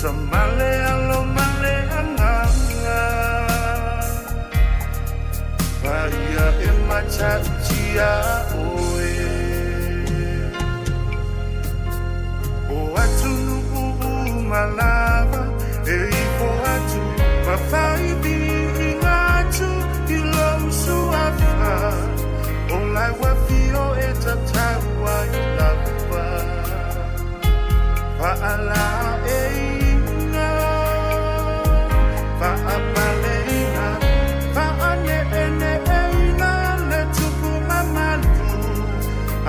It's a male alo male anganga. Paia e matautia oe. O atunu malava e ifo atu mawhaibi i ngātu i lou suafa. O lai wafio e tataua i lava. Whaala e inga, whaapaleina, whaane ene e ina le tupu mamalu.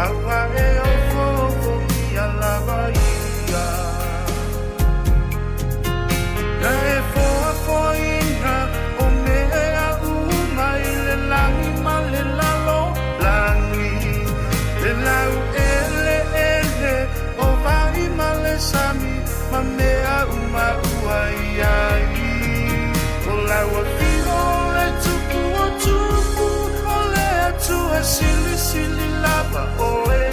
Aua e o fofo ia lava ia. Na e foa foina o mea uma i le langi ma le lalo langi. Le lau ele ele o vai ma le sami ma mea uma ua iai. O lau afio le tupu o tupu o le atua sili sili lava oe.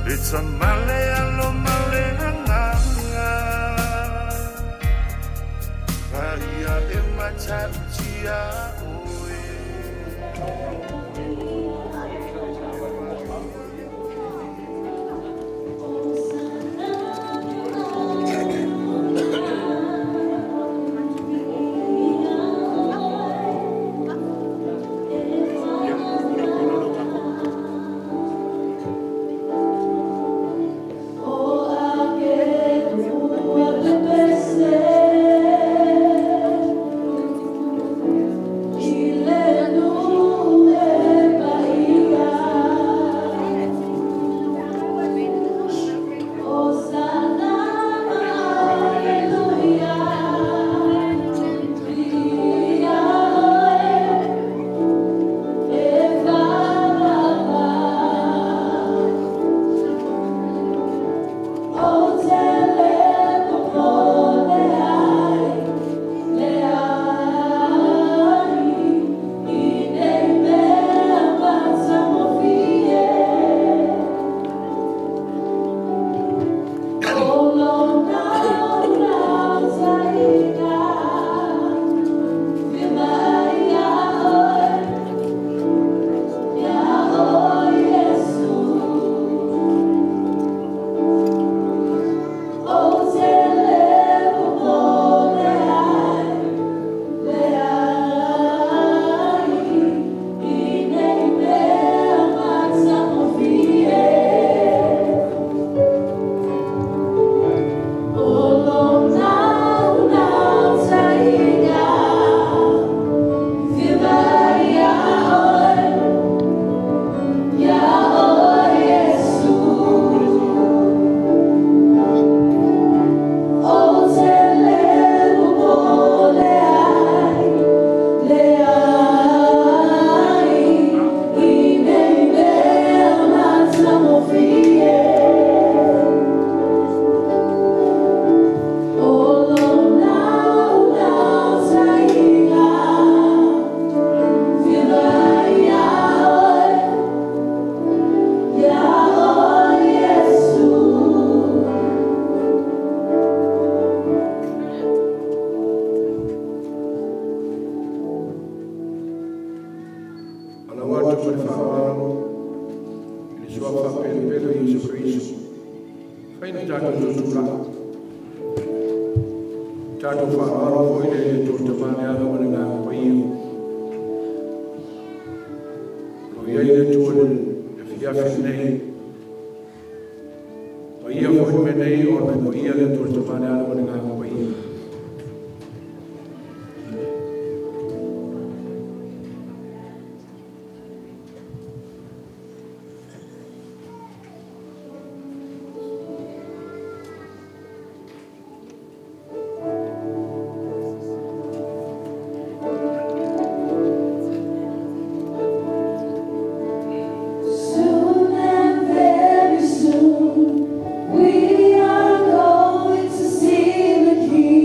It's a male alo male anganga. Paia e matautia oe. O ake ua pepese i le nu e paia. Hosanna, Alleluia, Via oe e fa'apapa. Ou te le popole ai, le ai, i nei mea matagofie. O lona naunautaiga, fia ia oe, ia oe Iesu. Ou te le popole ai, le ai, i nei mea matagofie. O lona naunautaiga, fia ia oe, ia oe Iesu. Ou te le popole ai, le ai, i nei mea matagofie. O lona naunautaiga, fia ia oe, ia oe Iesu. Alau atu ma le faaaloalo i le suafa pelepele o Iesu Keriso. Fai na tatou tutulaa. Tatou faaaloalo foi le Atua le Tama le Alo ma le Agaga Paia. O lo i ai le Atua i le afiafi lenei. Paia foi mea nei ona e paia le Atua le Tama le Alo ma le Agaga Paia. Soon and very soon, we are going to see the King.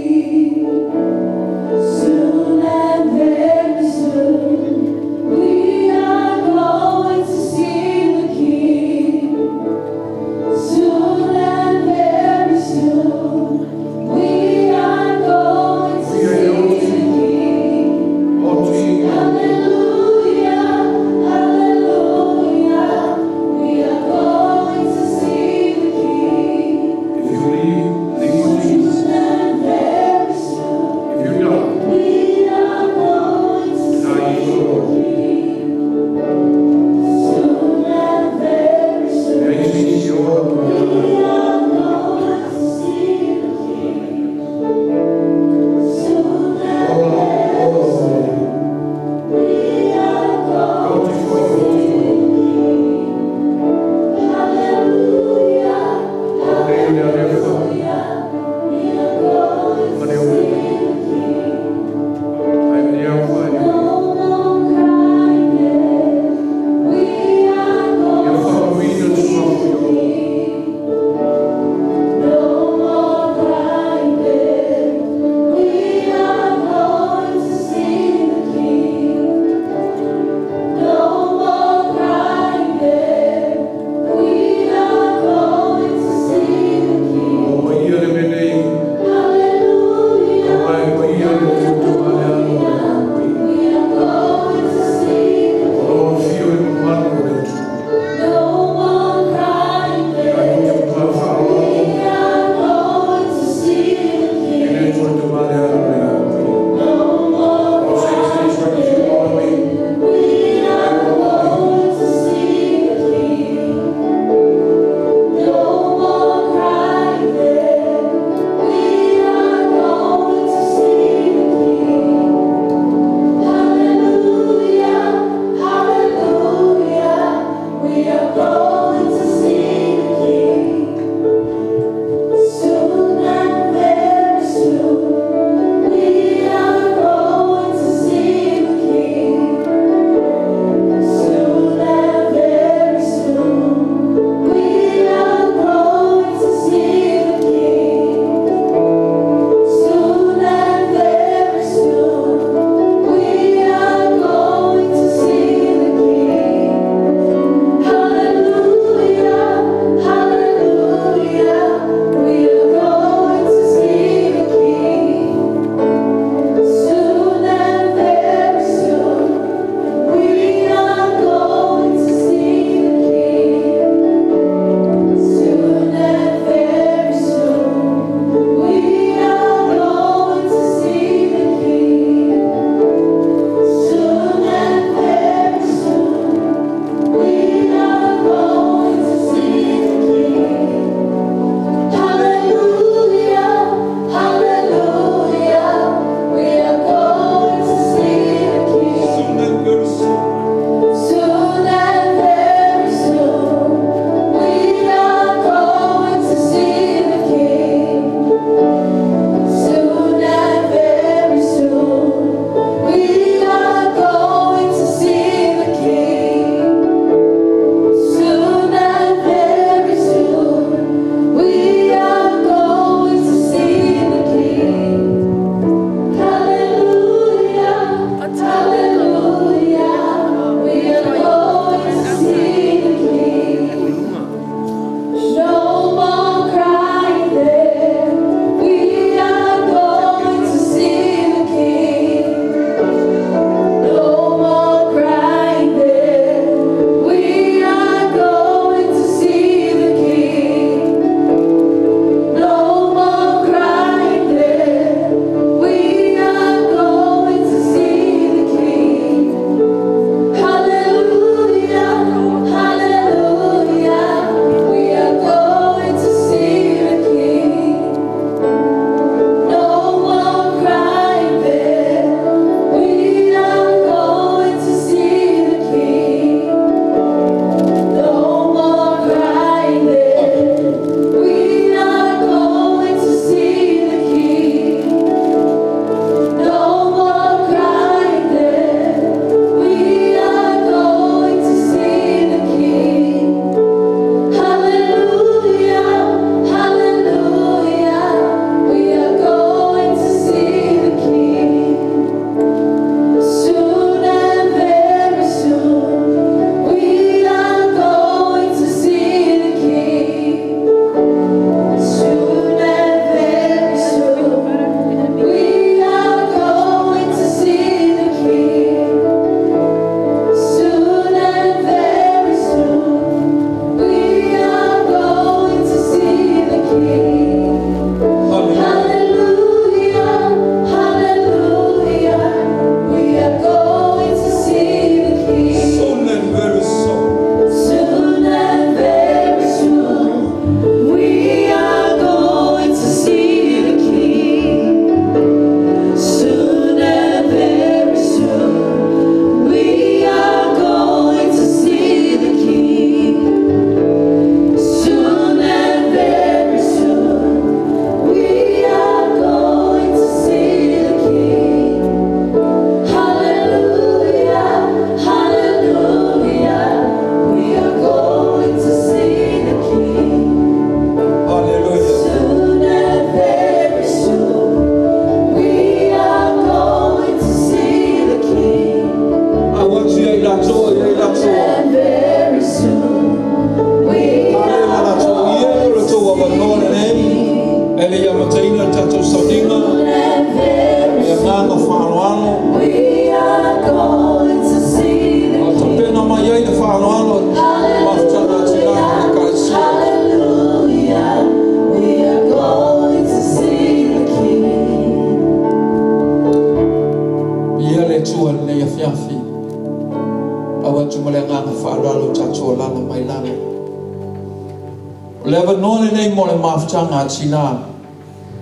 O le avanoa lenei mo le mafutaga a tinā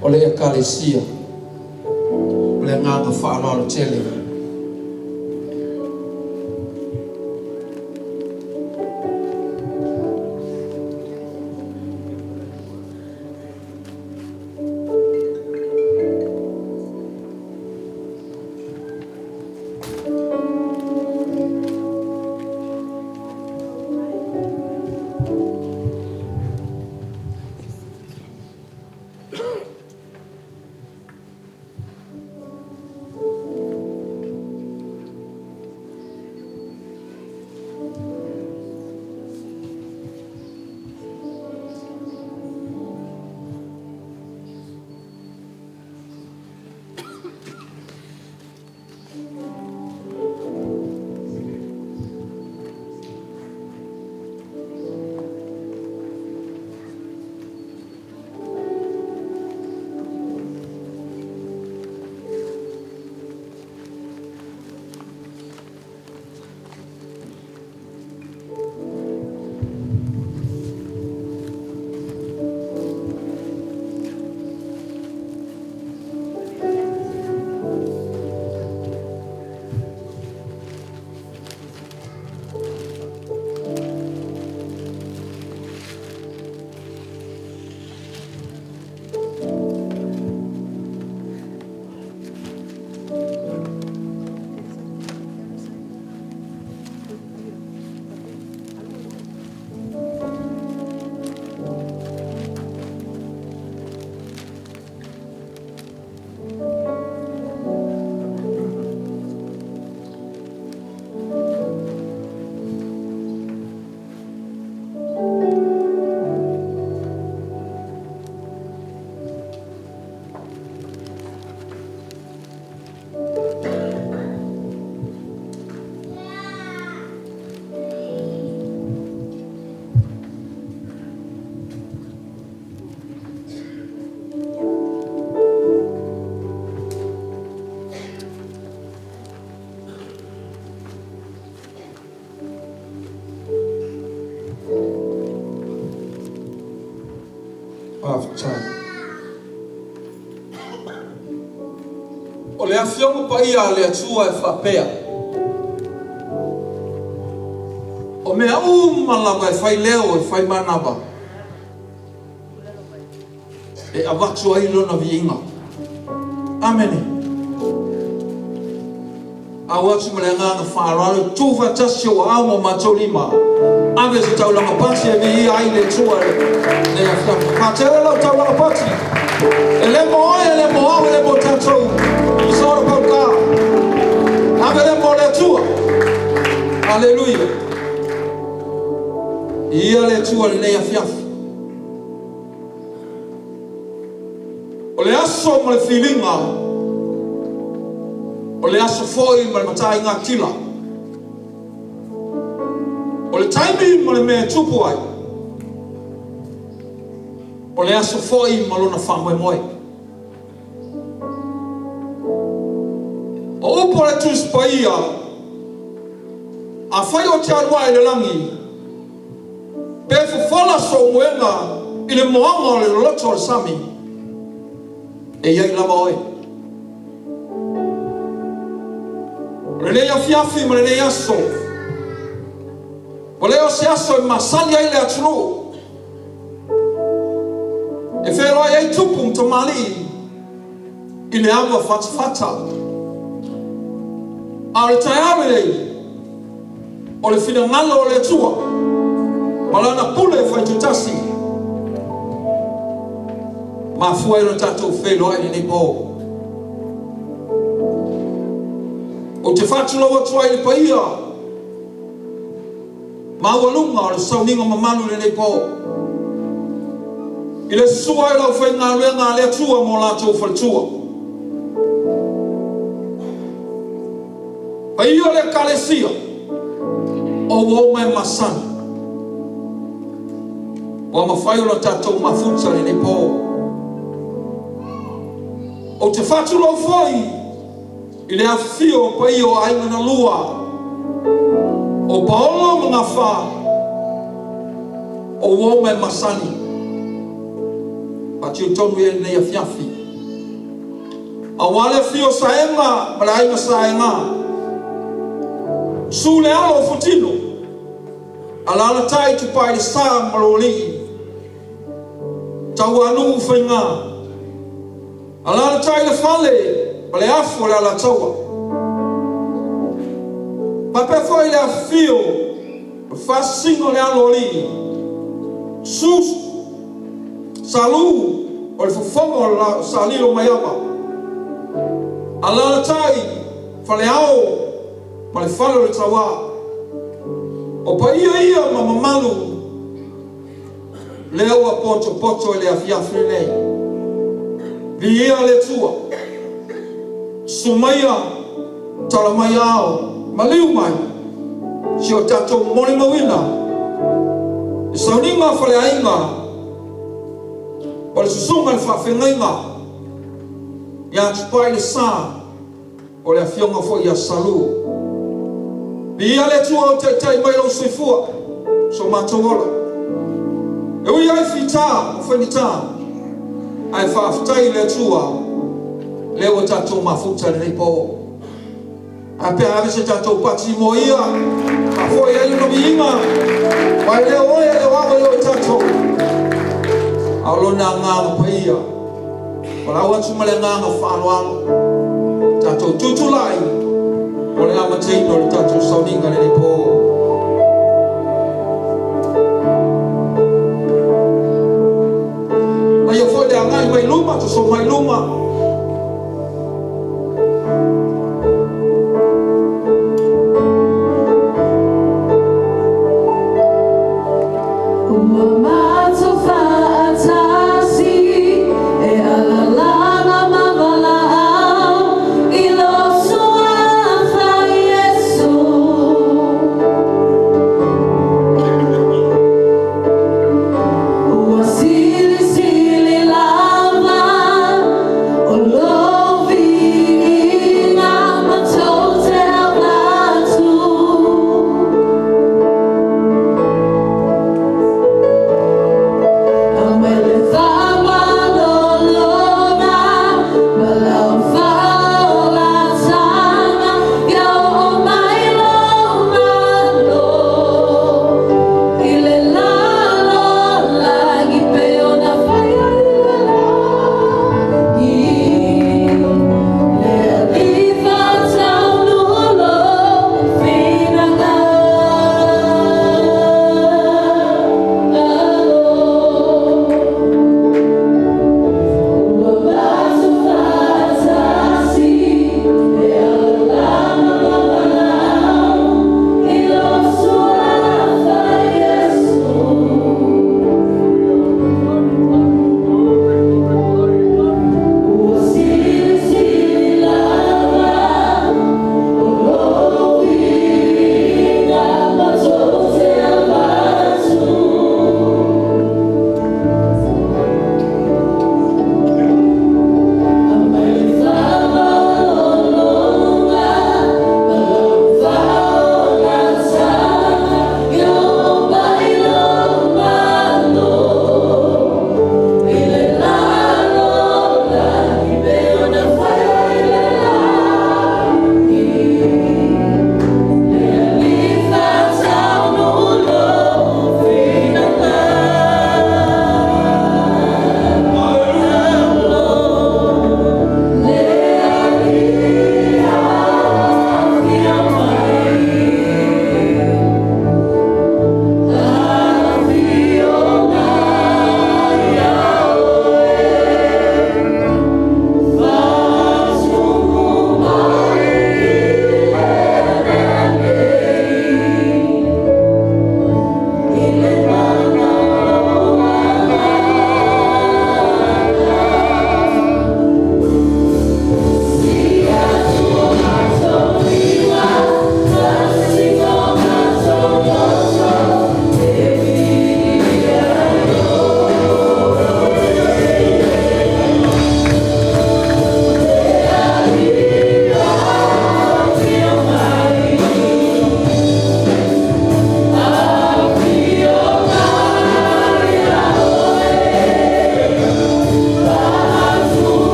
o le Ekalesia. O le agaga faaaloalo tele. Faafetai. O le Afioga Paia a le Atua e faapea, O mea uma lava e fai leo e fai manava, e avatu ai lona viiga. Amene. Au atu ma le agaga faaaloalo, tuufaatasi ou aao ma o matou lima, ave se taulaga pati e viia ai le Atua i lenei afiafi. Faatele lau taulaga pati. E le mo oe, e le mo au, e le mo tatou. It's all about God. Ave le mo le Atua. Aleluia. Ia le Atua i lenei afiafi. O le aso ma le filiga, o le aso foi ma le mataigatila. O le taimi ma le mea e tupu ai, o le aso foi ma lona faamoemoe. O upu a le Tusi Paia, Afai ou te alu ae i le lagi, pe fofola sou moega i le moaga o le loloto o le sami, e i ai lava oe. O lenei afiafi ma lenei aso, ua le o se aso e masani ai le atunuu, e feloai ai tupu ma tamalii i le ava fatafata. A o le taeao lenei, o le finagalo o le Atua ma Lana pule faitotasi, mafua ai ona tatou feiloai i lenei po. Ou te faatulou atu ai i le paia maualuga o le sauniga mamalu i lenei po, i le susu ai o le aufaigaluega a le Atua ma o latou faletua. Paia o le Ekalesia, o ua uma e masani, ua mafai ona tatou mafuta i lenei po. Ou te faatulou foi i le afifio o paia o aiga na lua, o Paolo ma Gafa, o ua uma e masani. Faatio tonu i lenei afiafi. Aua le afio o Saega ma le aiga Saega. Su le alo o Futino. Alalatai Tupai le Sa ma Lolii. Tauanuu Faiga. Alalatai le fale ma le afu o le Alataua. Faapea foi le afifio o le faasisiga o le alo o alii. Su Salu o le fofoga o Salilo Maiava. Alalatai Faleao ma le fale o le Tauā. O paia ia ma mamalu lea ua potopoto i le afiafi lenei. Viia le Atua. Susu maia, tala mai ao, maliu mai, si o tatou molimauina, i sauniga faleaiga, o le susuga i le faafeagaiga, ia Tupai le Sa, o le afioga foi ia Salu. Viia le Atua o taitai mai lou soifua, so matou ola. E ui ai fita o faigata, ae faafetai i le Atua, lea ua tatou mafuta lenei po. A pe ave se tatou pati mo ia, faafoi ai lona viiga, ma e le o oe e le o ava i o i tatou. A o lona agaga paia, o lau atu ma le agaga faaaloalo, tatou tutulai, o le amataina o le tatou sauniga lenei po. Aia foi le agai mai luma, toso mai luma. Ua matou faatasi e alalala ma valaau i lou suafa Iesu. Ua silisili lava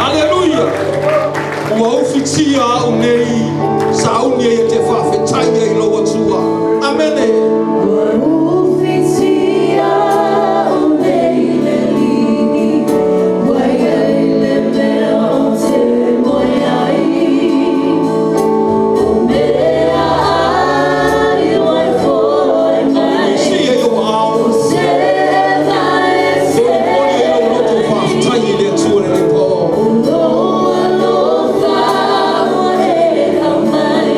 Aleluia. Ua ufitia au nei sauni e te faafetai ai lou Atua. Amene. Ua ufitia au nei le Alii, ua iai le mea ou te moe ai. O mea ai ua e foi mai. Si e o ao. O se vai Molimoli ai lou loto faafetai i le Atua lenei po. Lou alofa ua e aumai,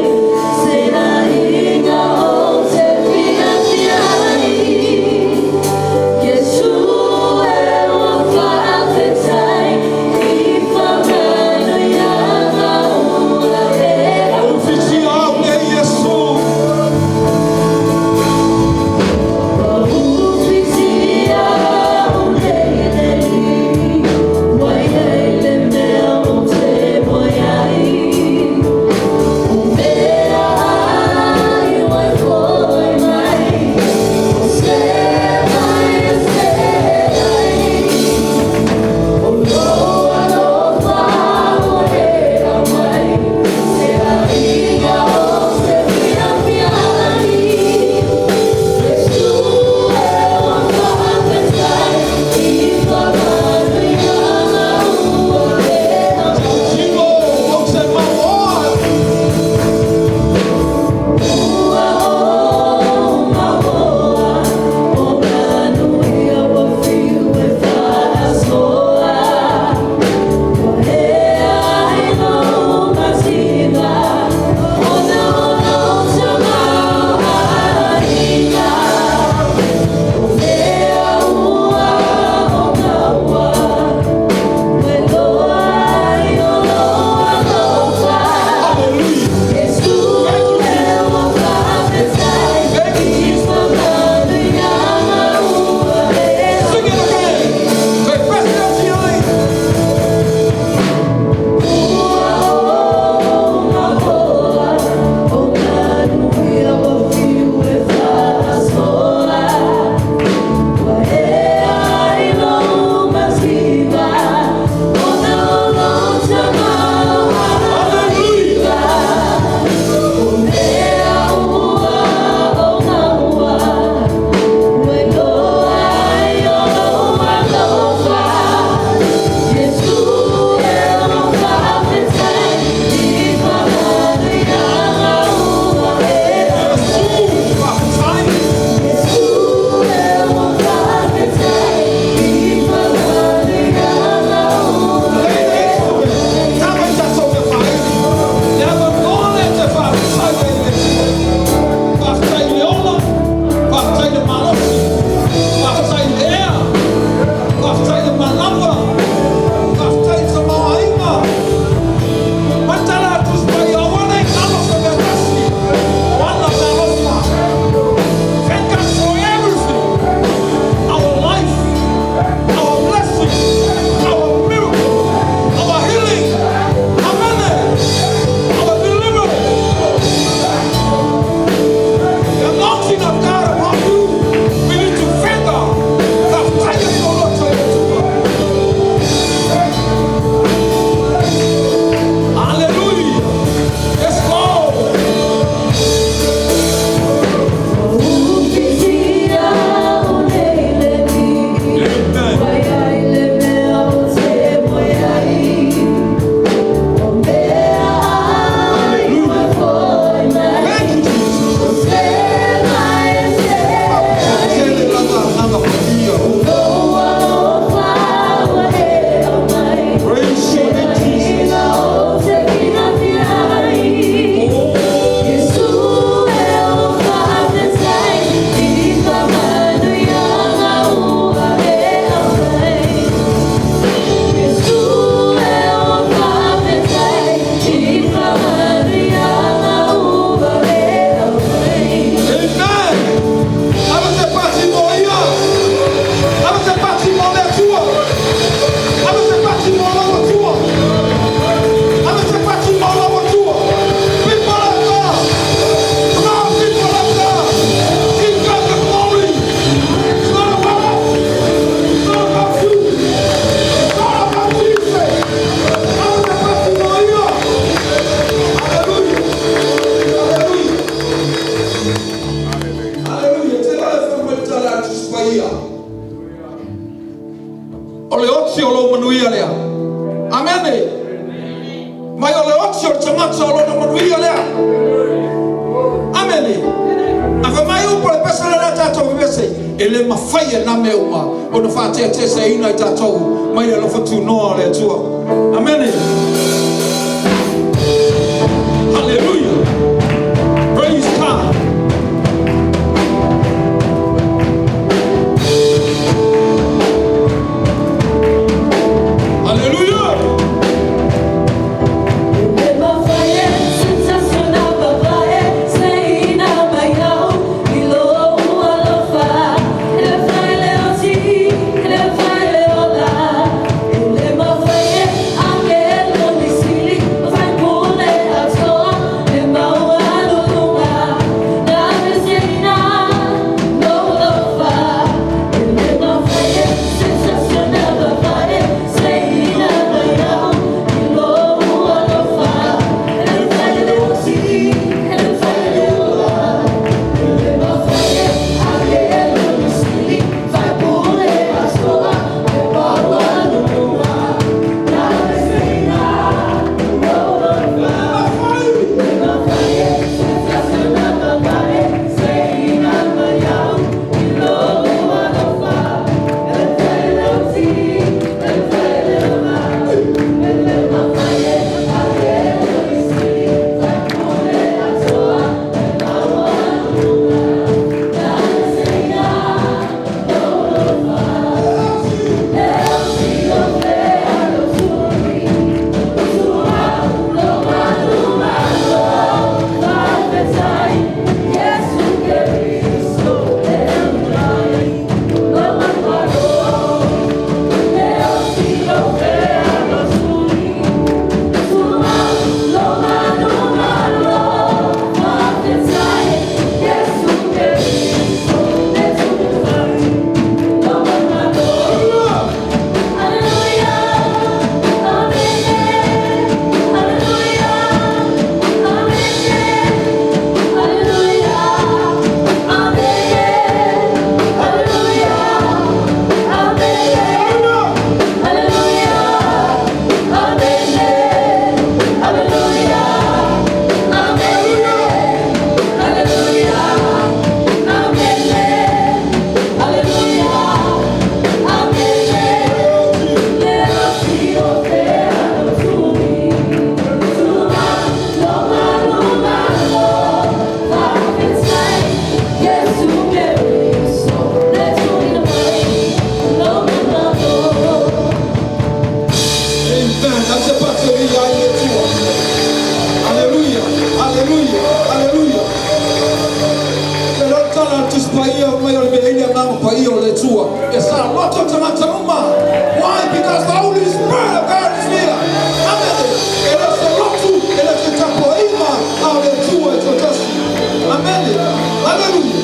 se aiga ou te paia. O le oti o lou manuia lea. Amene. Mai o le oti o le tagata o lona manuia lea. Amene. A mai upu le pesa le la tatou vevese. E le mafai e na mea uma ona faateateaseina i tatou mai le alofa tunoa o le Atua. Amene. Hallelujah. Praise God. Hallelujah. E mafai e seina mai au i lou alofa. E le mafai le oti, e le mafai le ola. E le mafai e agelo nisili, mafai pule atoa, le maualuluga. Na seina lou alofa. E le mafai e seina mai au i lou alofa. E le mafai le oti, e le mafai le ola. E le mafai e agelo nisili, mafai pule atoa, le maualuluga. Na seina lou alofa. E le mafai e seina mai au i lou alofa. E le mafai le oti, e le mafai le ola. E le mafai e agelo nisili, mafai pule atoa, le maualuluga. Na seina lou alofa. E oti o fea lo tuli, tua lo malu malo. Fa'afetai, Iesu Keriso e mai, lo malo. E oti o fea lo tuli, tua lo malu malo. Fa'afetai, Iesu Keriso e mai, lo malo. Hallelujah, amen. Hallelujah, amen. Hallelujah, amen. Hallelujah, amen. Hallelujah, amen. Hallelujah, amen. Hallelujah, amen. Hallelujah, amen. Le oti o fea lo tuli, tua lo malu malo. Fa'afetai, Iesu Keriso le tuuina mai lo malo. Amen. Ave pati o ia i le Atua. Hallelujah. Hallelujah. Hallelujah. Le lo tala le Tusi Paia mai o le mea ile agaga paia o le Atua. E sa loto tagata uma. Why? Because the Holy Spirit of God is here. Amen. E le se lotu, e le se tapuaiga a o le Atua e toatasi. Amen. Hallelujah.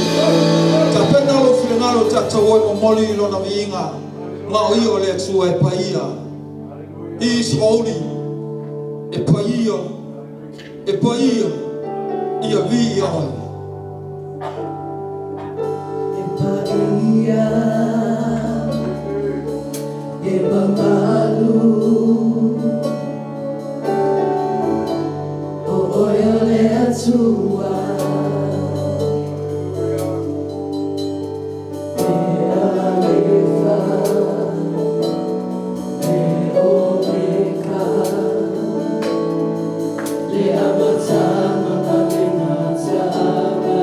Tapena lo finagalo tatou o e momoli i lona viiga. Ma o ia o le Atua e paia. He is holy. E paia. E paia. Ia viia oe. E paia, e mamalu, o oe o le Atua. E Alefa, e Omeka, le Amataga ma le Gataaga.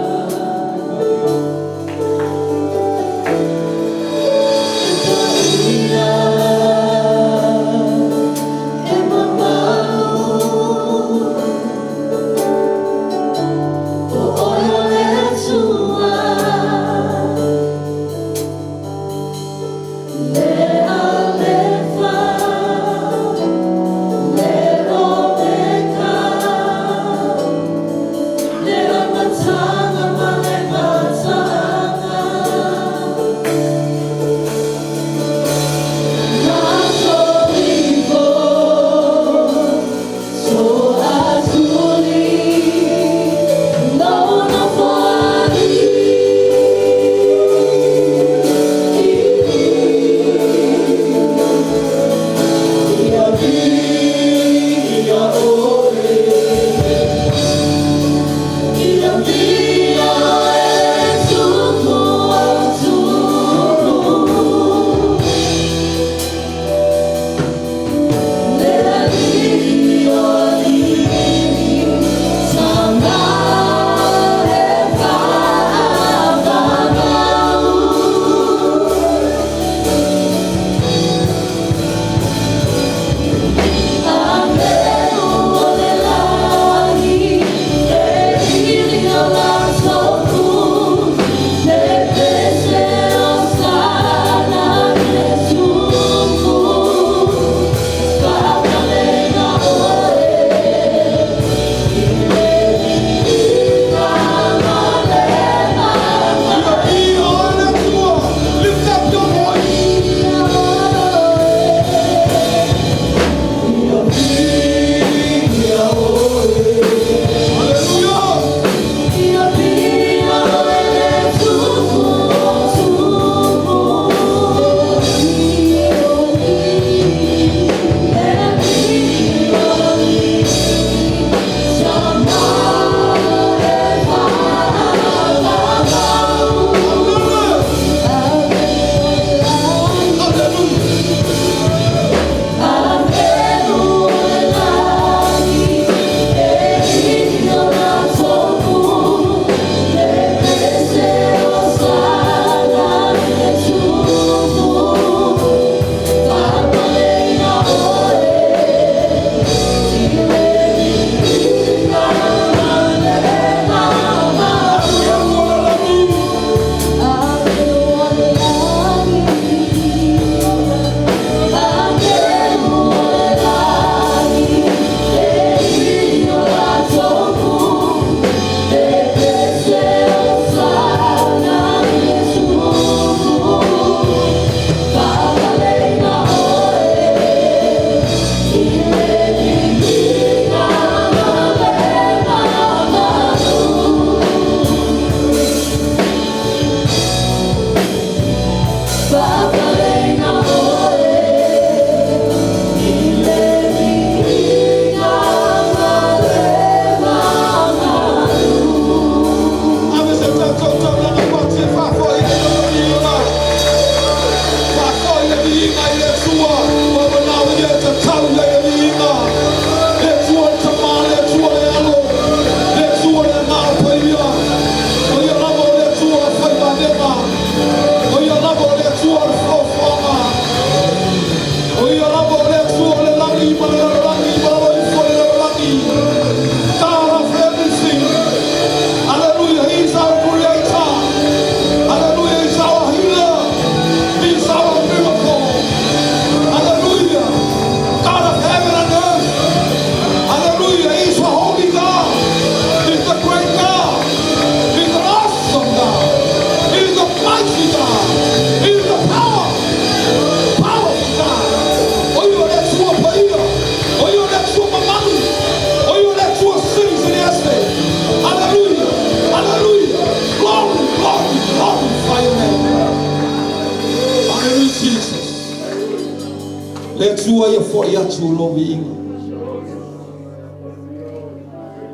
Le Atua ia fo'i atu lou viiga.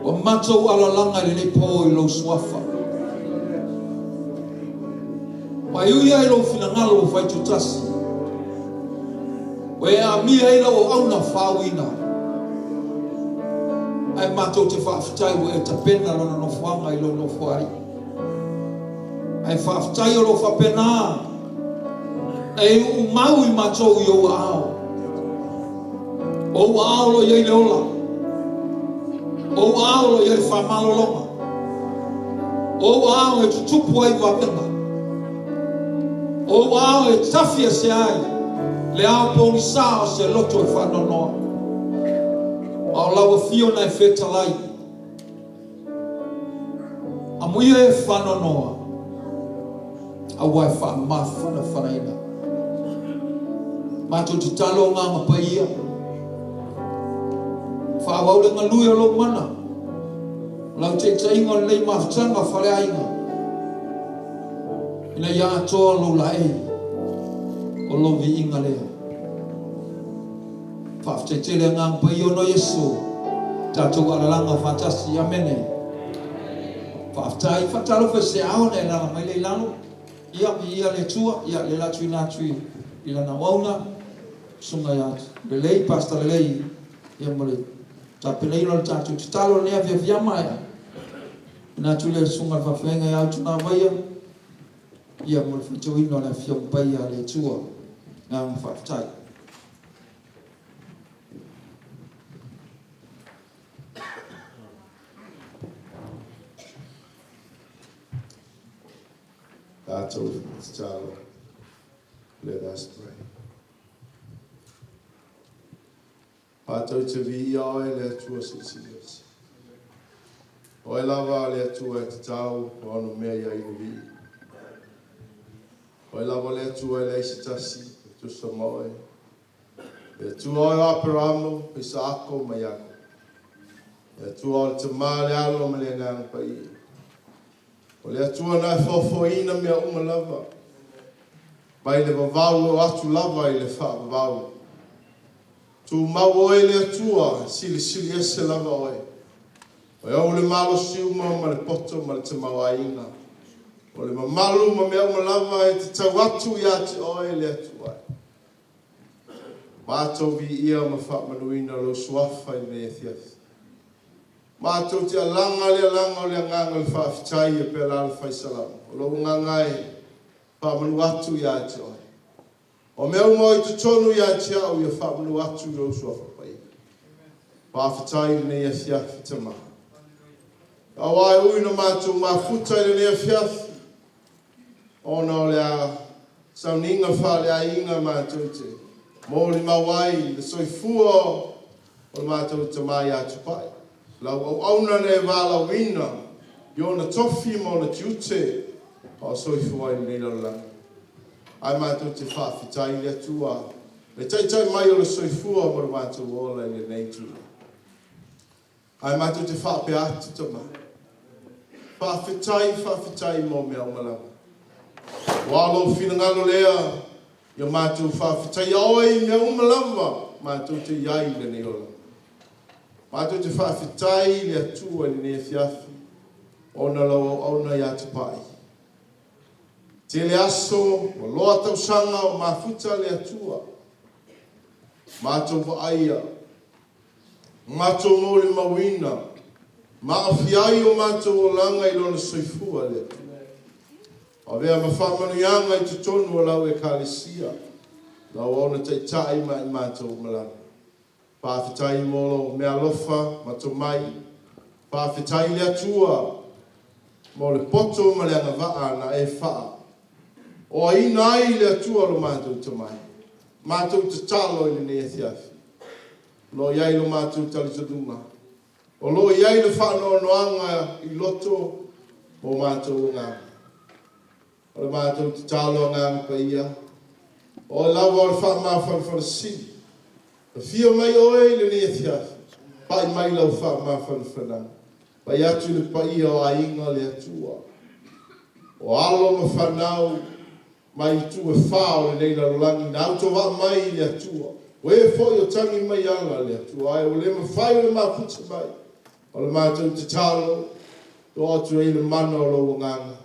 Ua matou alalaga i lenei po i lou Suafa. Ma e ui lava i lou finagalo ua faitutasi, ua e amia ai lau auauna faauuina, ae matou te faafetai ua e tapena lona nofoaga i lou Nofoalii. Ae faafetai o lo o faapena ona e uumau i matou i ou aao. O ou aao o lo o i ai le ola. O ou aao o lo o i ai le faamalologa. O ou aao e tutupu ai vavega. O ou aao e tafi ese ai le ao pogisa o se loto e faanoanoa. Ma o lau afio na e fetalai. Amuia e faanoanoa, aua e faamafanafanaina. Matou tatalo Agaga Paia, faaauau le galue o lou mana, o lau taitaiga o lenei mafutaga faleaiga, ina ia atoa lou laei, o lou viiga lea. Faafetai tele Agaga Paia ona o Iesu tatou alalaga faatasi. Amene. Faafetai. Faatalofa i se ao na e alaala mai lea i lalo. Ia, viia le Atua. Ia, lea la tuuina atu i lana auauna, Susuga ia Lelei, Pastor Lelei, ia ma le tapenaina o le tatou tatalo i lenei afiafi. A maea, tuuina atu lea i le Susuga i le Faafeagaiga ia Utunaavaia, ia mo le faitauina o le Afioga Paia a le Atua. Agaga faafetai. Tatou tatalo. Let us pray. Matou te viia oe le Atua Silisili Ese. Oe lava le Atua e tatau ma ono mea i ai le vii. Oe lava le Atua e leai se tasi e tusa ma oe. Le Atua oe o Aperamo, Isaako ma Iakopo. Le Atua o le Tama, le Alo ma le Agaga Paia. O le Atua na e foafoaina mea uma lava, mai le vavau e oo atu lava i le faavavau. Tumau oe le Atua, silisili ese lava oe. Oe ou le malosi uma ma le poto ma le tamaoaiga. O le mamalu ma mea uma lava e tatau atu ia te oe le Atua e. Matou viia ma faamanuina lou suafa i lenei afiafi. Matou te alaga le alaga o le agaga o le faafetai e pei la le faisalamo. O lou agaga e faamanu atu ia te oe. O mea uma o i totonu ia te au ia faamanu atu i lou suafa paia. Faafetai i lenei afiafi Tama. Aua e ui na matou mafuta i lenei afiafi, ona o le a sauniga faaleaiga matou te molimau ai le soifua o le matou tama ia Tupai. Lau auauna na e valaauina i ona tofi ma ona tiute a o soifua ai i lenei lalolagi. Ae matou te faafetai i le Atua le taitai mai o le soifua ma le matou ola i lenei itula. Ae matou te faapea atu, Tama, faafetai, faafetai mo mea uma lava. Ua o lou finagalo lea ia matou faafetaia oe i mea uma lava matou te i ai i lenei ola. Matou te faafetai i le Atua i lenei afiafi ona lau auauna ia Tupai. Tele aso, ua loa tausaga o mafuta le Atua. Matou vaaia, matou molimauina, ma aafia ai o matou olaga i lona soifua le Atua. Avea ma faamanuiaga i totonu o lau Ekalesia, lau auauna taitai ma i matou uma lava. Faafetai mo lou meaalofa ma tomai. Faafetai i le Atua mo le poto ma le agavaa na e faa oaina ai le Atua lo matou tomai. Matou tatalo i lenei afiafi. O lo o i ai lo matou talitonuga. O lo o i ai le faanoanoaga i loto mo matou agaga. O le matou tatalo Agaga Paia, o Oe lava o le faamafanafana sili. Afio mai Oe i lenei afiafi, pai mai Lau faamafanafanaga. Pai atu i le paia o aiga o le Atua, o alo ma fanau mai itu e fa o lenei lalolagi na autovaa mai i le Atua. O e foi o tagi mai ala le Atua ae ua le mafai ona mafuta mai. O le matou tatalo, to atu ai le mana o lou Agaga,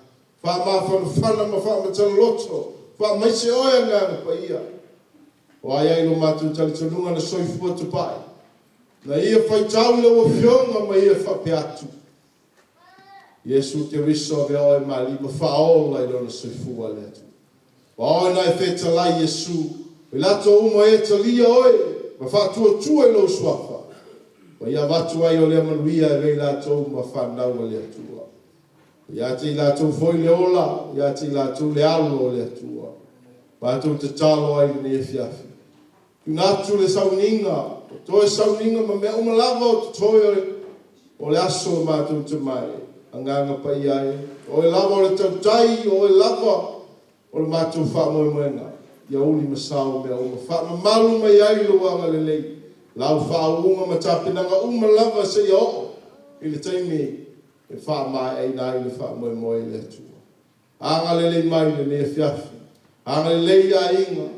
faamafanafana ma faamatala-loto, faamaise oe Agaga Paia. O ai ai lo matou talitonuga na soifua tapae, na ia faitau i lau Afioga ma ia faapea atu, Iesu Keriso avea oe ma Alii ma Faaola i lona soifua le Atua. Ua oe na e fetalai Iesu, o i latou uma e talia oe ma faatuatua i lou Suafa, ua ia avatu ai o lea manuia e avea i latou ma fanau a le Atua. Ia te i latou foi le ola, ia te i latou le alo o le Atua. Matou tatalo ai i lenei afiafi. Tuuina atu le sauniga, o toe sauniga ma mea uma lava o totoe o le aso o matou te mai. Agaga Paia e, o Oe lava o le tautai, o Oe lava o le matou faamoemoega. Ia uli ma sao mea uma, faamamalu mai ai Lou agalelei, Lau faauuga ma tapenaga uma lava seia oo i le taimi e faamaeaina ai le faamoemoe i le Atua. Agalelei mai lenei afiafi. Agalelei i aiga,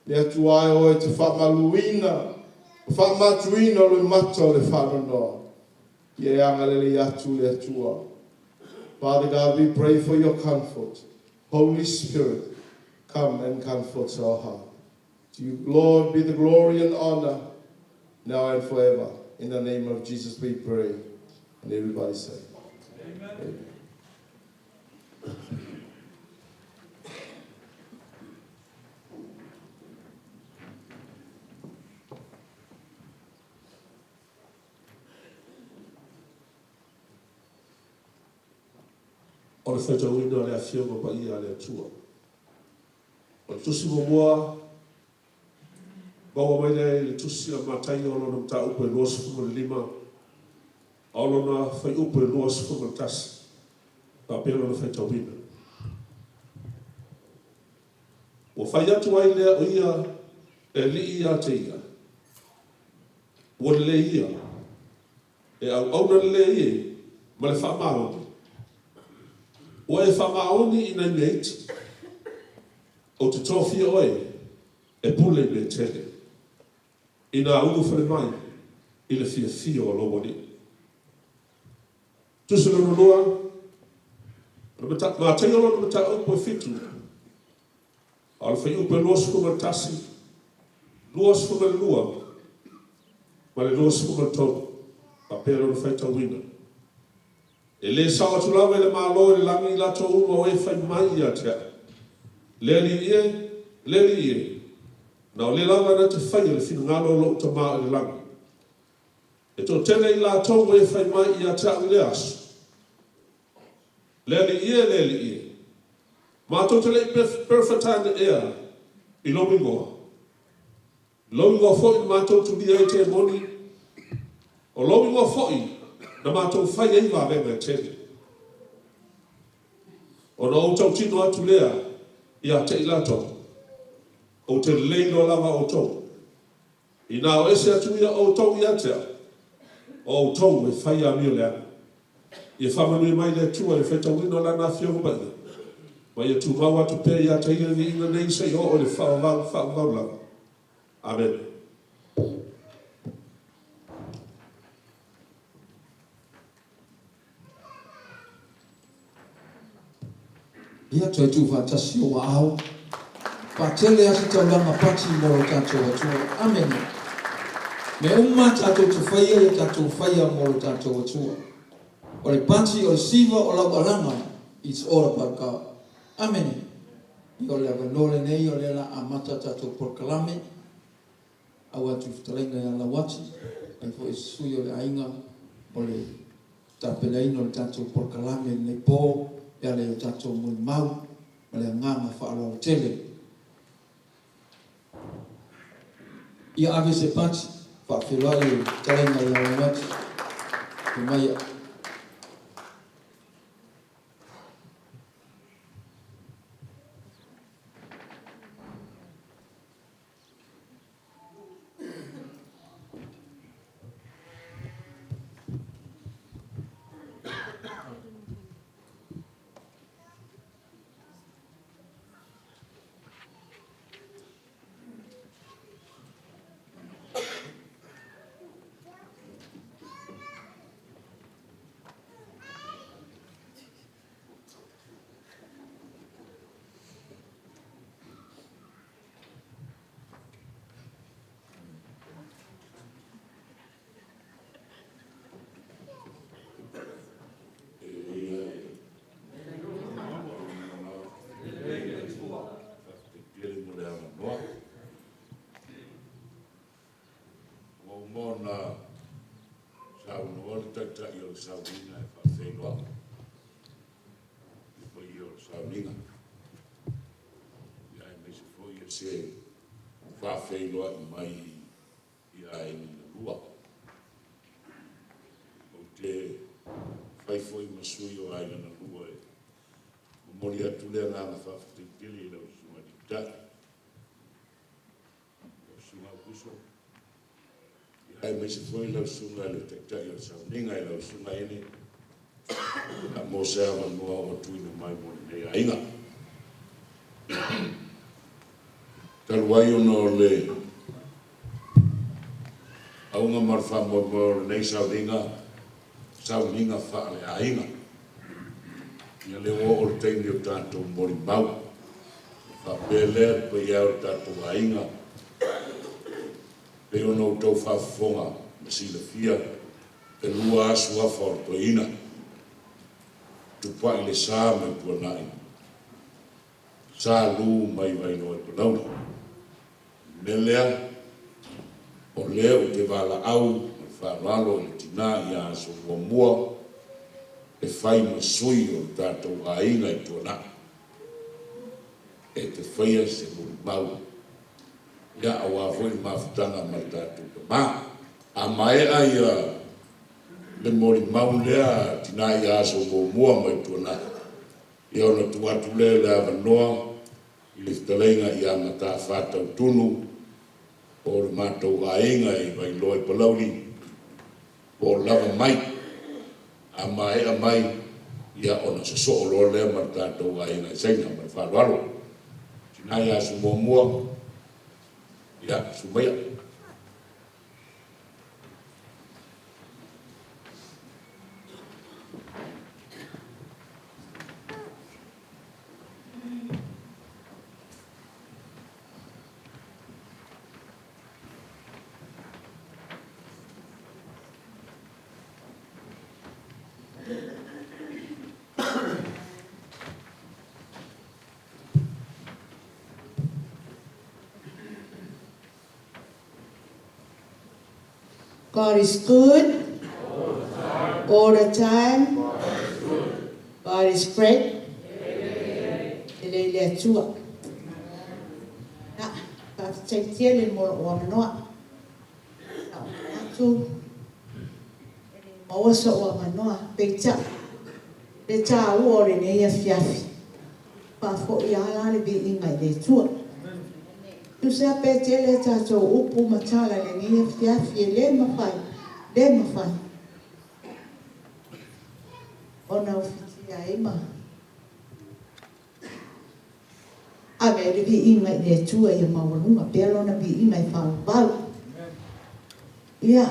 le Atua e o e te faamaluina ma faamatuina loimata o le faanoanoa. Ia e agalelei atu le Atua. Father God, we pray for your comfort. Holy Spirit, come and comfort our heart. To you, Lord, be the glory and honor now and forever. In the name of Jesus we pray. And everybody say, Amen. Amen. O le faitauina o le Afioga Paia a le Atua. O le tusi muamua maua mai lea i le tusi a Mataio o lona mataupu e 25, a o lona fuaiupu e 21, faapea lona faitauina. Ua fai atu ai lea o ia e alii ia te ia, ua lelei ia, e auauna lelei e ma le faamaoni. Ua e faamaoni i nai mea iti, ou te tofia oe e pule i mea tele. Inā ulufale mai i le fiafia o lou Alii. Tusi lona lua, o le Mataio lona mataupu e 7, a o le fuaiupu e 21, 22 ma le 23, faapea lona faitauina. E le sao atu lava i le Malo i le lagi i latou uma o e fai mai ia te a'u, Le Alii e, le Alii e, na o le lava na te faia le finagalo o lo'u Tama i le lagi. E toatele i latou o e fai mai ia te a'u i lea aso, Le Alii e, le Alii e, matou te le i perofeta ea i lou igoa? Lou igoa foi na matou tulia ai temoni, o lou igoa foi na matou fai ai vavega e tele. Ona ou tautino atu lea ia te i latou, Ou te le iloa lava outou. Inā o ese atu ia outou ia te au, o outou e fai amioleaga. Ia faamanuia mai le Atua i le faitauina o Lana Afioga Paia, ma ia tumau atu pea ia te Ia le viiga nei seia oo i le faavavau faavavau lava. Amene. Ia toe tuufaatasi ou aao. Faatele a se taulaga pati mo lo tatou Atua. Amene. Mea uma tatou te faia ia tatou faia mo lo tatou Atua. O le pati o le siva o lau alaga it's all about God. Amene. Ia o le avanoa lenei o lea la amata tatou polokalame. Au atu i fetalaiga ia Lauati, mai foi se sui o le aiga o le tapenaina o le tatou polokalame i lenei po e ala i o tatou molimau ma le agaga faaaloalo tele. Ia ave se pati faafeiloai i le fetalaiga ia Lauati. Fai mai. tatou sauniga e faafeiloai i le paia o le sauniga, ia aemaise foi o se faafeiloai mai i aiga na lua. Ou te fai foi ma sui o aiga na lua e momoli atu le agaga faafetai tele i lau Susuga i le Taitai, lau Susuga Aukuso, aemaise foi lau Susuga i le Taitai o le Sauniga i lau Susuga Ene, mo se avanoa ua tuuina mai mo lenei aiga. Talu ai ona o le auga ma le faamoemoe o lenei sauniga, sauniga faaleaiga, ia lea ua oo le taimi o tatou molimau. Faapea lea le paia e o le tatou aiga, pei ona outou faafofoga ma silafia, e 2 aso afa o le toeaina, tupai le sa mai Tuanai, sa lu mai Vailoa i Palauli. O le mea lea, o lea ou te valaau ma le faaaloalo i le tina ia Aso Muamua e fai ma sui o le tatou aiga i Tuanai, e te faia se molimau, ia aua foi le mafutaga ma le tatou tama. A maea ia le molimau lea tina ia Aso Muamua mai Tuanai, ia ona tuu atu lea le avanoa i le fetalaiga ia Matafa Tautunu o le matou aiga i Vailoa i Palauli, po o lava mai. A maea mai, ia ona sosoo loa lea ma le tatou aiga i Saina ma le faaaloalo. Tina ia Aso Muamua, ia sumaia. God is good all the time. God is great. E le le Atua. Na, faafetai tele mo lou avanoa. Sa ou manatu e le maua sou avanoa, peitai le taua o lenei afiafi, faafoi lava la le viiga i le Atua. Tusa pe tele a tatou upu ma tala i lenei afiafi, e le mafai, le mafai ona ufitia ai ma ave ai le viiga i le Atua ia maualuga pea lona viiga e faavavau. Ia,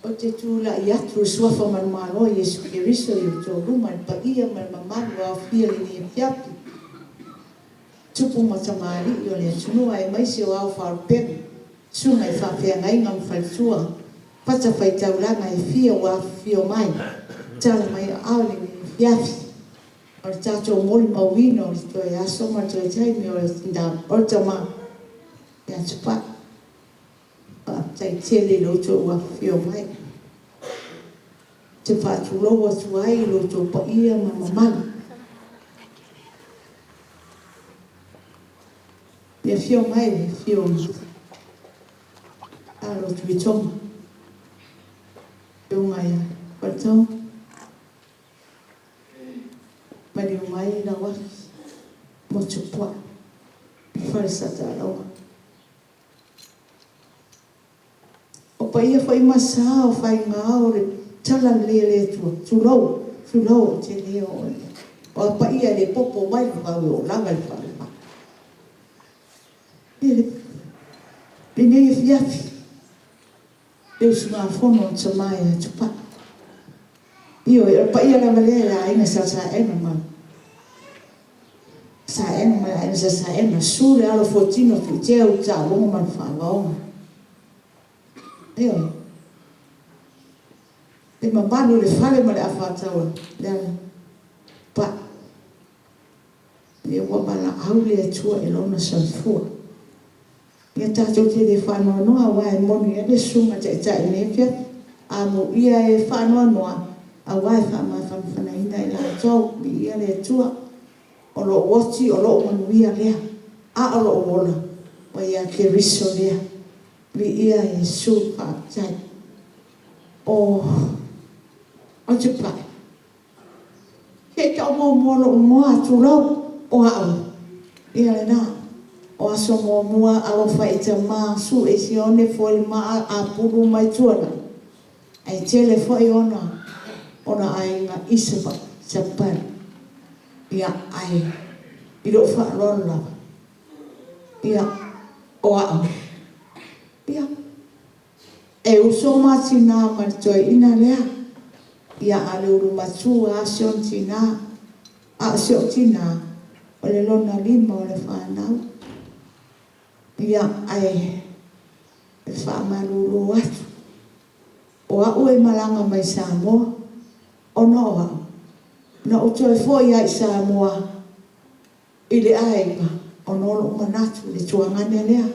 ou te tulai atu i le suafa manumalo o Iesu Keriso i outou luma, le paia ma le mamalu ua aofia i lenei afiafi, tupu ma tamalii o le atunuu aemaise o ao faalupega, susuga i faafeagaiga ma faletua, fatafaitaulaga e fia ua afifio mai, tala mai aao i lenei afiafi. O le tatou molimauina o le toe aso ma le toe taimi o le tama ia Tupai. Faafetai tele i lo outou afifio mai. Ou te faatulou atu ai i lo outou paia ma mamalu. Le afio mai le afio a lo Tuitoga, afioga ia Faletau, maliu mai Lauaki, Motupuaa, Falesataalaua. O paia foi ma sa o faiga o le tala lelei a le Atua, tulou, tulou, ou te le oo i ai. O a paia e le popo mai le vavau e oo lava i le faavavau. I lenei afiafi, le usugafono a tama ia Tupai. Ioe, o le paia lava lea i le aiga sa Saena ma Saena ma le aiga sa Saena, susu le alo fuatino Tuitea Utaaloga ma le Faavaoga. Ioe, le mamalu i le fale ma le afatauala, le ala Tupai. Ia ua valaau le Atua i lona soifua. Ia tatou te le faanoanoa aua e moni ai le Susuga Taitai i lenei afiafi. Amuia e faanoanoa aua e faamafanafanaina i latou. Viia le Atua. O lou oti o lou manuia lea, a o lou ola ua ia Keriso lea. Viia Iesu. Faafetai. O Tupai. Se i tau muamua lou igoa, tulou, o au ia lena. O aso muamua alofa i tama Sue Sione Fuelimaa Apulu mai Tuanai, ae tele foi ona ona aiga i Savaii, Japan. Ia ae i lou faaaloalo lava, ia o au ia. E uso ma tina ma le toeaina lea, ia a o le ulu matua lava si ona tina, a o si ou tina, o le lona lima o le fanau. Ia, ae e faamalulu atu, o au e malaga mai Samoa, ona o au, na ou toe foi lava i Samoa i le aiga, ona o lou manatu i le tuagane lea,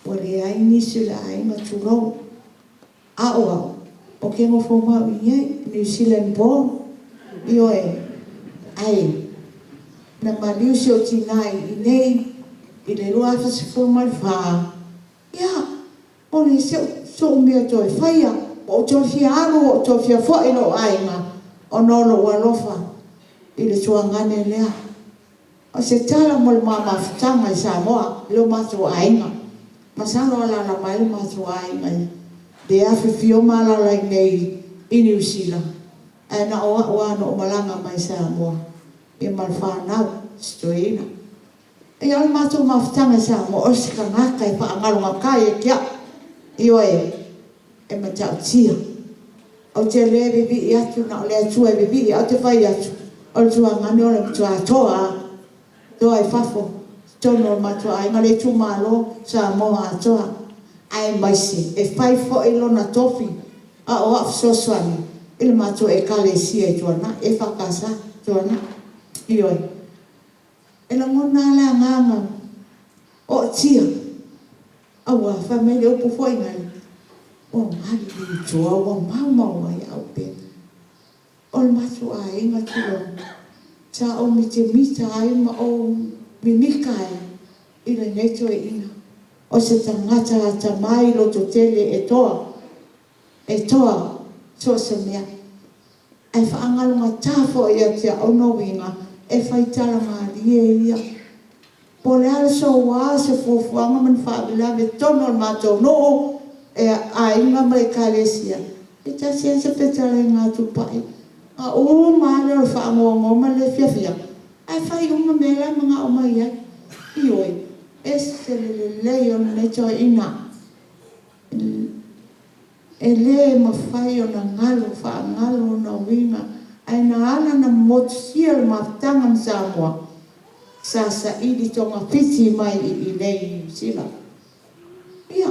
ua leai nisi o le aiga, tulou. A o au, ou te nofo mau i inei, New Zealand born, ioe, ae na maliu si ou tina i inei i le 2014, ia, o le so'u mea toe faia, ua ou toe fia alu, ua ou toe fia fo'i i lo'u aiga, ona o lo'u alofa i le tuagane lea. O se tala mo le ma mafutaga i Samoa i lo matou aiga. Masalo o alaala mai lo matou aiga i le afifio ma alaala i inei i Niu Sila, ae na o a'u lava na ou malaga mai Samoa ia ma le fanau, si toeaina. Ia o le matou mafutaga i Samoa, o se tagata e faagalogata ia te a'u, ioe, e matautia. Ou te le vivii atu na o le Atua e vivii, ae ou te fai atu, o le tuagane o le matua toa lava, toa i fafo, i totonu o le matou aiga, le itumalo, Samoa atoa, aemaise e fai foi lona tofi a o au fesoasoani i le matou Ekalesia i Tuanai, EFKS, Tuanai. Ioe. E lagona lava le agaga ootia, aua fai mai le upu foi lale, ua maliliu i tua ua maumau ai au pea. O le matou aiga tulou, sa ou mitamita ai ma ou mimika ai i lenei toeaina, o se tagata atamai, lototele, e toa, e toa so o se mea. Ae faagalogata foi ia te au ona uiga e fai tala malie ia. Po o le a le soua o se fuafuaga ma ni faalavelave i totonu o le matou nuu, e aiga ma le ekalesia, e tasi lava se fetalaiga a Tupai, ona uma lava lea o le faanoanoa ma le le fiafia, ae fai uma mea la e manao mai ai. Ioe, e ese le lelei o lenei toeaina. E le mafai ona galo faagalo ona uiga, ae na ala ona motusia le mafutaga ma Samoa, sa saili togafiti mai i inei i Niu Sila. Ia,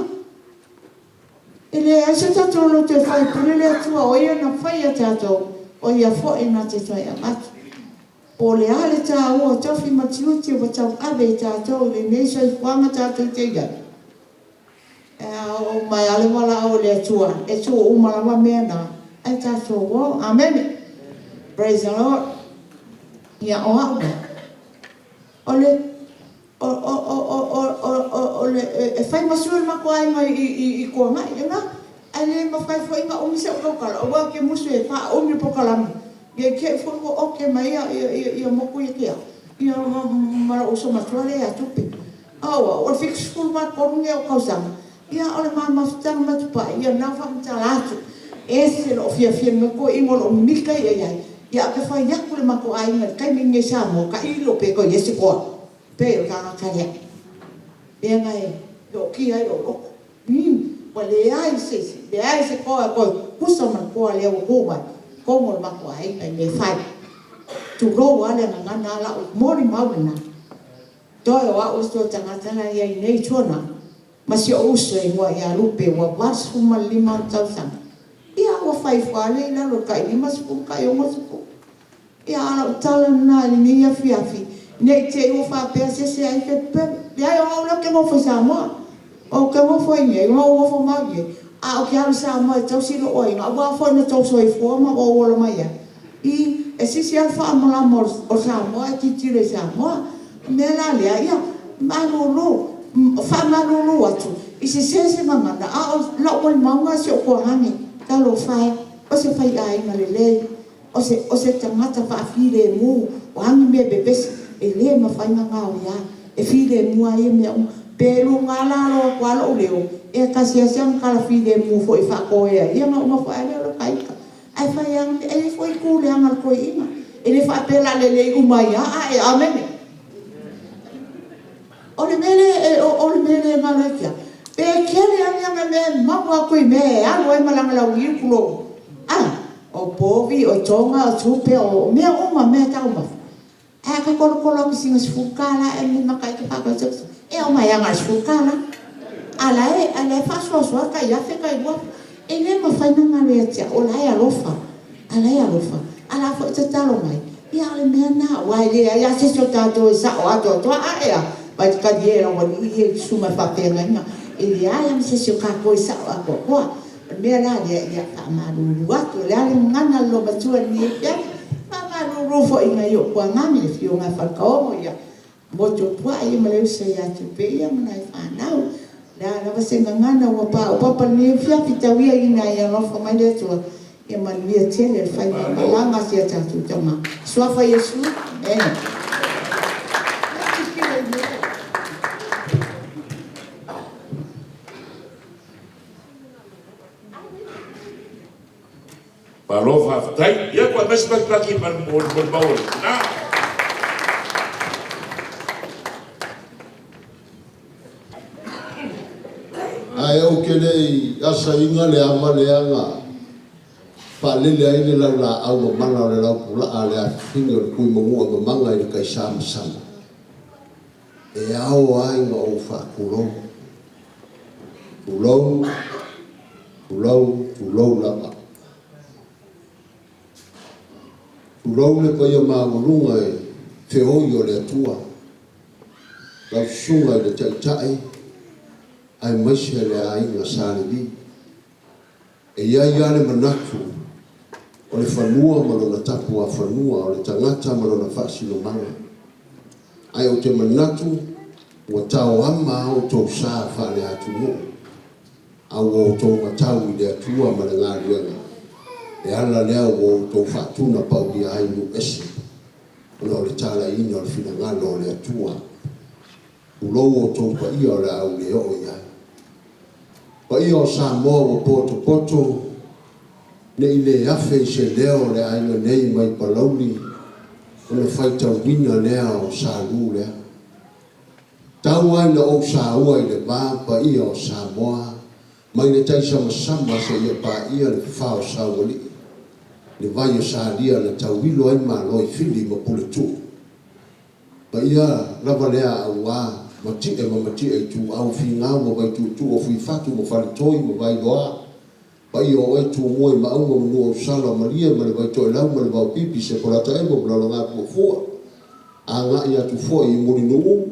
e leai so tatou loto e faipule le Atua, o Ia na faia tatou, o Ia foi na te toe avatu. Po o le a le taua o tofi ma tiute ua tauave e tatou i lenei soifuaga tatou te i ai, E a oo mai lava le valaau a le Atua, e tuu uma lava mea na, ae tatou o. Amene. Praise the Lord. Ia, o au nei, o le, o, o, o, o, o, o, o, o le, e fai ma sui o le matou aiga i, i, i Tuanai, ena, ae le mafai foi ona umi si au tautala, aua ou te musu e faaumi le polokalame, ne i te i foi ua ote mai ia, ia, ia, ia motu ia te au, ia, ma, ma lou uso matua lea ia Tupe. Aua, o le 73 lenei o ou tausaga, ia o le ma mafutaga ma Tupai, ia lena ua faamatala atu. E ese lou fiafia i lenei toeaina o lou mimita ia i ai, ia ae ou te fai atu i le matou aiga i le taimi lenei i Samoa, tailo pe toe i ai se toa pei o le tagata lea. Lea na e ootia ai lou loto. Hum, ua leai se isi, leai se toa e toe tutusa ma le toa lea ua tu mai i totonu o le matou aiga i mea e fai. Tulou lava le gagana a lau molimau lena. Toe o au le toe tagata la e i ai nei i Tuanai ma si ou uso e igoa ia Lupe ua 85 ona tausaga. Ia ua fai ifo lava lea i lalo i le tai 50 tai 60. Ia a o lau tala lena i lenei afiafi, Ne i te i ua faapea se isi ai te pepelo. Leai, o au lea ou te nofo i Samoa. Ou te nofo ai nei, na ou nofo mau i ai, a ou te alu i Samoa e tausi lou aiga, aua foi na tou soifua ma ou ola mai ai. I, e sisi lava le faamalama o Samoa ae tilotilo i Samoa. O le mea la lea, ia, malulu, faamalulu atu, i sese se gagana, a o lau molimauga si ou tuagane, talofa e, o se faiaiga lelei, O se, o se tagata faafilemu, o a ni mea e vevesi, e le mafai ona gaoia. E filemu lava ia mea uma. Pe luga lalo atu lava lou leo, e tasi lava si ana tala filemu foi e faatoea ai, ia ona uma foi lava lea o lota ita. Ae fai lava ana mea. E i ai foi itu leaga a le toeaina. E le faapea o le a lelei uma ai lava, ae. Amene. O le mea lea, o le mea lea e galo ia te au, pe tele lava ni ana mea e maua atu i mea e alu ai ma lana launiu, tulou, a, o povi, o toga, o tupe, o mea uma, meataumafa, ae a ta tolotolo atu i sina $10 ea e matai e omai lava na o le $10, a o la e, a o la e faasoasoa le tai $1,000 tai $2,000. E le mafai ona galo ia te au, o la e alofa, a la e alofa. A o la foi e tatalo mai, ia a o le mea lena, aua e leai lava se isi o tatou e sao atoatoa. Ae a, vaai talie e le aualii ia i susuga i faafeagaiga. E leai lava ma se isi o tatou e sao atoatoa. O le mea la lea, ia faamalulu atu. O le a le gagana a le loomatua i lenei afiafi? Faamalulu foi i nai ou tuagane, le afioga ia Falekaogo Motuopuaa ma le uso ia Tupeia ma nai fanau. O le a lava se gagana ua paopapa i lenei afiafi, tau ia ina ia alofa mai le Atua ia manuia tele le faimamalaga a si a tatou Tama. I le Suafa o Iesu, Amene. Malo faafetai. Ia toe aumai se makimaki mo le molimau a le tina. Ae ou te le i asaina le ava lea na faalele ai le laulaau mamala o le laupulaa a le afafine o le Tuimanua mamaga i le taisamasama, e ao lava ina ou faatulou. Tulou, tulou, tulou lava. Tulou le paia maualuga i feoi o le Atua, lau Susuga i le Taitai aemaise le aiga Sa Levi. E i ai lava le manatu o le fanua ma lona tapuafanua, o le tagata ma lona faasinomaga. Ae ou te manatu ua taoama a outou sa faale-atunuu, a ua outou matau i le Atua ma le galuega, le ala lea ua outou faatunapaulia ai nuu ese, ona o le talaiina o le finagalo o le Atua. Tulou outou paia o le a ou le oo i ai. Paia o Samoa ua potopoto, ne i le afe i se leo le aiga nei mai Palauli ona faitauina lea o Salū lea. Tau lava ina ou saua i le va paia o Samoa mai le taisamasama seia paia le fafao o Saualii, le vai o Salia na tauilo ai Malo i Fili ma Puletuu. Paia lava lea aua Mati'e ma Mati'e Ituau, Finau ma Vaituutuu o Fuifatu ma Faletoi ma Vailoa, paia o oe Tumua i Maauga ma Nuuausala o Malie ma le Vaitoelau ma le Vaopipi, Sepolataemo ma Lalogatuafua, agai atu foi i Mulinuu,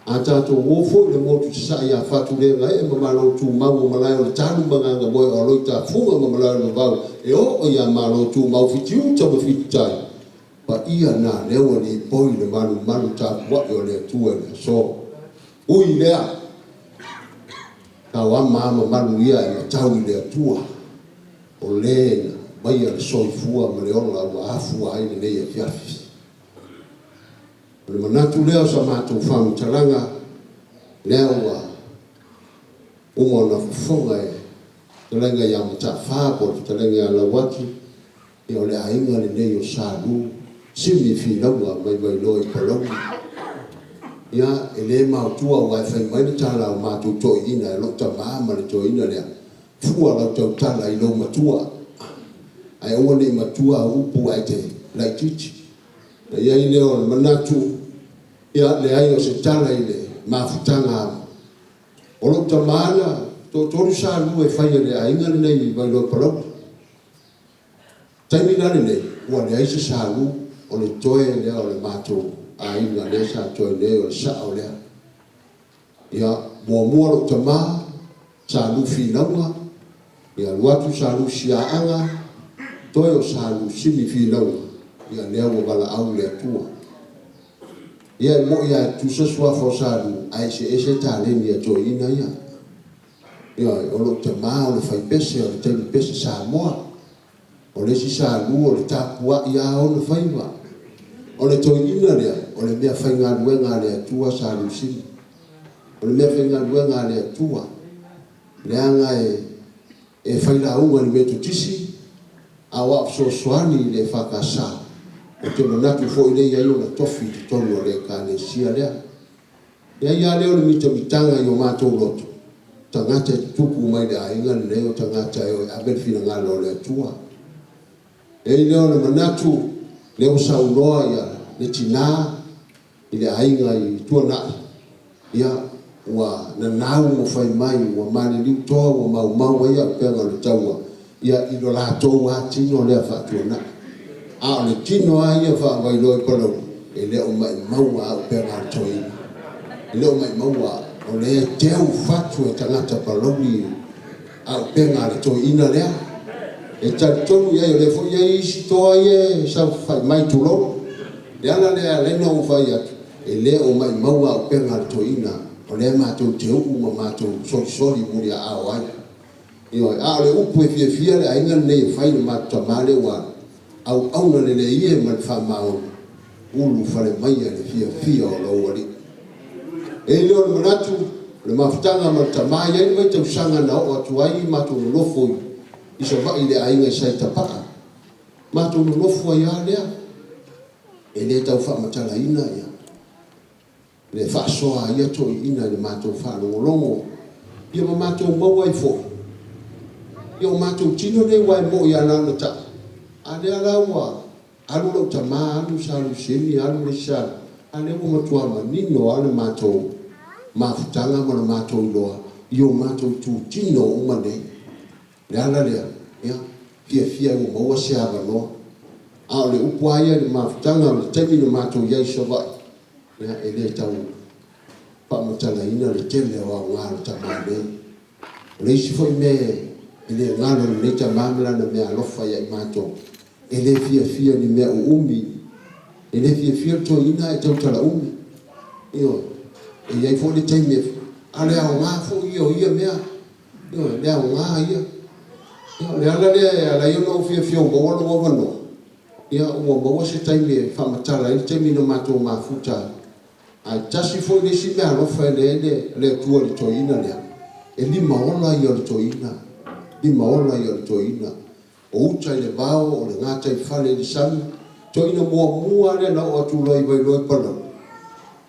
a tatou o foi i le motu i Sasae ia Fatulegaee ma Malotumau o Malae o le Talu ma Gagamoe o Aloitafuga ma Malae o le Vavau e oo ia Malotumau Fitiuta ma Fititai, Paia na lea ua lipoi le malumalu tapuai o le Atua i le aso. Ui i lea, tauama a mamalu ia e matau i le Atua, o le na aumaia le soifua ma le ola ua afua ai lenei afiafi. O le manatu lea o sa matou faamatalaga, lea ua uma ona fofoga e fetalaiga ia Mataafa po o le fetalaiga ia Lauaki, Ia o le aiga lenei o Sa Lu, Simi Finauga mai Vailoa i Palauli. Ia, e le maotua aua e fai mai le tala a o matou toeaiina e lou tama ma le toeaina lea, fua lau tautala i lou matua, ae aua ne i matua au upu ae te laitiiti. Ona i ai lea o le manatu, ia, leai o se tala i le mafutaga o lou tama na toatolu Sa Lu e fai e le aiga lenei i Vailoa Palauli. Taimi la lenei, ua leai se salu, o le toe lea o le matou aiga lea sa totoe nei, o le sa'o lea. Ia, muamua lou tama, Sa Lu Finauga, ia alu atu Sa Lu Siaaga, toe o Sa Lu Simi Finauga, ia lea ua valaau le Atua. Ia e mo'i lava e tutusa suafa o Sa Lu, ae eseese taleni a toeaiina ia. Ioe, o lou tama o le faipese, o le teine pese Samoa. O le isi Sa Lu o le tapua'i lava ona faiva. O le toeaina lea, o le mea faigaluega a le Atua Sa Lu Simi. O le meafaigaluega a le Atua, leaga e e failauga i le Metotisi, a o au fesoasoani i le EFKS, ou te manatu foi lea e i ai ona tofi i totonu o le Ekalesia lea. Leai lava lea o le mitamitaga i o matou loto, tagata e tutupu mai le aiga lenei o tagata e o e ave le finagalo o le Atua. E i ai lea o le manatu, lea ua saunoa ia le tina, i le aiga i Tuanai, ia, ua nanau ma fai mai, ua maliliu toa, ua maumau ai auupega o le taua, ia, i lo latou lava tino lea faatuanai. A o le tino lava ia faa-Vailoa i Palauli, e le o maimauina auupega a le toeaina. E le o maimauina, o lea e teu fatu e tagata Palauli auupega a le toeaina lea. E talitonu i ai, o lea foi e i ai isi toa ia e saofafai mai, tulou. Le ala lea e ala ai ona ou fai atu, e le o maimauina auupega a le toeaina, o lea matou te uu ma matou solisoli muliaao ai. Ioe, a o le upu e fiafia le aiga lenei e fai i le matou tama lea ua alu, auauna lelei e ma le faamaoni, ulufale maia i le fiafia o lou Alii. E i ai lea o le manatu, o le mafutaga ma le tama, e i ai le vaitausaga na oo atu ai matou nonofo i Savaii i le aiga i Sa i Tapaa, matou nonofo ai lava lea. E le tau faamatalaina ia le faasoa a ia toeaiina i le matou faalogologo ia ma matou maua ai foi ia o matou tino nei aua e moi lava na ona tau, a lea la ua alu lou tama alu Sa Lusemi alu le isi Sa Lu, a lea ua matua manino lava le matou mafutaga ma le matou iloa i o matou itutino uma nei. O le ala lea, ia, fiafia ai ua maua se avanoa. A o le upu lava ia i le mafutaga o le taimi na matou i ai i Savaii, ia, e le tau faamatalaina le tele o aoga o le tama nei. O le isi foi mea e le galo i lenei tama ma lana meaalofa ia i matou, e le fiafia i ni mea uumi, e le fiafia le toeaina ae tautala umi. Ioe, e i ai foi le taimi e, a o le aoga foi ia o ia mea. Ioe, le aoga ia. Ia, o le ala lea e ala ai ona ou fiafia ua maua lou avanoa, ia, ua maua se taimi e faamatala ai le taimi na matou mafuta ai. Ae tasi foi le isi meaalofa e le le Atua i le toeaina lea, e limaola ia o le toeaina, limaola ia o le toeaina. O uta i le vao, o le gataifale i le sami, toeaina muamua lava lea na oo atu loa i Vailoa i Palauli,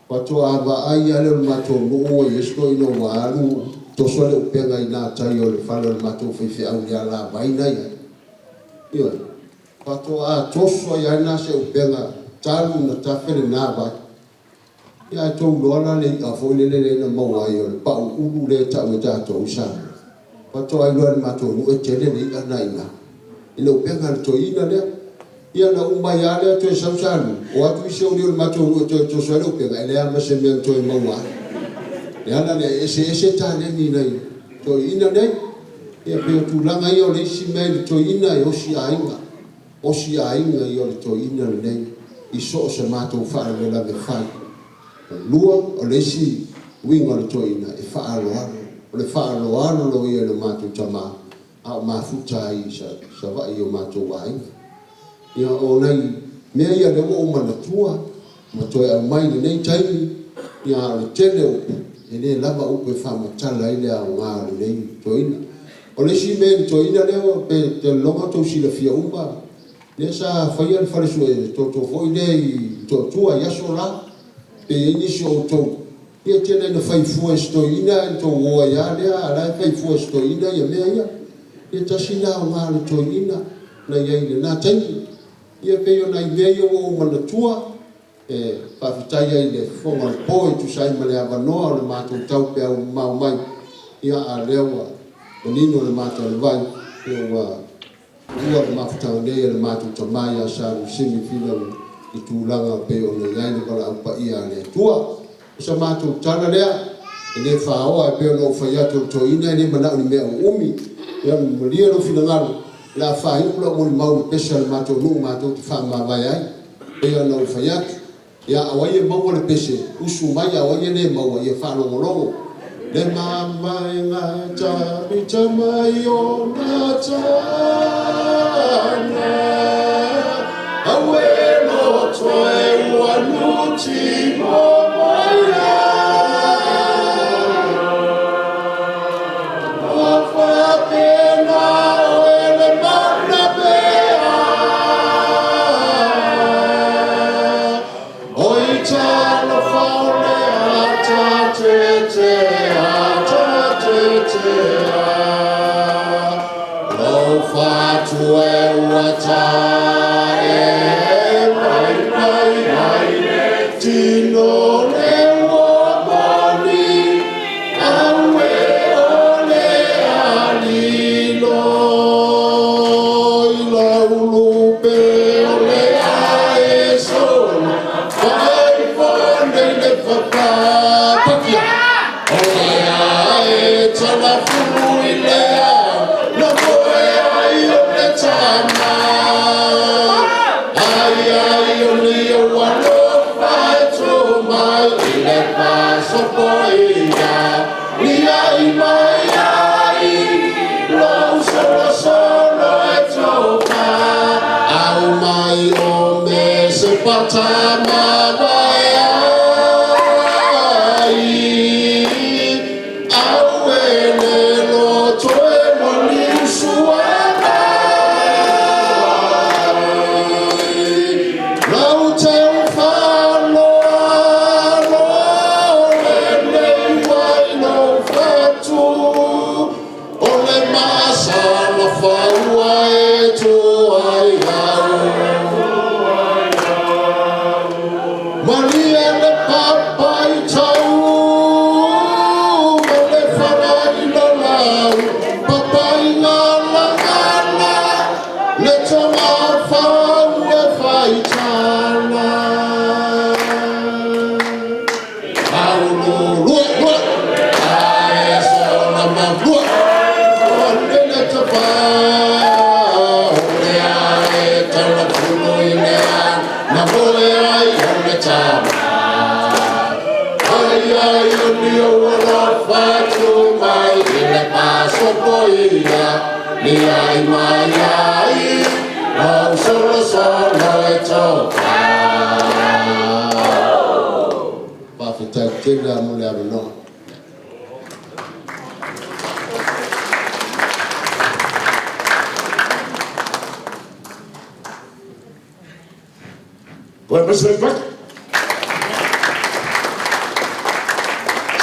Faatoa vaai lava lea o le matou nuu ua i ai si toeaina ua alu toso le upega i gatai o le fale o le matou faifeau i le alavai na i ai. Ioe. Faatoa toso ai lava lena se upega talu ona tafe lena vai. Ia ae tou iloa la le i'a foi lele lea na maua ai o le pau ulu lea e tau e tatou i Samoa. Faatoa iloa e le matou nuu e tele le i'a na i ina i le upega a le toeaina lea. Ia na uma ai lava lea toe sau sa alu, o atu isi o le matou nuu e toe toso ai le upega, e leai lava ma se mea na toe maua ai. O le ala lea, e eseese taleni i nai toeaiina nei. Ia pei o tulaga ia o le isi mea i le toeaina e osi aiga, osi aiga ia o le toeaina lenei i so o se matou faalavelave fai. Lua, o le isi uiga o le toeaina, e faaaloalo. O le faaaloalo ia i lo matou tama, a o mafuta ai i Savaii i o matou aiga. Ia, o nai mea ia lea ua ou manatua ma toe aumai i lenei taimi, ia, a o le tele o upu, e le lava upu e faamatala ai le aoga o lenei toeaina. O le isi mea i le toeaina lea, pe te lologa tou silafia uma, lea sa faia le fale sue toto foi lea i Motootua i aso la, pe i ai nisi o outou, ia tele ina fai fua e si toeaina ae na tou o ai lava lea, a o la e fai fua e si toeaina ia mea ia. Ia tasi lena aoga o le toeaina na i ai i lena taimi. Ia pei o nai mea ia ua ou manatua, e faafetai ai i le Fofoga o le Po e tusa ai ma le avanoa o le matou taupeau mamao mai, ia a o lea ua manino le mata o le vai, ia ua Ua le mafutaga nei a le matou tama ia Sa Lusemi Finauga. i tulaga e pei ona i ai le valaau paia a le Atua. O sa matou tala lea, e le faoa e pei ona ou fai atu o le toeaina e le manao i ni mea uumi. Ia malie lou finagalo, o le a faaiu lau molimau i le pese a le matou nuu matou te faamavae ai. E pei ona ou fai atu, ia o ai e maua le pese, usu mai, a o ai e le maua, ia faalogologo. Le mamaega e tavita mai ona tana, aue loto e ua nuti momoia. Ua faapena oe le mana pea, oi talofa o le ata tetea, ata tetea. Lou fatu e ua tae mai mai ai le tino le ua moni, aue o le alilo i lau lupe o le ae sola, fai nei le papapakia. O le ae talafulu i le ao, na moe ai o le tama. Ai ai o le alofa e tō mai i le pasopoia. Lia i mai ai, lou solo solo e tōka. Au mai o me se patama vai ai. Au e le loto e moni usuana. Lau te ufalo alo le nei wai no fatu. O le masala faua e tu ai au. Maria le papai tau, ma le farai lalau, papai ngala ngala, le tonga fau e faitala. Paulo lua lua, ae sola ma lua, o le tapa, o le ae talafulu i le a, na moe ai o le tama. Ai ai o ni o alofa tu mai i le pasopoia, ni ai mai ai, au solo solo e toka. Faafetai tele mo le avanoa. Koe mai se paki.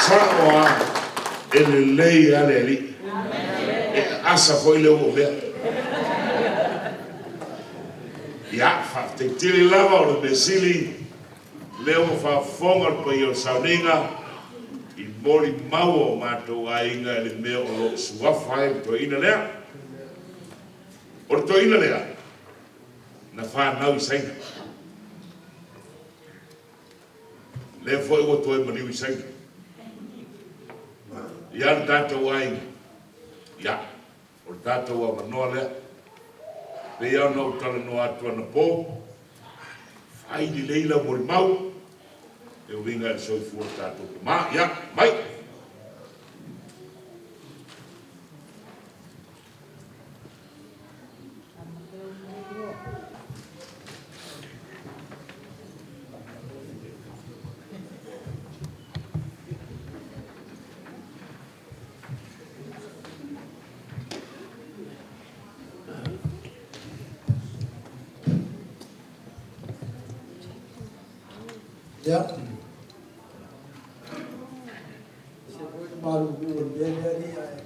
Sao a e lelei a le alii. E asa foi le ua mea. Ia, faafetai tele lava o le mea sili, lea ua faafofoga le paia o le sauniga i molimau o matou aiga i le mea o lo o suafa ai le toeaina lea. O le toeaina lea, na fanau i Saina. Lea foi ua toe maliu i Saina. Ia le tatou aiga, ia, o le tatou avanoa lea. Pei ona ou talanoa atu anapo, fai lelei lau molimau, e uiga i le soifua o le tatou tama. Ia, mai! Ia. Se foi le malulu o le mea lea ni ae.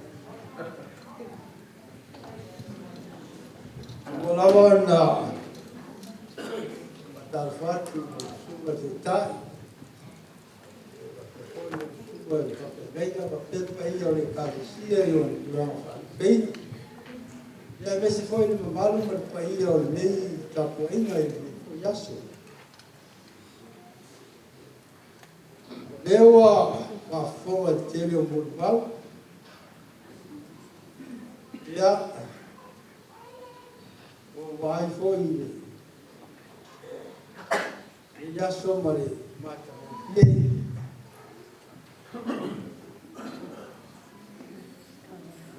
Ua lava ona faatalofa atu i le susuga i le Taitai, faapea foi le susuga i le faafeagaiga, faapea le paia o le Ekalesia i ona tulaga faalupeina. Ia aemaise foi le mamalu ma le paia o lenei tapuaiga i lenei foi aso. Lea ua faafofoga i le tele o molimau, ia, ua ou vaai foi i lenei aso ma le matagofie.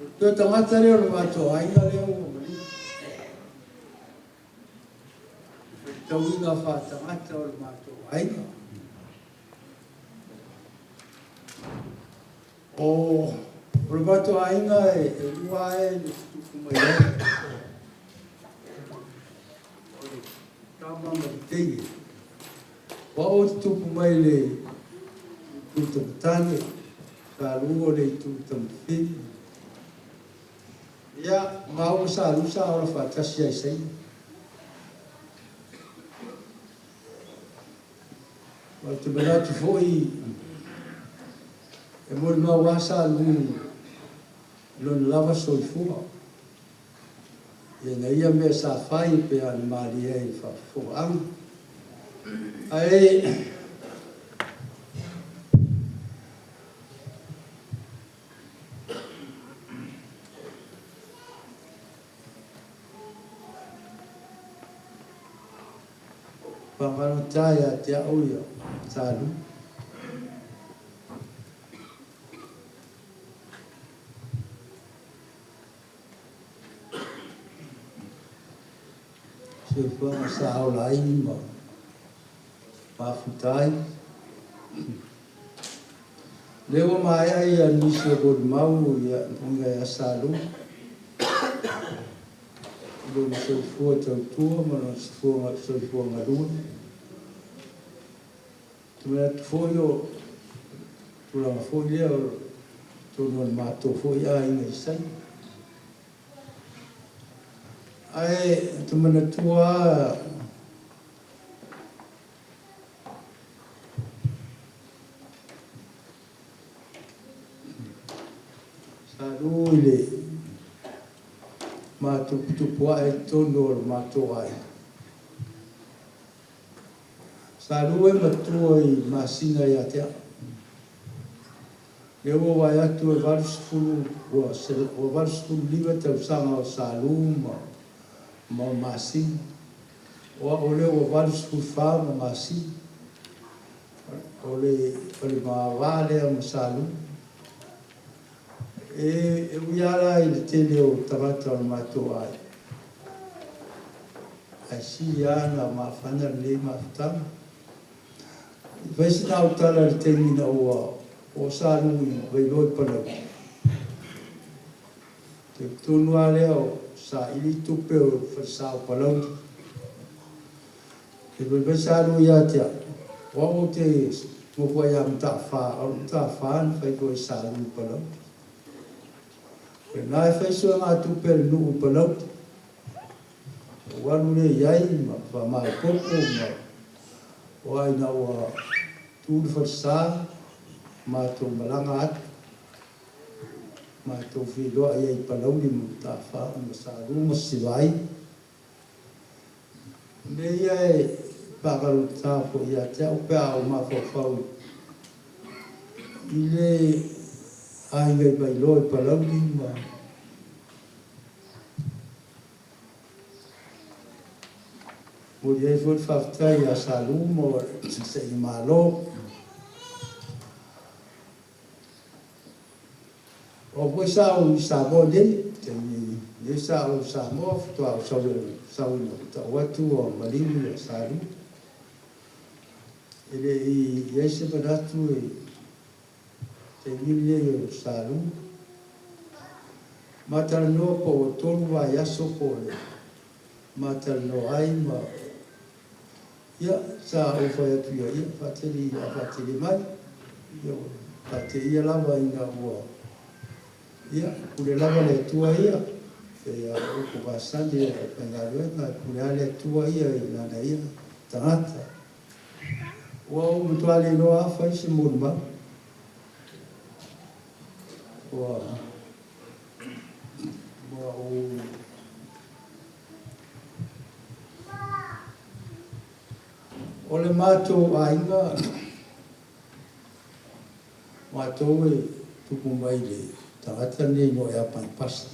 O le toe tagata lea o le matou aiga lea ua maliu. Faitauina faatagata o le matou aiga. O le matou aiga e lua lava e na tutupu mai ai. O le tama ma le teine. O au ou te tupu mai i le itu tamatane, Sa Lu o le itu tamafine. Ia, maua ma Sa Lu sa ola faatasi ai Saina. Ou te manatu foi e molimau lava Sa Lu i lona lava soifua ia na ia mea sa fai pe a na malie ai i le faafofogaaga. Ae Faagalota ia te au ia Sa Lu. Soifuaga sa ola ai ma mafuta ai. Lea ua maea ia nisi o molimau ia uiga ia Sa Lu i lona soifua tautua ma lona soifua galue. Ou te manatu foi o tulaga foi lea o totonu o le matou foi aiga i Saina. Ae ou te manatua lava Sa Lu i le maatuputupu ae i totonu o le matou aiga. Sa Lu e matua i masina ia te au. Lea ua vaai atu e 80, ua 85 tausaga o Sa Lu ma masina. O au lea ua 84 ma masina. O le ma va lea ma Sa Lu. E ui lava la i le tele o tagata o le matou aiga, ae sili lava ona mafana lenei mafutaga. E fai sina au tala i le taimi ina ua oo Sa Lu i Vailoa i Palauli. Talitonu lava lea o saili tupe o le falesa o Palauli. E fai mai Sa Lu ia te au, o au ou te nofo ai ia Mataafa, o Mataafa na fai foi e Sa Lu i Palauli. O lena e fai suegatupe a le nuu i Palauli. Ou alu lea i ai ma faamaopoopo ma aua ina ua tu le falesa, matou malaga atu. Matou feiloai ai i Palauli ma Mataafa ma Sa Lu ma Sivai. O mea ia e faagalugata foi ia te au pe a ou mafaufau i le aiga i Vailoa i Palauli ma momoli ai foi le faafetai ia Sa Lu mo le Saina Malo. O au foi sa ou i Samoa nei, taimi nei sa ou i Samoa faatoa ou sau ina ua tau atu ua maliu ia Sa Lu. E le i i ai se manatu i taimi nei o Sa Lu. Ma talanoa po ua 3 vaiaso po o le ma talanoa ai ma Ia, sa ou fai atu ia ia, faatele a faatele mai. Ia, ua faateia lava ina ua, ia, pule lava le Atua ia. Pei lava o upu masani a le aufaigaluega, e pule lava le Atua ia i lana ia tagata. Ua ou matua le iloa lava fai se molimau. Ua, ua ou O le matou aiga, Matou e tupu mai i le tagata lenei igoa ia Panapasa.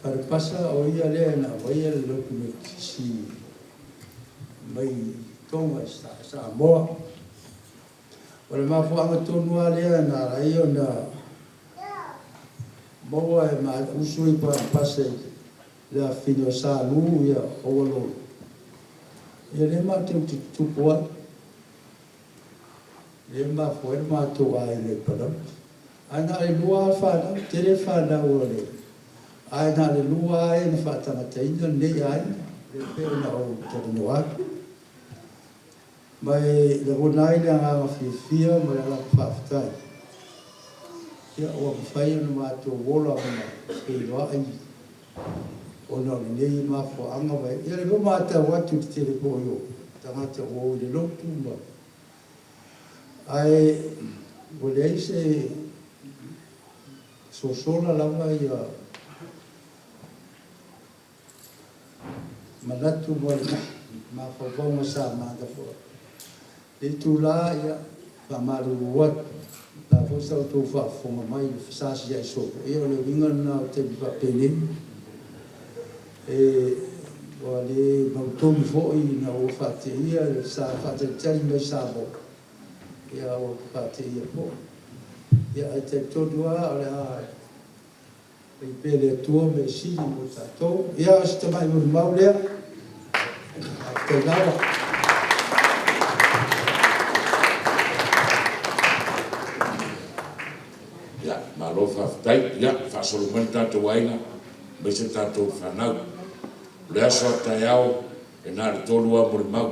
Panapasa o ia lea na aumaia le lotu Metotisi mai Toga i Samoa. O le mafuaaga tonu lava lea na ala ai ona maua e ma uso i Panapasa i le afafine o Sa Lu ia Owalolo. Ia lea matou te tutupu ai. Lea e mafua ai le matou aiga i Palauli. Ae na o le lua lava fanau, tele fanau a le ae na o le lua lava e na faatagataina lenei aiga, lea e pei ona ou talanoa atu. Ma e lagona ai le agaga fiafia ma le agaga faafetai, ia ua mafai ona matou ola ma feiloai ona o lenei mafuaaga ma ia lea foi ua matau atu i le tele foi o tagata ua o i le lotu ma ae ua leai se sosola lava ia manatu ma le mafaufauga sa manatua. I lenei itula, ia, faamalulu atu, o le a foi sa outou faafofoga mai i le fesasiai solo, ia o le uiga lena o taimi faapenei. E, ua le mautonu foi ina ua faateia le sa faatalitali mai Samoa, ia ua faateia foi. Ia ae talitonu lava o le a Fai pea e le Atua mea sili mo tatou. Ia, o si tamai molimau lea. Faafetai lava. Ia, malo faafetai. Ia, faasolo mai le tatou aiga, aemaise tatou fanau. O le aso a taeao, e na o le tolu lava molimau.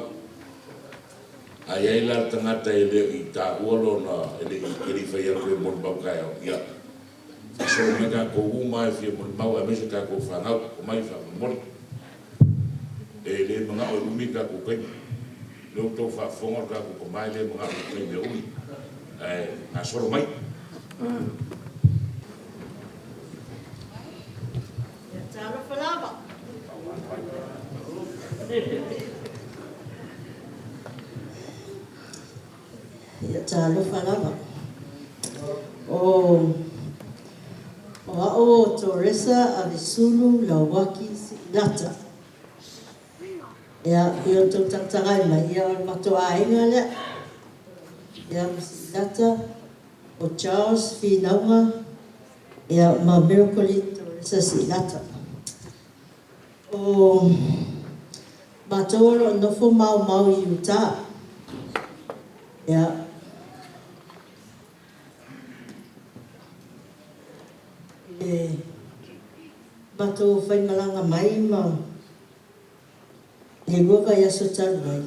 A i ai la le tagata e le i taua lona, e le i fai atu e molimau taeao, ia, faasolo mai tatou uma lava e fia molimau aemaise tatou fanau. Omai faamolemole. E le manao e umi le tatou taimi. O lea ua outou faafofoga o le tatou tama e le manao i se taimi e umi. Ae gasolo mai. Talofa lava. Ia talofa lava. O o au o Toresa Avesulu Lauaki Si'ilata. Ia, i o outou tagatagai mai, ia o le matou aiga lea. Ia ma Si'ilata, o Charles Finauga, ia ma Miracle Toresa Si'ilata. O matou o lo o nofo maomao i Utah. Ia, i le matou faimalaga mai ma le 2 vaiaso talu ai,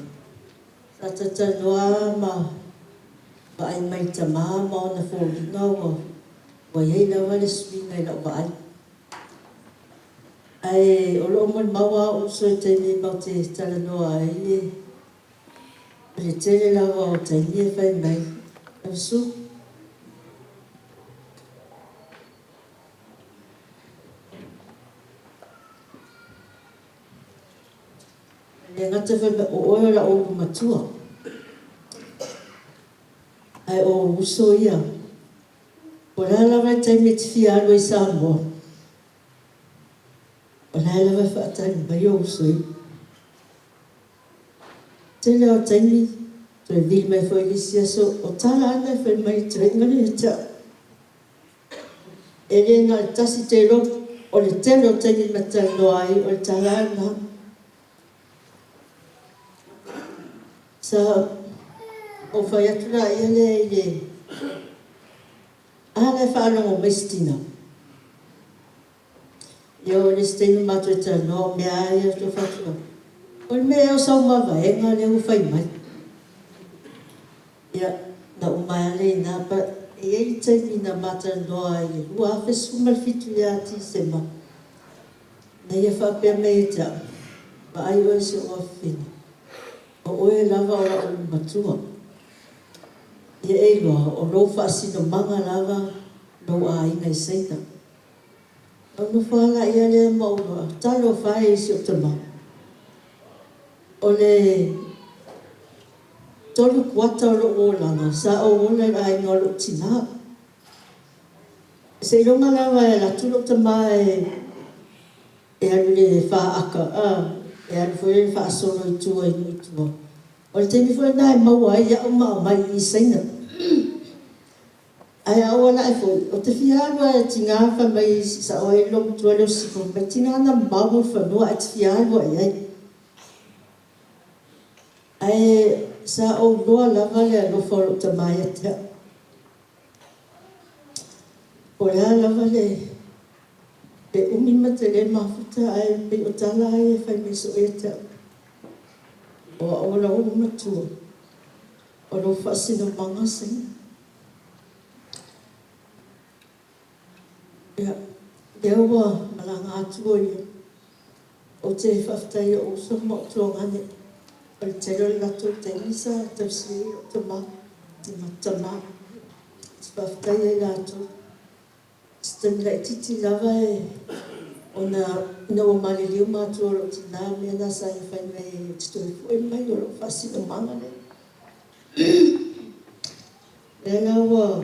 sa talatalanoa ma vaai mai i tama ma ona foliga ua i ai lava le suiga i lau vaai. Ae o lo o molimau lava ou uso i taimi matou te talanoa ai i le tele lava o taimi e fai mai, Ausu, e le gata fai mai o oe o lau ulu matua, ae o ou uso ia. Po o le a lava le taimi e te fia alu ai i Samoa, o la e lava e faatali mai ou uso ia. Tele lava o taimi, toe vili mai foi i le isi aso, o tala lava na e fai mai e tuuaiga lea ia te au. E le na o le tasi te iloa, o le tele o taimi ma te talanoa ai, o le tala lava lena. Sa ou fai atu laia lea i le, a la e faalogo mai si tina. Ia oo i le isi taimi matou talanoa, o mea lava ia ou te fai atu, o le mea ea o sau mavaega lea ua fai mai. Ia, na uma ai lava lea i ina, but e i ai le taimi na ma talanoa ai i le 2017 ia Tesema, na ia faapea mai ia te au, Vaai oe i si ou afafine, o oe lava o la'u matua. Ia e iloa, o lou faasinomaga lava lou aiga i Saina. Ona ou nofo lava laia lea ma ou iloa, talofa e i si ou tama. O le. Tolu kuata o lou olaga sa ou ola i le aiga o lou tinā. Seiloga lava e alu atu lou tama e alu i le faaka a, e alu foi lele faasolo i tua i nuu i tua. O le taimi foi lena e maua ai au ma aumai i i Saina. Ae a ou ala'e foi, ou te fia alu lava e tiga ona fai mai si sa'o ai le olomatua lea o Sisifo, fai mai, tiga ona mamao Mulifanua ae e te fia alu lava i ai. Ae sa ou iloa lava le alofa o lou tama ia te a'u. Po o le a lava le umi ma te le mafuta ae pei o tala lava ia e fai mai soo ia te a'u, O a'u o lau olomatua, o lou faasinomaga Saina. Ia, lea ua malaga atu o ia. Ou te faafetai i o'u uso ma o'u tuagane, o le tele o le latou taimi sa tausia ai lo'u tama, le tama. Ou te faafetai ai ia latou. Se taimi laitiiti lava e ona ina ua maliliu matua o lou tina, o le mea lena sa ia fai mai ai ou te toe foi mai, o lou faasinomaga lea. O lea la ua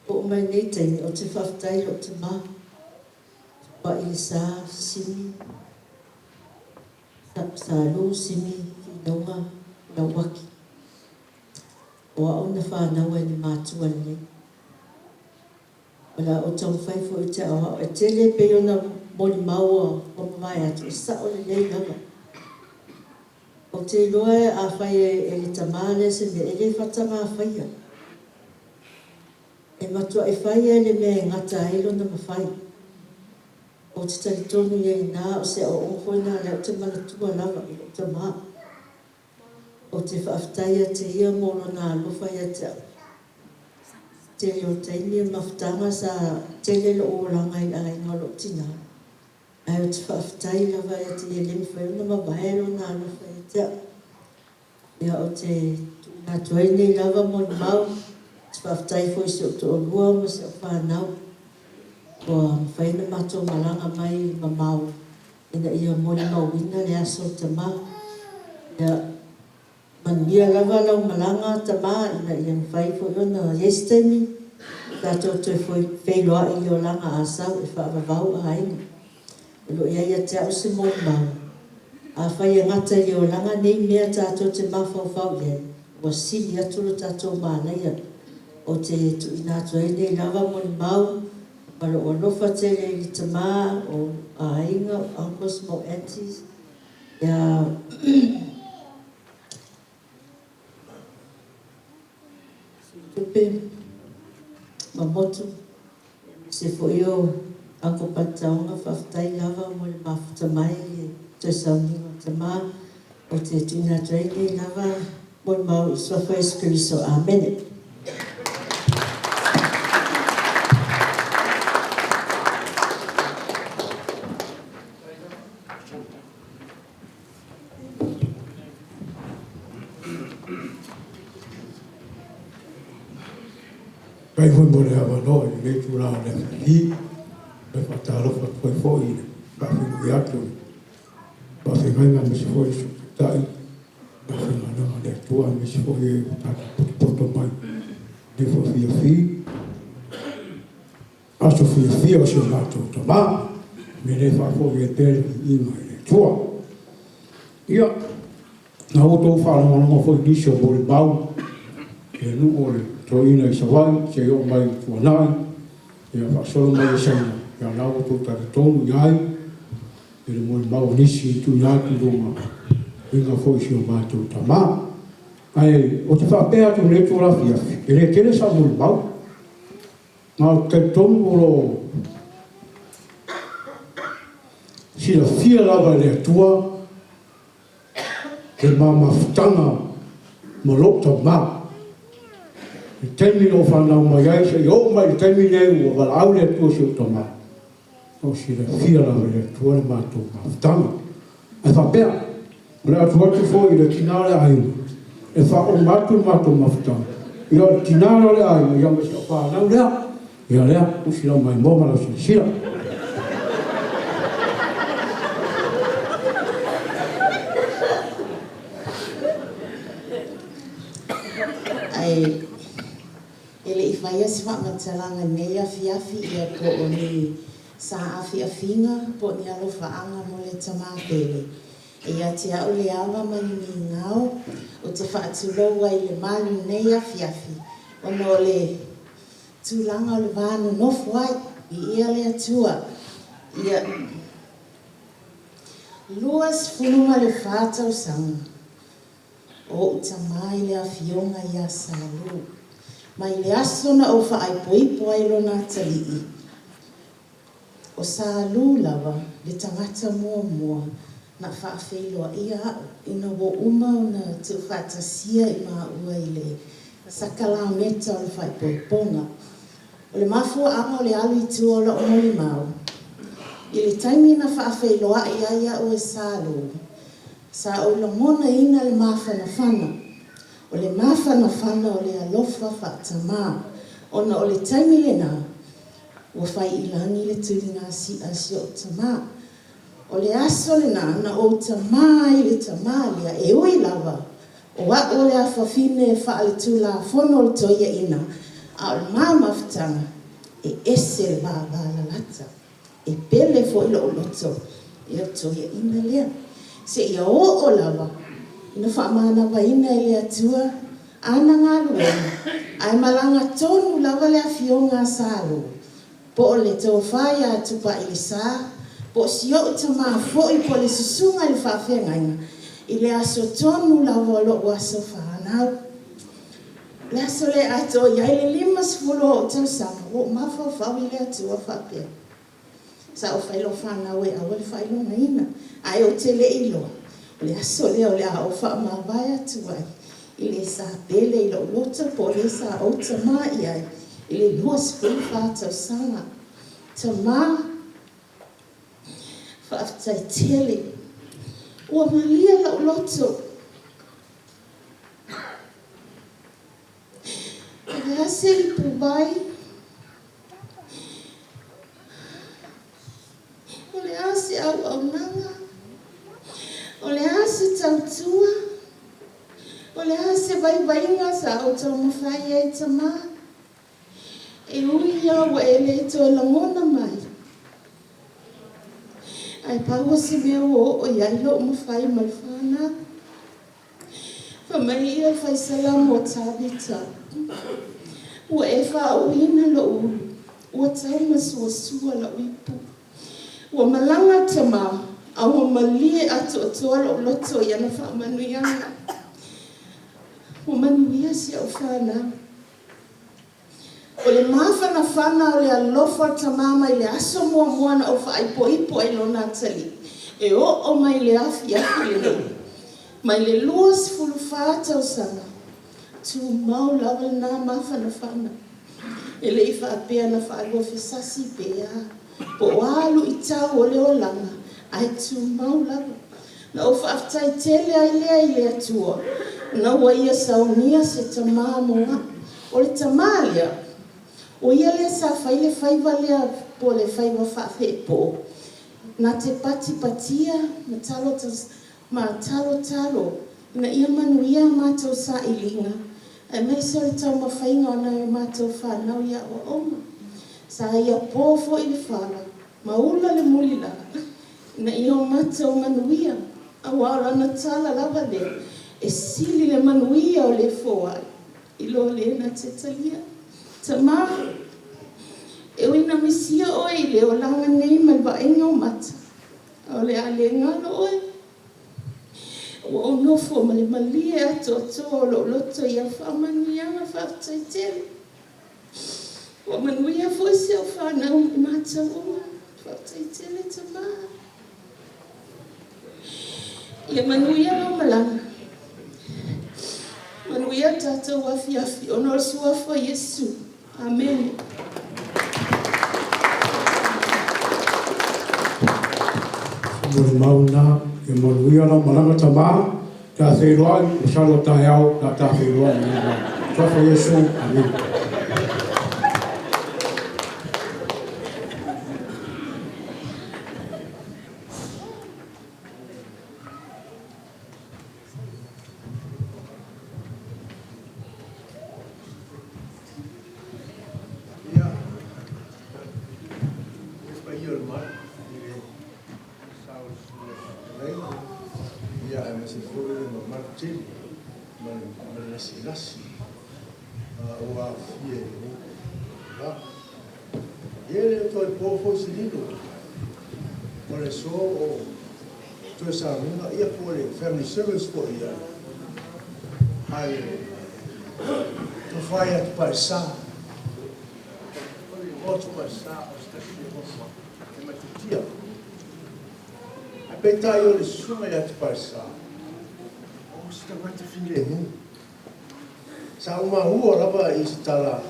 oo mai lenei taimi, ou te faafetai i lou tama, Tupai Lesa Simi, Salu Simi Finauga Lauaki. O au na fanau ai i le matua lelei. O le a ou taumafai foi ou te aoao. E tele e pei ona molimau ua mavae atu, e sao lelei lava. Ou te iloa afai e le tama lea se mea, e le faataga faia. E matuai fai lava i le mea e gata ai lona mafai. Ou te talitonu i ai i ina, o se aoaoga foi lena o lea ou te manatua lava i lou tama. Ou te faafetai ia te ia mo lona alofa ia te au. Tele o taimi o mafutaga sa tele lou olaga i le aiga o lou tina, ae ou te faafetai lava ia te ia e le mafai ona mavae lona alofa ia te au. Ia ou te tuuina atu ai nei lava molimau, ou te faafetai foi i si ou toalua ma si au fanau ua mafai ona matou malaga mai mamao ina ia molimauina le aso o Tama. Ia manuia lava lau malaga Tama ina ia mafai foi ona i ai se taimi tatou toe feiloai i le olaga a sau e faavavau aiga. O lo o i ai ia te au se molimau, afai e gata i le olaga nei mea tatou te mafaufau i ai, ua sili atu lo tatou manaia. Ou te tuuina atu ai nei lava molimau ma lou alofa tele i le tama, o aiga, o uncles ma o aunties, ia Tupe ma Motu, aemaise foi o Uncle Paletaoga, faafetai lava mo le mafuta mai i le toe sauniga o Tama. Ou te tuuina atu ai lenei lava molimau i le Suafa o Iesu Keriso. Amene. Faafetai foi mo le avanoa i lenei itula o le afiafi. E faatalofa atu ai foi i le faafeiloai atu i le faafeagaiga aemaise foi le Sui Taitai, le aufaigaluega a le Atua aemaise foi e ua tatou potopoto mai i lenei foi afiafi, aso fiafia o si o matou tama. O le mea lea e faafoi ai pea le viiga i le Atua. Ia, na ua outou faalogologo foi i nisi o molimau i le nuu o le toeaina i Savaii seia oo mai i Tuanai, ia faasolo mai e Saina, ia o la ua outou talitonu i ai i le molimau a nisi i tuuina atu i luga uiga foi i si o matou tama. Ae ou te faapea atu i lenei itula afiafi, e le tele sau molimau, ma ou te talitonu o lo o silafia lava e le Atua le ma mafutaga ma lou tama. I le taimi na ou fanau mai ai seia oo mai i le taimi lenei ua valaau le Atua i si ou tama, o silafia lava e le Atua le matou mafutaga. Ae faapea, o le atu atu foi i le tina o le aiga e faauma atu le matou mafutaga, ia o le tina lea o le aiga, ia ma si au fanau lea, ia lea, usi lau maimoa ma lau silasila. E le i faia se faamatalaga i lenei afiafi ia po o ni saafiafiga po o ni alofaaga mo le tama pele, e ia te au le ava ma le migao ou te faatulou ai i le malu i lenei afiafi ona o le tulaga o le va nonofo ai. Viia le Atua. Ia 24 tausaga o ou tama i le Afioga ia Salū, mai le aso na ou faaipoipo ai i lona atalii, o Salū lava le tagata muamua na faafeiloaia a'u ina ua uma ona tuufaatasia i maua i le sakalameta o le faaipoipoga. O le mafuaaga o le alu i tua o la'u molimau, i le taimi na faafeiloai ai a'u e Salū, Sa ou lagonaina le mafanafana, o le mafanafana o le alofa faatamā, ona o le taimi lena ua fai i lagi le tuligasi'a a si o'u tamā. O le aso lena na ou tamā ai i le tamā lea, e ui lava o a'u o le afafine faaletulafono o le toeaina, a o le ma mafutaga, e ese le vavalalata. E pele foi lou loto i le toeaina lea, seia oo lava ina faamanavaina e le Atua ana galuega, ae malaga tonu lava le afioga a Salo, po o le Tofa ia Tupailesa, po o si ou tamā foi po o le susuga i le faafeagaiga, i le aso tonu lava o lou aso fanau. O le aso lea e atoa i ai le 50 o ou tausaga, ua ou mafaufau i le Atua faapea, Sa ou fai lau fanau e aua le faailogaina, ae ou te le i iloa, o le aso lea o le a ou faamavae atu ai i le sa pele i lou loto po o le sa ou tamā i ai i le 24 tausaga. Tamā, faafetai tele. Ua malie lou loto. O le a se ipuvai? O le a se auaunaga? O le a se tautua? O le a se vaivaiga sa ou taumafai ai Tamā? E ui lava ua e le toe lagona mai, ae pau o se mea ua oo i ai lou mafai ma le fanau. Fai mai ia le Fai Salamo o Tavita, Ua e faauuina lou ulu, ua taumasuasua lau ipu. Ua malaga Tamā, a ua malie atoatoa lou loto i ana faamanuiaga. Ua manuia si au fanau. O le mafanafana o le alofa o le Tama mai le aso muamua na ou faaipoipo ai i lona atalii, e oo mai i le afiafi lenei, mai le 24 tausaga, tumau lava lena mafanafana. E le i faapea na faaluafesasi pe a, po o a luitau o le olaga, ae tumau lava. Na ou faafetai tele ai lea i le Atua ona ua Ia saunia se tama mo a'u. O le tama lea, o ia lea sa fai le faiva lea po o le faiva faafeepoo, na te patipatia ma talo ma talotalo ina ia manuia a matou sailiga aemaise o le taumafaiga o nai a matou fanau i aoaoga. Sa ia po foi le fala ma ula le mulila ina ia o matou manuia, aua o lana tala lava lea, e sili le manuia o le foai i lo le na te talia. Tama, e ui ina misia oe i le olaga nei ma le vaaiga o mata, a o le a le galo oe. Ua ou nofo ma le malie atoatoa o lou loto i au faamanuiaga faafetai tele. Ua manuia foi si au fanau ma i matou uma. Faafetai tele Tamā. Ia manuia lau malaga. Manuia le tatou afiafi ona o le Suafa o Iesu. Amene. Molimau na, ia manuia lau malaga Tamā, ta feiloai, masalo taeao la ta feiloai i le Suafa Iesu. Amene. Ia aemaise foi le mamalu tele ma le ma le lasilasi ua aofia i lenei itula. Ia e le o toe po foi se lilo, o le aso o toe sauniga ia po o le family service foi ia a le tofa ia Tupalesa. O le igoa o Tupalesa o se tasi o e matitia. Ae peitai o le susuga ia Tupalesa, o se tagata filemu. Sa ou maua lava i se tala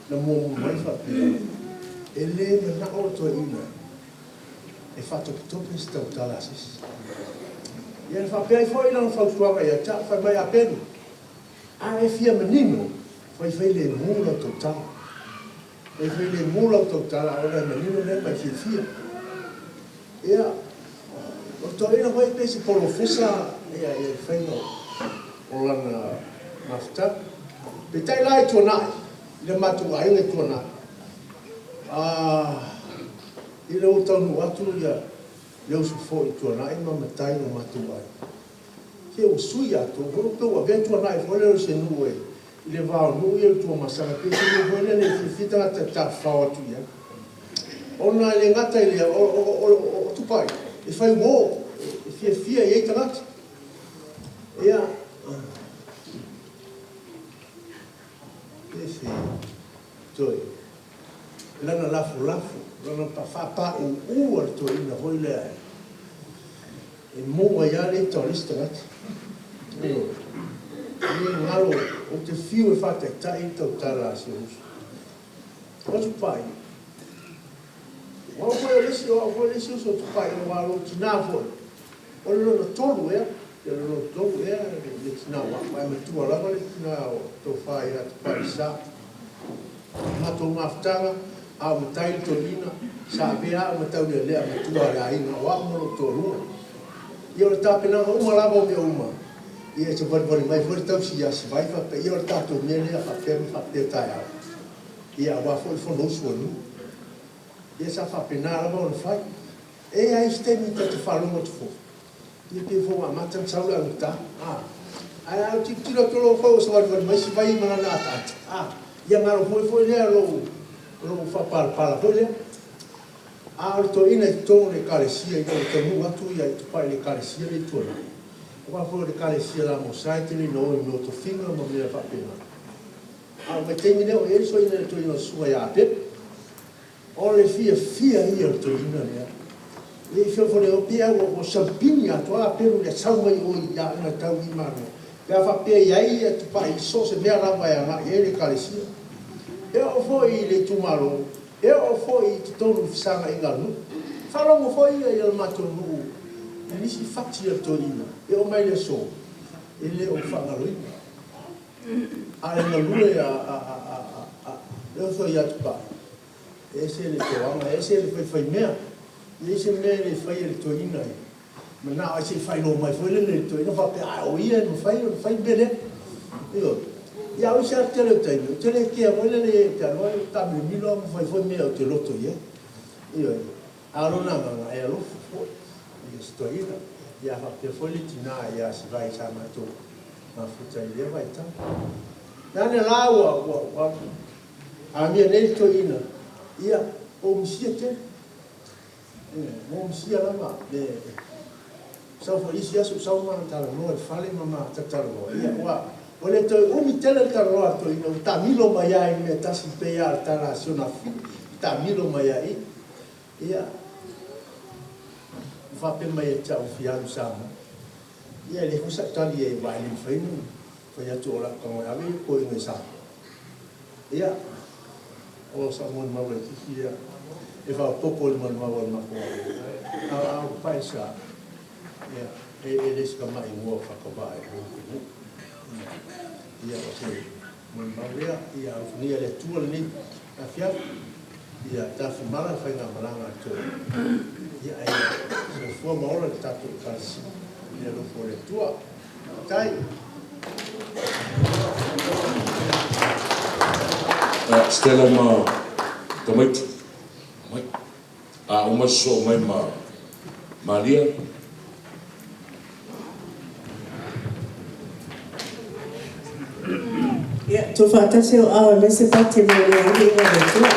na muamua mai faapea, e le manao le toeaina e faatopetope se tautala a se isi. Ia na faapea ai foi lana fautuaga ia te au, fai mai, Apelu, a e fia manino, faifai lemu lau tautala. Faifai lemu lau tautala ona e manino lea ma e fiafia. Ia, o le toeaina foi pei se polofesa ia le faiga o lana mafutaga. Peitai la i Tuanai, i le matou aiga i Tuanai, ina ua taunuu atu ia le uso foi i Tuanai ma matai o matou aiga, se ua sui atoa, ua pei ua avea Tuanai foi lea o se nuu e, i le va o nuu ia o le Tuamasaga, pei se nuu foi lele e fiafia tagata e tafafao atu i ai. Ona e le gata i lea, o Tupai, e fai uo, e fiafia i ai tagata. Ia, e se toe, lana lafolafo, lana faapāūū a le toeaina foi lea, e mou ai lava le ita o le isi tagata. Ioe. E le galo, ou te fiu e faataitai le tautala a si ou uso. O Tupai, o au foi o le isi, o au foi le isi uso o Tupai, aua o lou tinā foi, o le lona tolu ea, ia le lona tolu ea le tinā o au, ae matua lava le tinā o Tofa ia Tupalesa. Matou mafutaga, a o matai le toeaina, sa avea au ma taulealea matua a le aiga, o au ma lou toalua. Ia o le tapenaga uma lava o mea uma, ia e savalivali mai foi le tausi ia Sivai faapea, ia o le tatou mea lea faapea ma faapea taeao, ia aua foi le fonousu a le nuu. Ia sa faapena lava ona fai. E i ai se taimi ta te faalogo atu foi, ia pei foi ua amata ona sau le augata, a. Ae a ou tilotilo atu loa foi ua savalivali mai Sivai ma lana ataata, a, ia galo foi foi lea lou, lou faapalapala foi lea. A o le toeaina i totonu o le Ekalesia ina ua taunuu atu ia i Tupai i le Ekalesia lea i Tuanai, aua foi o le Ekalesia la Mosa e tele ina o i mea o tofiga ma mea faapena. A o le vaitaimi lea o i ai le soaina i le toeaina o le susuga ia Apepu. O le fiafia ia o le toeaina lea. E i feofoleoa pei lava ua sampini atoa Aperu i le sau mai o i aoga e tau i Manoa, pe a faapea e i ai ia Tupai i so o se mea lava e agai i ai le Ekalesia. E oo foi i le itumalo, e oo foi i totonu i fesagaiga a le nuu. Faalogo foi ia i le matou nuu i nisi fati a le toeaina e oo mai i le aso, e le o faagaloina. A o le galue a le uso ia Tupai, e ese le toaga, e ese le faifaimea. E leai se mea e le faia e le toeaina e manao ai se i faailoa mai foi lele i le toeaina faapea, a o ia e mafai ona fai le mea lea. Ioe. Ia au i se tele o taimi, ou te le kea foi lele i ai ou te alu ai ou taamilomilo lava ma fai foi mea ou te loto i ai. Ioe. A o lona agaga e alofa foi i si toeaina. Ia faapea foi le tina ia Sivai sa matou mafuta i lea vaitau. Leaga la ua ua ua amia nei le toeaina, ia, ua ou misia tele. Ua ou misia lava le sau foi isi aso sau ma talanoa i le fale ma ma talatalanoa, ia, ua ua le toe umi tele le talanoa a le toeaina, ua taamilo mai lava i le mea tasi pei lava o le tala a si ona afafine, ua taamilo mai lava i i. Ia, ua faapea mai ia te au ua fia alu i Samoa. Ia, e leai foi sau tali i ai aua e le mafai ona fai atu o le a ou tago e ave ia toeaiina i Samoa. Ia, o sau molimau laitiiti lea e faaopoopo i le molimau a le matou aiga. A o le paisa, ia, e le o se tamai igoa faatavaa i lou atunuu. Ia, o se molimau lea, ia alofagia e le Atua lenei afiafi, ia tafimala le faigamalaga a le toeaina, ia ae soifua ma ola le tatou Ekalesia i le alofa o le Atua. Faafetai. Stella ma tamaiti mai a uma sosoo mai ma Malia. Ia, tuufaatasi ou ao e aumai se pati e molia ai le Viiga i le Atua.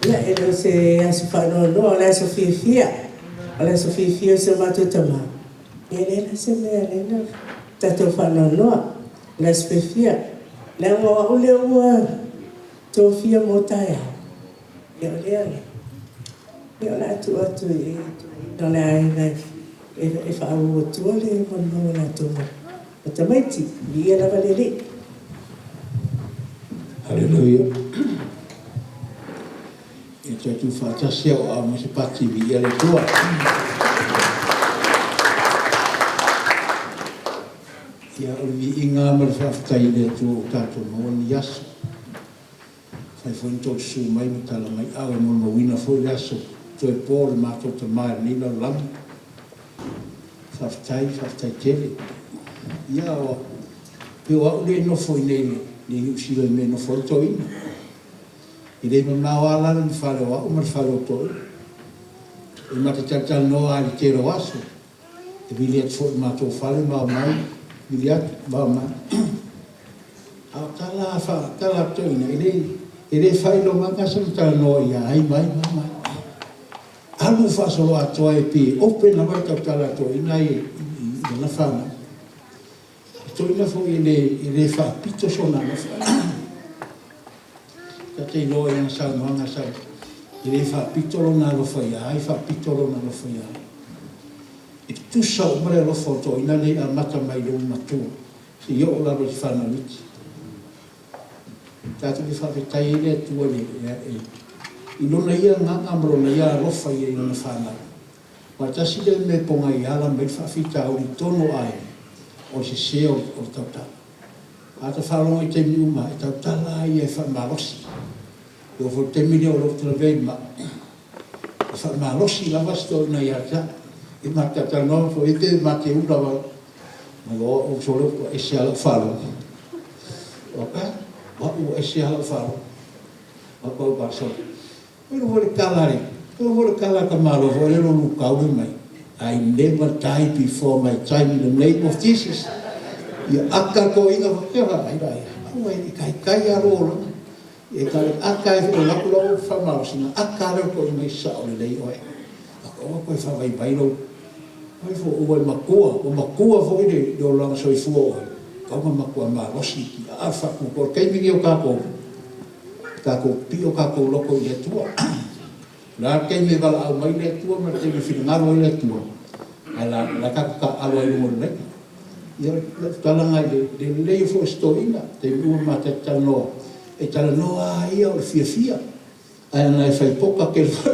Ia, e le o se aso faanoanoa, o le aso fiafia. O le aso fiafia o si o matou tama, ia e leai la se mea e ala ai ona tatou faanoanoa. O le aso fiafia, leaga o au lea ua tofia mo taeao, ia o lea la, ia o le a tuu atu i le toeaina o le aiga e faaauau atua le molimau a latou ma tamaiti. Viia lava le Alii. Aleluia. Ia toe tuufaatasi au aao ma se pati viia le Atua. Ia o le viiga lava ma le faafetai i le Atua ua tatou maua lenei aso. Ua mafai foi ona outou susu mai ma tala mai au e molimauina foi le aso toe po o le matou tama i lenei lalolagi. Faafetai, faafetai tele. Ia, pei o au lea e nofo i inei i Niu Sila i le mea e nofo ai le toeaina. E le mamao lava la le fale o au ma le fale o le toeaina. E ma te talatalanoa lava i le tele o aso. E vili atu foi i le matou fale ma omai, vili atu ma omai. A o tala a tala a le toeaina, e le e le faailogaga sona talanoa ia ai ma ai ma a ma a. Alu faasoloatoa e pei e open lava le tautala a le toeaina ia i lana fanau. O le toeaina foi e le e le faapito sona alofa. Ta te iloa i ana saunoaga sa e le faapito lona alofa ia ai faapito lona alofa ia ai. E tutusa uma le alofa o le toeaina lenei e amata mai i lona matua seia oo lava i le fanau iti. Tatou te faafetai ai le Atua i le i Lona ia agaga ma Lona ia alofa i Lana fanau. Aua tasi lea mea e pogai e ala mai le faafitauli i totonu o aiga, o le sese o le tautala. A ta faalogo i taimi uma, e tautala lava ia e faamalosi. E oo foi i le taimi lea o lo o ou lavea i le mai, e faamalosi lava si toeaina ia te au. E ma te talatalanoa foi pe ma te ula mai o au sole ua ese lava lau faalogo. O au ua ese lava lau faalogo. Ou fai atu foi le tala a le foi le tala a le tamaloa foi lea o Lukau fai mai, I never die before my time in the name of Jesus. Ia aka le toeaina, ia vaai la i ai, aua e taitai lava lou olaga. E ta le aka e alu atu lau faamalosi ona aka lea o le toeaina e sao lelei oe. Aua toe faavaivai lou Ua ifo ua matua, ua matua foi le olaga soifua o oe, tatau ona matua malosi i aao faatuatua. O le taimi lenei o tatou, tatou pipii o tatou loto i le Atua. O le a le taimi e valaau mai le Atua ma le taimi e finagalo ai le Atua, ae o la e tatou te taaalo ai i luga o le laina. Ia o lau tala lena i le lelei foi o si toeaina, taimi uma ma ta talanoa, e talanoa lava ia o le fiafia. Ae ana e fai poka tele foi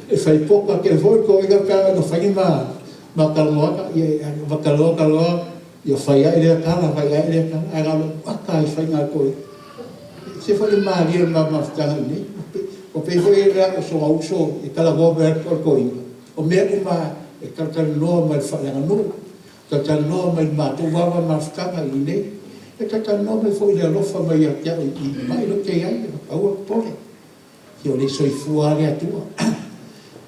e fai poka tele foi toeaiina pe ana fai ni ma talanoaga ia ma talanoa talanoa ia fai ae lea tala fai ae lea tala ae na o lou ata lava i faiga a le toeaina. E ese foi le malie o le ma mafutaga i inei. Ua pei foi lea o sona uso e talanoa mai ai le toeaina, o mea uma e talatalanoa mai faaleaganuu. Talatalanoa mai i le matou va ma mafutaga i inei. E talatalanoa mai foi i le alofa mai ia te au i mai lea ou te i ai, aua le popole, se o lea e soifua lava le Atua.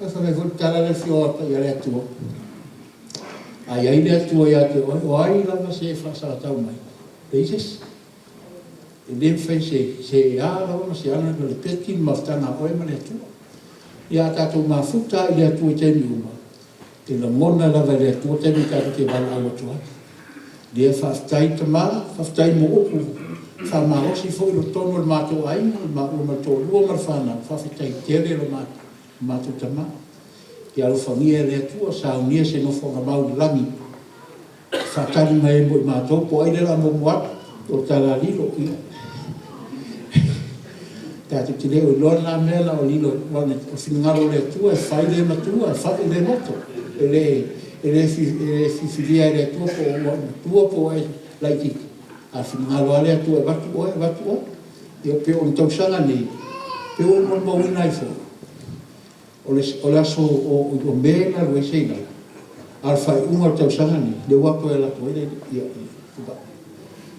Ae fai mai foi le tala lea o le Afioga Paia a le Atua, A i ai le Atua ia te oe, o ai lava se e faasalatau mai? E leai se isi. E le mafai se se a lava ma se ala ona lepeti le mafutaga a oe ma le Atua. Ia a tatou mafuta lava i le Atua i taimi uma, E lagona lava e le Atua taimi tatou te valaau atu ai. Ia faafetai tama, faafetai mo upu faamalosi foi i totonu o le matou aiga, le maua ma le toalua ma le fanau, faafetai tele lo matou tama. Ia alofagia e le Atua, saunia se nofoaga mau i le lagi e faatali mai ai mo i matou, po o ai lea o le a muamua atu, po o Tala Lilo, ia tatou te le o iloa lena mea la o lilo aua o le finagalo o le Atua e fai le matua e fai le loto. E le e le filifilia e le Atua po o ua e matua po o ua e laitiiti, a finagalo lava le Atua e avatu oe, e avatu oe. Ia pei o tausaga nei, pei ua ou molimauina ai foi, o le o le aso o Me na alu ai Seila, a o le faaiuga o le tausaga nei, lea ua toe alu atu ai le ia ia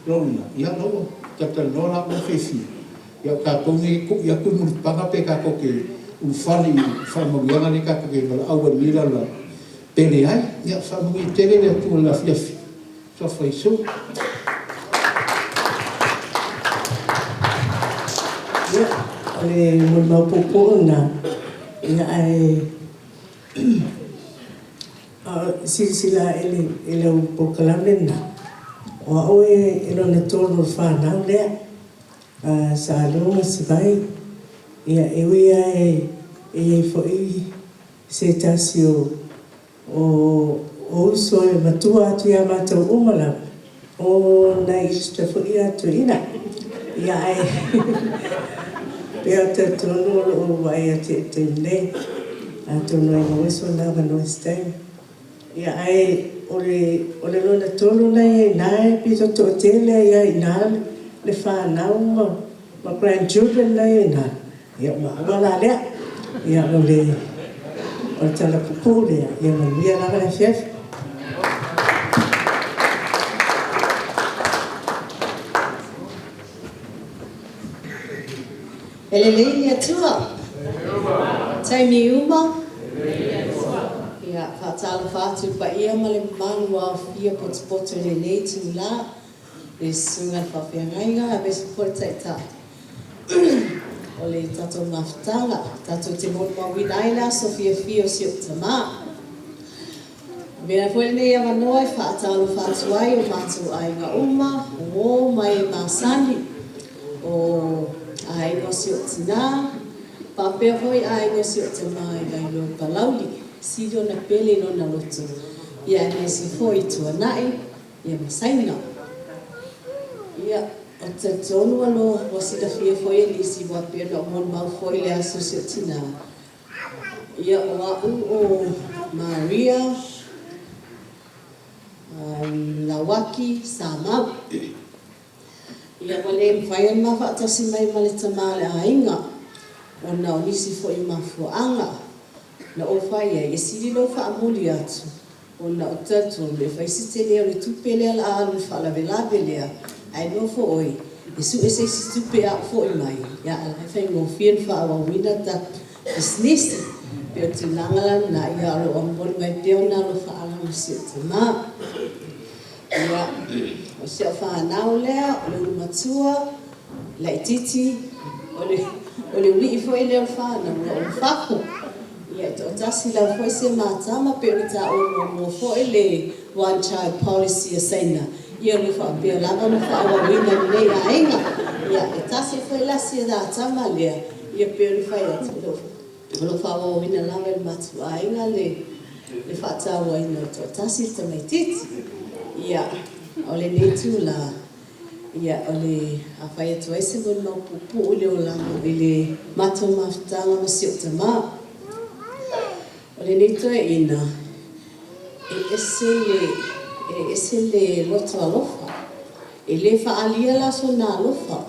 Lona uiga, ia o la ua talatalanoa la ua fiafia, ia o tatou nei e tui atu i mulipapaga pe tatou te ulufale i faamanuiaga nei tatou te valaau ai i lenei lalolagi. pele ai. Ia faamanuia tele le Atua i le afiafi. Suafa Iesu. Ia, o le molimau puupuu lena, ia ae silasila ae i lau polokalame lena, o au e lona tolu o le fanau lea, a Sa Alu ma Sivai. Ia, e ui lava e i ai foi se tasi o O uso e matua atu ia matou uma lava, o nai sister foi ia toeaina. Ia ae pei ou te talitonu o lo o vaai atu i le taimi nei, atonu e maua sona avanoa i se taimi. Ia ae o le o le lona tolu la e i ai i ina e pito toatele ai lava i ina le fanau ma grandchildren la e i ai i ina. Ia ua maua la lea. Ia o le o le tala puupuu lea, ia manuia lava le afiafi. E lelei le Atua. Taimi uma. Ia, faatalofa atu i le paia ma le mamalu ua aofia potopoto i lenei itula, i le Susuga i le Faafeagaiga aemaise foi le Taitai o le tatou mafutaga, tatou te molimauina ai le aso fiafia o si ou tama. Avea foi lenei avanoa e faatalofa atu ai i o matou aiga uma, o uo ma e masani, o aiga o si ou tina, faapea foi aiga o si ou tama i Vailoa Palauli, sili ona pele i lona loto, ia aemaise foi i Tuanai, ia ma Saina. Ia, ou te talitonu ua ua silafia foi e nisi aua pei ona ou molimau foi i le aso o si ou tina, ia o au o Maria Lauaki Samau. Ia ua le mafai ona ma faatasi mai ma le tama o le aiga ona o nisi foi o mafuaaga na ou fai ai, e sili lou faamuli atu Ona ou te talitonu e fai si tele o le tupe lea o le a alu i le faalavelave lea, ae nofo oe e sue se isi tupe a ou foi mai, ia ae o la e faigofie ona faaauauina ta pisinisi. E pei o le tulaga la lena, ia o lo o momoli mai pea ona alofaaga ma si ou tama. Ia, o si au fanau lea, o le ulumatua, laitiiti, o le o le uii foi lea o le fanau ua oo i fafo. Ia e toatasi lava foi si a ma tama pei ona taua muamua foi le one child policy a Saina, ia o lo o faapea lava ona faaauauina e lenei aiga. Ia e tasi foi la si a tama lea, ia pei ona fai atu, o lo o faaauauina lava e le matou aiga le le faatauaina o le toatasi le tamaitiiti. Ia, o lenei itula, ia, o le a fai atu ai se molimau puupuu i le olaga i le matou mafutaga ma si ou tama. O lenei toeaina, e ese le, e ese le loto alofa. E le faaalia la sona alofa,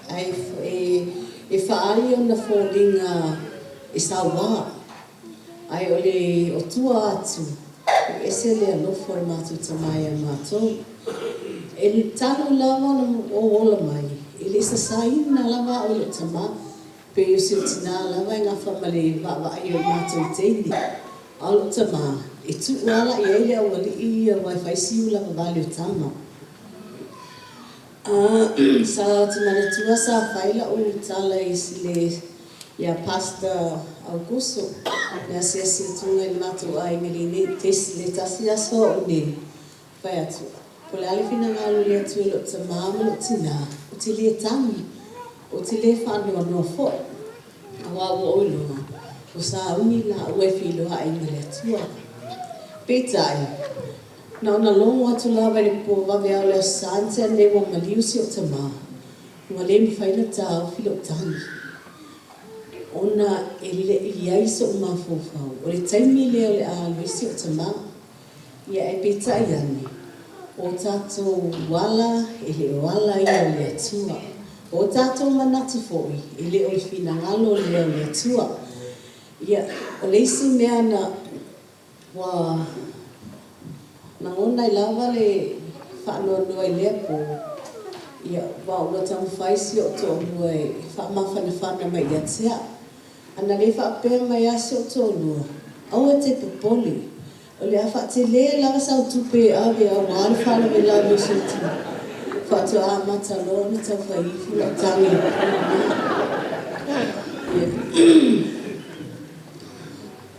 ae e, e faaali ona foliga e saua. Ae o le o tua atu, e ese le alofa o le matou tama ia matou. E talu lava ona ou ola mai, e le i sasaina lava au e lou tama. Pei o si ou tina lava e gafa ma le vaavaai o le matou teine. A o lou tama, e tuu lava la i ai le aualii ia aua e fai si ulavavale o tama. Sa ou te manatua sa fai lau tala i le ia Pastor Aukuso le asiasi atuga i le matou aiga i le tasi aso au nei, fai atu, Po o le a le finagalo o le Atua i lou tama ma lou tina, ou te le tagi, ou te le faanoanoa foi, aua ua ou iloa, ua sauni laua e feiloai ma le Atua. Peitai, na ona logo atu lava i le po vaveao o le Aso Sa na tea nei ua maliu si ou tama, ua le mafai ona taofi lou tagi, ona e le i i ai so'u mafaufau o le taimi lea o le a alu ai si ou tama. Ia ae peitai ane, o tatou ala e le o ala ia o le Atua. O tatou manatu foi, e le o le finagalo lea o le Atua. Ia, o le isi mea na Ua lagona ai lava le faanoanoa i lea po, ia, aua ua taumafai si ou toalua e faamafanafana mai ia te au. A na le faapea mai lava si ou toalua, Aua e te popole. O le a faatele lava sau tupe e ave aua le faalavelave o si ou tina. Faatoa amata loa ona tau fai ifo lau tagi i le po lena.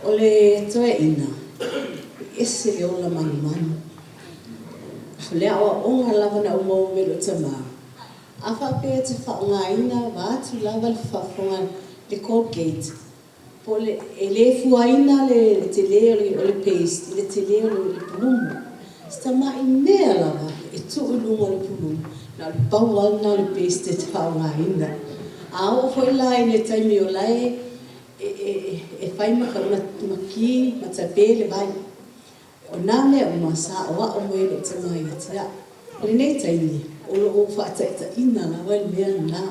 O le toeaina, e ese le ola manumanu. O le aoaoga lava na ou maua mai lou tama, a faapea e te faaaogaina vaeatu lava le faafofoga le Colgate, po o le, e le fuaina le tele o le paste i le tele o le pulumu. Si tamai mea lava e tuu i luga o le pulumu, na o le pau lava lena o le paste e te faaaogaina. A oo foi la i le taimi o la e e fai ma ki ma tape le vai, o na mea uma sa aoao mai e lou tama ia te au. O lenei taimi, o lo o ou faataitaiina lava le mea lena.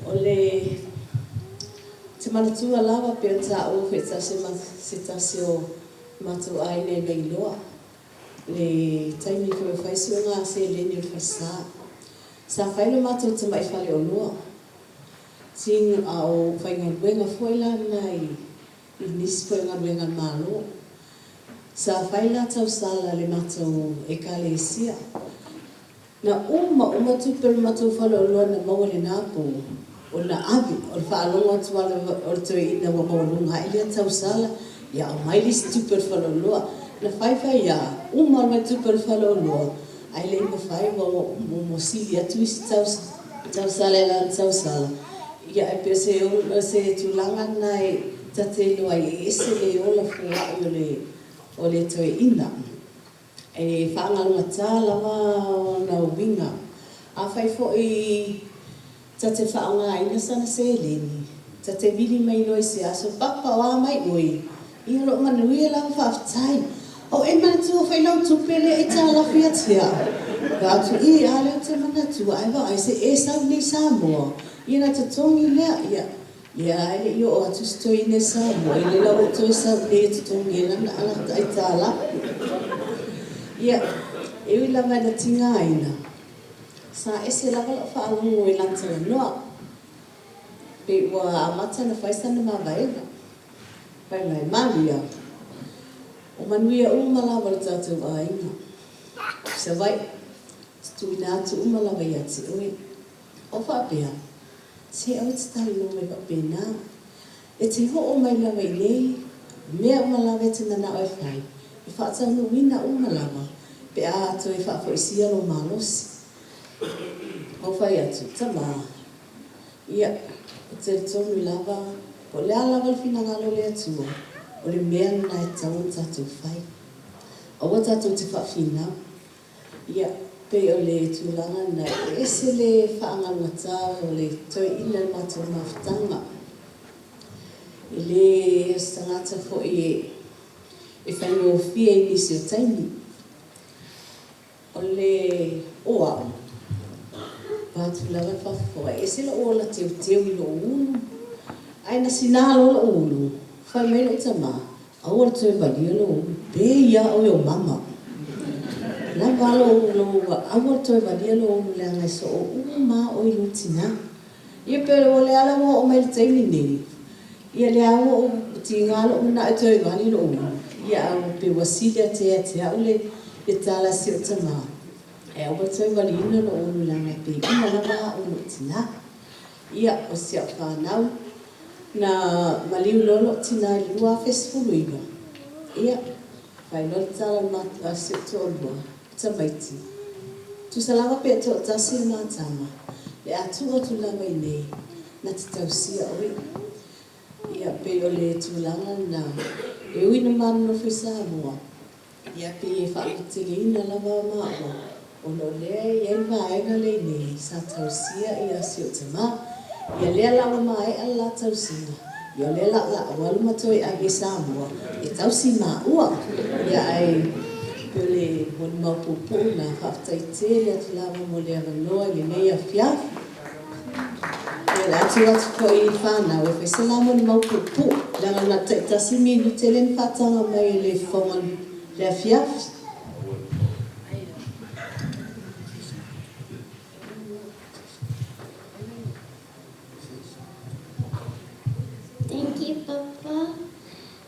O le te manatua lava pei ona taua foi e se tasi o matou aiga i Vailoa, le taimi foi o fai suega seleni o le falesa. Sa fai lo matou tamai faleoloa, a o faigaluega foi la lena i nisi foi o galuega a le Malo. Sa fai la tausala a le matou Ekalesia. Na uma uma tupe o le matou faleoloa na maua i lena po, ona ave, o le faalogo atu lava o le toeaina ua maualuga ae lea tausala, ia aumai le isi tupe o le faleoloa. Na fai fai lava, uma loa tupe o le faleoloa, ae le i mafai ua sili atu isi tausala i lana tausala. Ia ae pei o se tulaga lena e ta te iloa ai e ese le ola foai o le toeaina. E faagalugata lava ona uiga. Afai foi ta te faaaogaina sana seleni, ta te vili mai loa i se aso, Papa, o a mai oe? Ia, o lo o manuia lava, faafetai. O e manatua foi lau tupe lea e aitalafu ia te au? Fai atu, Ī, a lea ou te manatua, ae vaai, se i e sau iinei i Samoa, ia ona totogi lea. Ia, lea lava e le i oo atu si toeaina i Samoa, ia lea la ua ou toe sau iinei e totogi ai lana aitalafu. Ia, e ui lava ina tigaina, sa ese lava lau faalogo i lana talanoa, pei ua amata ona fai sana mavaega. Fai mai, Malia, o manuia uma lava o le tatou aiga i Savaii, ou te tuuina atu uma lava ia te oe. Ou faapea, Se aua e te talanoa mai faapena. E te oo mai lava i inei, o mea uma lava e te manao e fai, e faataunuuina uma lava pe a toe faafoisia lou malosi. Ou fai atu, Tama, ia, ou te talitonu lava, po o le a lava le finagalo o le Atua, o le mea lena e tatau ona tatou fai. Aua tatou te faafinau. Ia, pei o le tulaga lena, e ese le faagalugata o le toeaina i le matou mafutaga. E le o se tagata foi e faigofie i nisi o taimi. O le o au, vaeatu lava le faafofoga, e ese lou ola teuteu i lou ulu, ae na sina loa lou ulu, fai mai lou tama, Aua le toe valia lou ulu, pei lava oe o mama. Lava lou ulu, aua le toe valia lou ulu leaga e soo uma lava oe i lou tina. Ia pei o lea la ua oo mai i le taimi nei, ia lea ua ou tiga lou manao e toe vali lou ulu, ia ae ua pei ua sili atu ia te au le tala a si ou tama, e aua le toe valiina lou ulu leaga e pei uma lava au i lou tina. Ia, o si au fanau, na maliu loa lou tina i le 2019, ia, fai loa le tala a si ou toalua, tamaiti, tusa lava pe toatasi le ma tama, le a tuu atu lava i inei, na te tausia oe. Ia, pei o le tulaga lena, e ui ina ma nonofo i Samoa, Ia pei e faalototeleina lava maua ona o lea e i ai le vaega lea i inei sa tausia ia si ou tama. Ia lea la ua maea le la tausiga, ia o lea la o le a ou alu ma toe ave i Samoa e tausi maua. Ia ae pei o le molimau puupuu lena, faafetai tele atu lava mo le avanoa i lenei afiafi. Ia o le a tuu atu foi i le fanau e fai se la molimau puupuu leaga na o le taitasi minute lea na faataga mai e le fofoga o le afiafi. Thank you, Papa.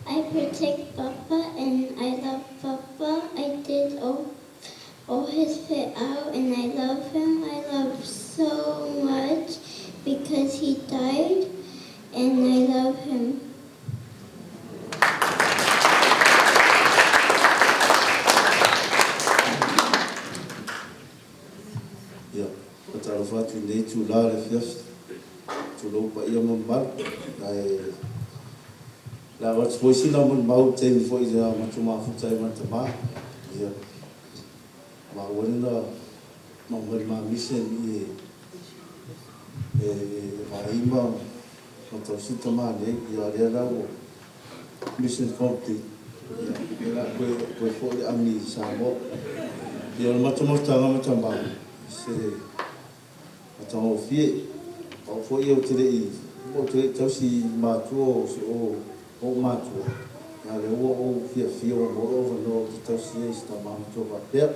I protect Papa and I love Papa. I did all, all his fe'au and I love him. I love so much because he died and I love him. Ia, faatalofa atu i lenei itula o le afiafi, tulou paia ma mamalu, ae o le a avatu foi sina molimau i le taimi foi na matou mafuta ai ma le tama, ia, maua lea na aumai le ma mission i e vaai ma tausi le tama nei, ia lea la ua mission complete, ia, lea la toe foi le ami i Samoa. Ia, o le matou mafutaga ma tama, se matagofie. O au foi ou te le i, ou te le i tausi i matua o si o ou matua, a o lea ua ou fiafia ua maua lou avanoa ou te tausi ai i si tama matua faapea.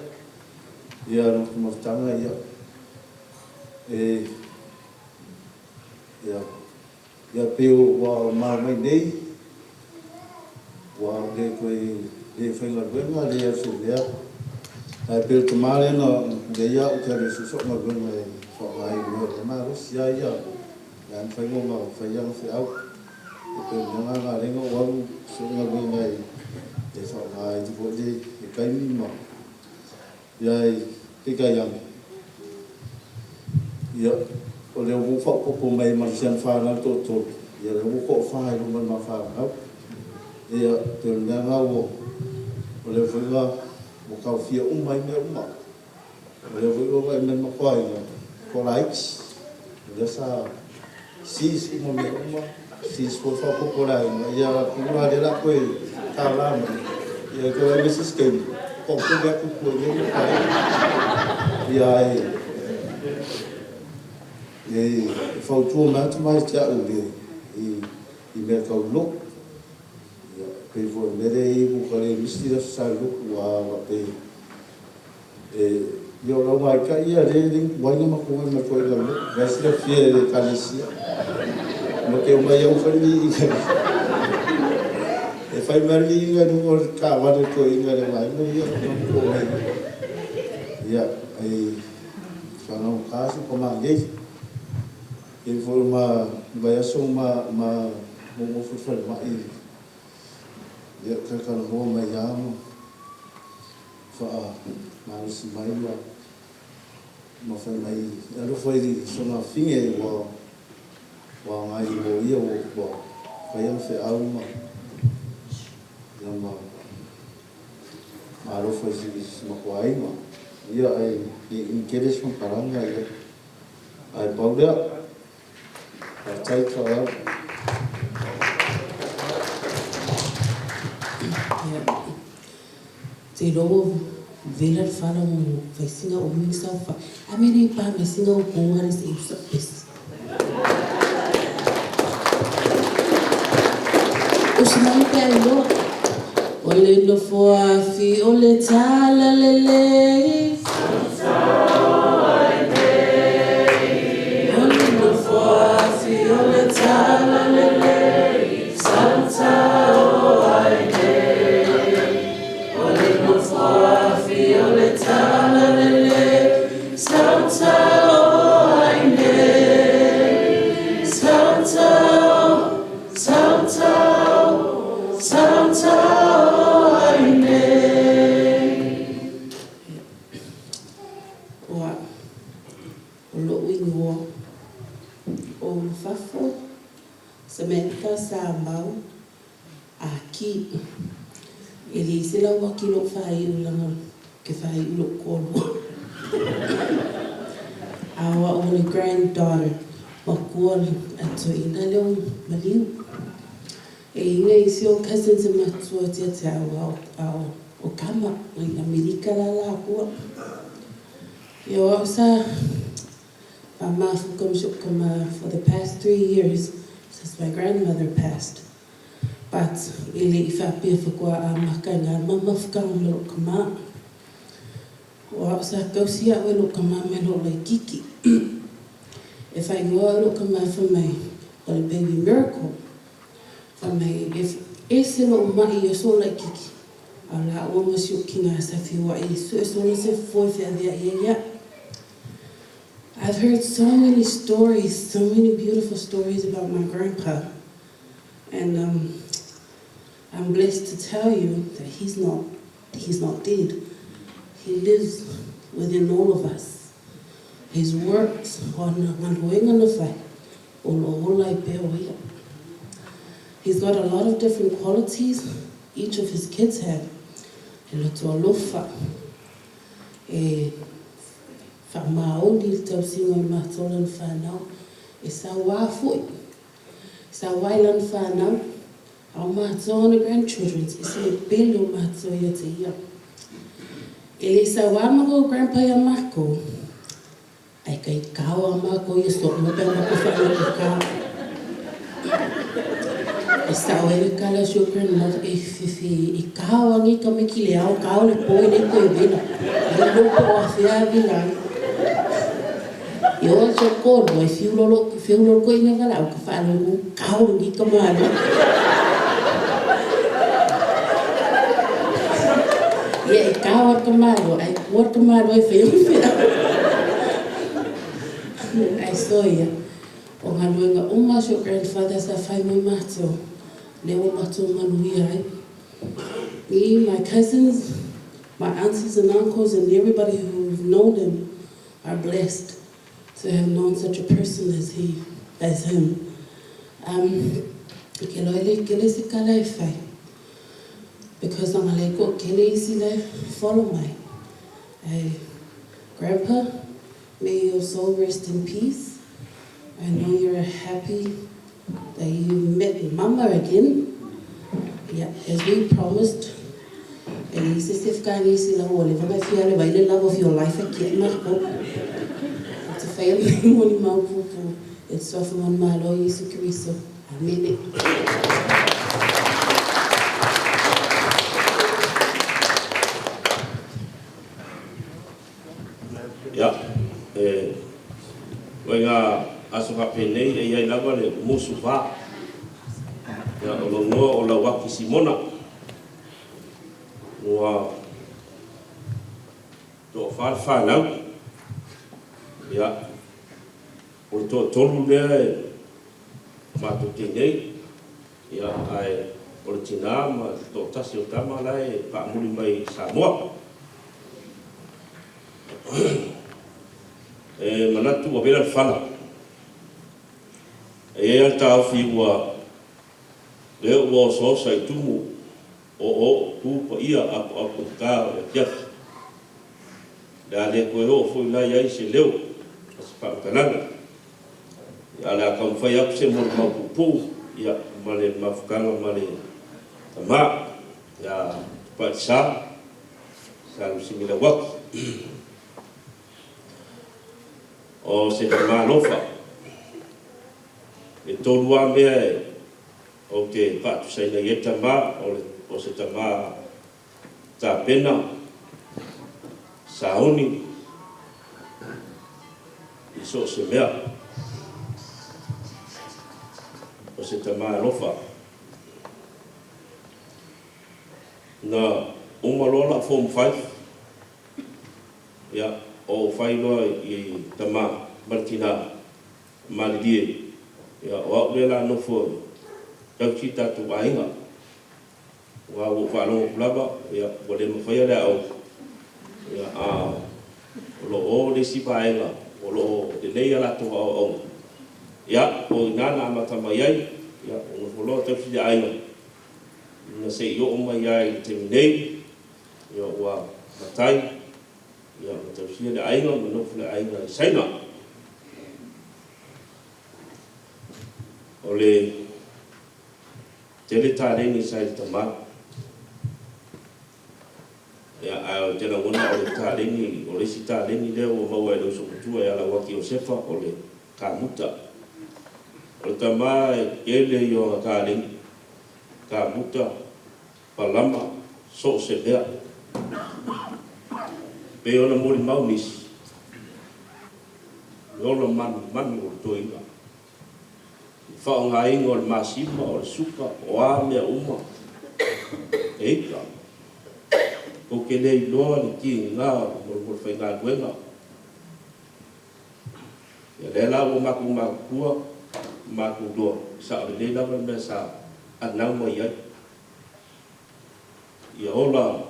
Ia, o le matou mafutaga, ia, e, ia, Ia pei ua maua mai nei, ua le toe le faigaluega, le alu se mea. Ae pei o le tama lea na pulea ia au ou te alu e sue sou galuega e faaaoga ai i mea o le malosi lava ia, o le a mafai ona fai ana feau. E pei o le mea lena na ala ai ona ou alu sue galuega e faaaoga ai foi le taimi ma Ia e peitai ane, ia, o lea ua faaopoopo mai ma si ana fanau toatolu, ia lea ua toafa i luma o le ma fanau. Ia, pei o le mea lena ua, o lea foi na ua taofia uma ai mea uma. O lea foi ua vaai mai le matou aiga, toa laiti, o lea sa seize uma mea uma, seize foi le faaopoopo o le aiga, ia atonu la lea o le a toe tala mai, ia toe vaai mai se isi taimi, toatele atu tua i lenei Paeaiga. Ia ae e fautua mai atu mai ia te au i i mea tau lotu. Ia pei foi o le mea lea e i ai ua ta le misi le Aso Sa i le lotu a faapea Ia o lau maitai ia lea e le ni tuai na matou omai mai koe i lau lotu. La e silafia e le Ekalesia. Ma te omai au fai le liiga. E fai mai le liiga i luga o le taavale a toeaiina i le vaega ia na matou omai ai. Ia, ai faalogogata si tama nei. E foi o ma vaiaso ma ma nonofo i le falemai. Ia, talatalanoa mai lava ma faamalosi mai ma ma fai mai e alofa i sona afine ua ua agai i loia ua ua fai ana feau ma ia ma ma alofa i si matou aiga. Ia ae le umi tele se faamatalaga ia ae pau lea. Faafetai faaaloalo. Te iloa ua vela le fala ua fai sina umi saofai. A mea nei pa mai sina upu ale se i usa pesi. Usu mai pe a iloa. O le nofo afi o le talalelei. O le nofo afi o le talalelei. Sautao ai nei. O le nofo afi o le talalelei. Sautao ai nei. Sautao, sautao, sautao ai nei. Ua, o lo'u igoa o Fafo Samantha Samau Aki. E leai se lauaki i lou faaiu leaga ou te faaiu i lou toalua. A o a'u o le granddaughter matua a toeaina lea o maliu. E i ai isi o cousins e matua ia te au a o tama i Amerika la lāua. Ia o a'u sa faamafuka ma si o'u tama for the past 3 years since my grandmother passed. But e le'i faapea faatoa amata i gā le ma mafutaga ma lo'u tamā. O a'u sa tausi a'u e lo'u tamā mai lo'u laitiiti. E faaigoa au e lo'u tamā fai mai o le baby miracle. Fai mai e Ese lo'u ma'i i aso la'ikiki, a o lāua ma si ou kina sa feoa'i e su'e solo se fofo e feavea'i ai a'u. I've heard so many stories, so many beautiful stories about my grandpa. And um, I'm blessed to tell you that he's not, he's not dead. He lives within all of us. His works o ana galuega na fai, o lo'o ola ai pea o ia. He's got a lot of different qualities each of his kids have. He loto alofa, e faamaoni i le tausiga o matou lana fanau, e sauā foi, sauā i lana fanau, a o matou ona grandchildren, e se le pele o matou ia te ia. E le sauā makou grandpa iā makou, Ae kai kao a mākou ia soʻo mai pe a mākou faalogo kao. E sao ai le kala o si ou grandmother e fefe e kao a nei tamaiti le ao kao le po e le toe vela. E le iloa po o afea e vela ai. E oo i si ou toalua e fiu lolo fiu lolo koe ina valaau ka faalogo kao lenei tamālii. Ia e kao a le tamāloa ae kua le tamāloa e faia ma feau. Ae soia, o galuega uma a si ou grandfather sa fai mo matou, lea ua matou manuia ai. Me, my cousins, my aunties and uncles and everybody who've known him are blessed to have known such a person as he, as him. Um, ke loa le kele se kala e fai, because anga le ko kele isi le follow mai. Ai, grandpa, may your soul rest in peace. I know you're happy that you met mama again. Yeah, as we promised, e i se se whakaangi isi la ua leva mai fia le vai le love of your life e kia marko. O te whai mai moni mau pupu e te soafa manu malo Iesu Keriso. Amene. Ia, e o i ngā aso faapenei e i ai lava le musu fa. Ia, o lou igoa o Lauaki Simona. Ua toafa le fanau. Ia, o le toatolu lea e matou te nei, ia, ae o le tinā ma le toatasi o tama la e faamuli mai i Samoa. E manatu ua vela le fala. E i ai lava le taofi ua lea ua osaosa i tumu oooo tu paia apoapo i ta o le afiafi. O le a le toe oo foi la i ai se leo ma se faamatalaga. Ia, a o le a taumafai atu se molimau puupuu, ia, ma le mafutaga ma le tama ia Tupailesa Salusimi Lauaki. O se tama alofa, e tolu lava mea e ou te faatusaina i ai le tama, o le, o se tama tapena, sauni i so o se mea. O se tama alofa. Na uma loa la'u Form Five, ia, o ou fai loa i tama ma le tinā, malilie, ia, o a'u lea la nofo e tausi tatou aiga. Aua ua ou faalogo atu lava, ia, ua le mafaia le aoga, ia, a o lo o o le isi vaega o lo o lelei a latou aoaoga. Ia, o i ina na amata mai ai, ia, ua nofo loa tausi le aiga, ina se i oo mai lava i le taimi nei, ia, ua matai, ia, ma tausia le aiga, ma nofo le aiga i Saina. O le Tele taleni sa i le tama. Ia, ae ou te lagona o le taleni, o le isi taleni lea ua maua e le uso matua ia Lauaki Iosefa, o le kamuta. O le tama e tele i ona taleni, kamuta, palama, so o se mea. Pei ona molimau nisi, le ola manumanu o le toeaina. Le faaaogaina o le masima, o le suka, o a mea uma. E ita, tou te le iloa le tiga o le molimoli faigaluega. Ia lea la ua matou matutua ma matou iloa, e sao lelei lava le mea sa anau mai ai, ia ola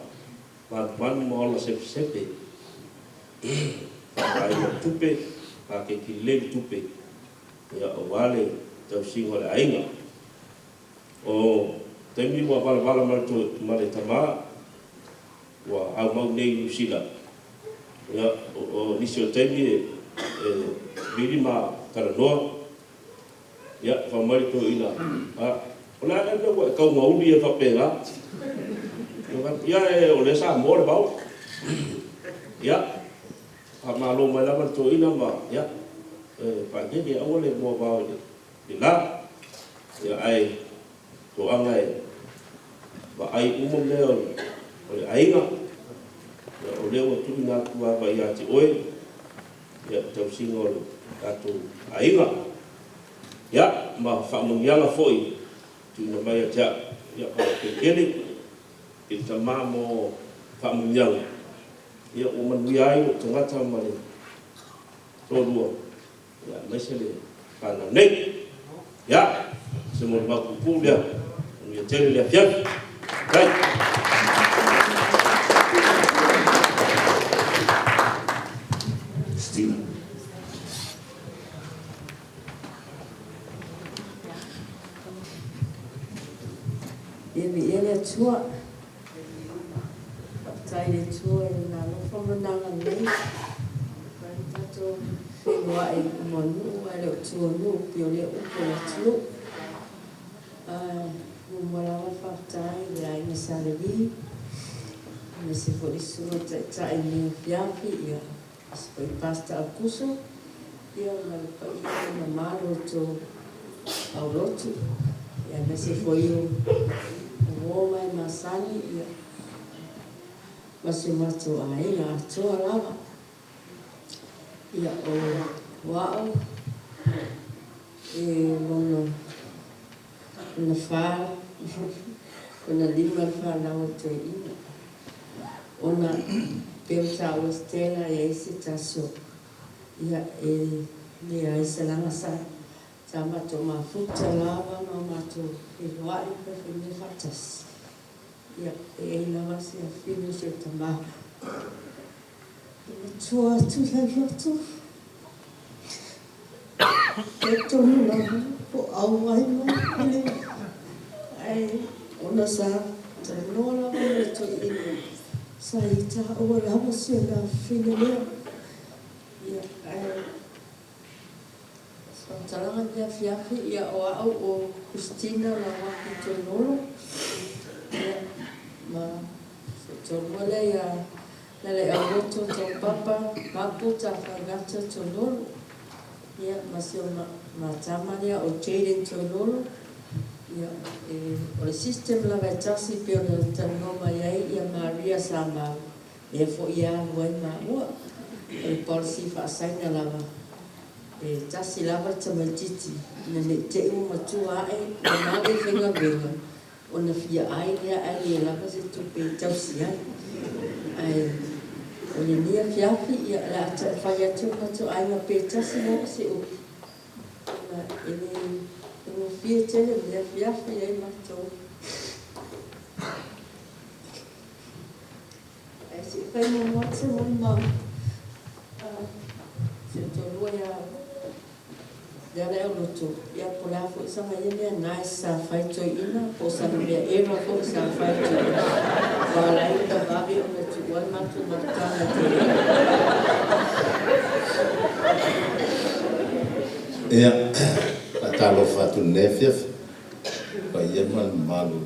manumanu ma ola sepesepe i le faaaogaina o tupe, paketi lelei le tupe, ia aua le tausiga o le aiga. O taimi ua valavala ma le ma le tama ua aumau nei i Niu Sila, ia o nisi o taimi e vili ma talanoa, ia fai mai le toeaina, a, o le a ea le mea ua e taumauli ai faapena? Ia o lea e Samoa le vao. Ia, faamalo mai lava le toeaina ma, ia, e paepaeulele, aua le moavao i le la. Ia, ae toaga e vaai uma mea o le aiga, ia, o lea ua tuuina atu lava ia te oe, ia, le tausiga o le tatou aiga. Ia, ma faamanuiaga foi tuuina mai ia te au, ia, faafetai tele i le tama mo faamanuiaga, ia, ua manuia ai lou tagata ma le toalua, ia, aemaise le fanau nei. Ia, o se molimau puupuu lea, manuia tele le afiafi. Faafetai. Stina. Ia viia le Atua. Faafetai i le Atua i Lona alofa ma Lona agalelei. Ua mafai ona tatou feiloai i luma o nuu ae le o tua o nuu pei o lea upu a le atunuu. Muamua lava faafetai i le aiga Sa Levi, aemaise foi le Susuga i le Taitai i lenei afiafi, aemaise foi Pastor Aukuso, ia ma le paia ma le mamalu o le tou aulotu, aemaise foi o uo ma e masani, ia, ma si o matou aiga atoa lava. Ia, o a'u e lona lona fa lona lima le fanau a le toeaina, ona pei ona taua Stella e iai se tasi o ia e leai se laga sa sa matou mafuta lava ma matou feiloai ma faifai mea faatasi ia e iai lava si afafine o si ou tama E matua atu le loto, e tonu lava po o auai mai pe leai, ae ona sa talanoa lava ma le toeaina, sa ia taua lava si ona afafine lea. Ia, ae o se faamatalaga i lenei afiafi, ia o au o Christina Lauaki Tonolo, ia, ma si ou toalua lea ia Laleauloto Taupapa Mapu Tafaigata Tololo, ia ma si o ma tama lea o Jayden Tololo, ia e o le system lava e tasi pei ona talanoa mai ai ia Maria Samau, lea foi e alu ai maua, o le policy faasaina lava e tasi lava le tamaititi ina ne i te i ua matua ae ua male faigaluega ona fia ai lea ae le lava se tupe e tausi ai. Ae o lenei afiafi, ia, o le a taumafai atu le matou aiga pe tasi lava se upu, ona e le faigofie tele lenei afiafi ai matou. Ae se i fai muamua atu se molimau a si ou toalua ia Lealaiauloto, ia po o le a foi sana ia mea nice sa fai toeaina, po o sana mea eva foi sa fai toeaina, ua ala ai ona vave ona tuua le matou mafutaga toeaina. Ia, faatalofa atu i lenei afiafi i le paia ma le mamalu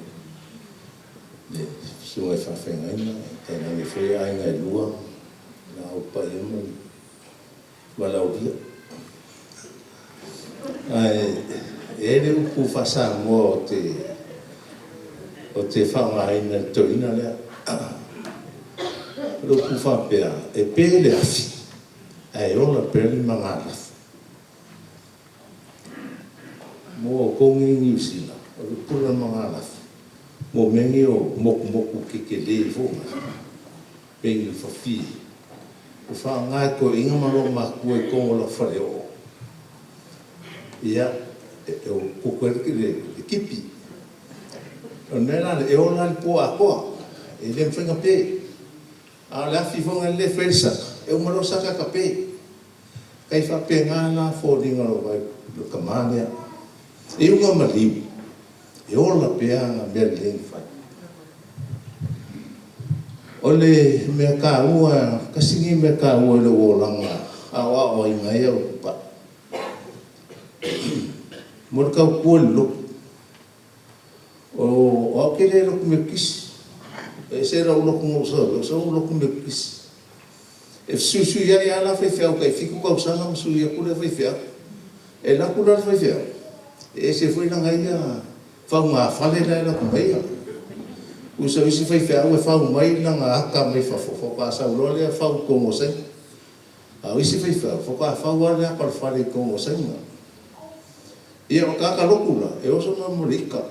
i le susuga i faafeagaiga, tainane foi aiga e lua, le Au Paia ma le valaaulia. Ae e i ai le upu faa-Samoa ou te, ou te faaaogaina i le toeaina lea. O le upu faapea, e pe le afi, ae ola pea le magalafu. Mo outou nei i Niu Sila, o le upu lea o le magalafu, Mo mea nei o mokumoku kekelē foi pei ni fafie ua faaaoga e toeaiina ma loomatua i totonu o lau faleoo. Ia, e koko ai le kipi. O le mea la lea, e ola lava i le po atoa, e le mafai ona pe. A o le afi foi lea e fai ai le saka, e uma loa saka tape. Tai faapena la foliga o lou vaai i le tama lea. E uga maliu, e ola pea ana mea lelei na fai. O le mea taua, tasi lenei mea taua i lou olaga a o aoaoina ai au e Tupai, mo le tautua i le lotu. O au ou te le lotu Metotisi. E ese lou lotu na ou sau ai, ou sau ou lotu Metotisi. E fesuisuiai lava la faifeau tai fitu tausaga ma sui atu lea faifeau. E alu atu la le faifeau, e ese foi lana ia faugafale la e alu atu ma ia. Tusa o isi faifeau e fau mai lana ata mai fafo faatoa sau loa lea fau i totonu o Saina. A o isi faifeau, faatoa fau lava le ata o le fale i totonu o Saina. Ia o tagata lotu la, e oso ma le ita.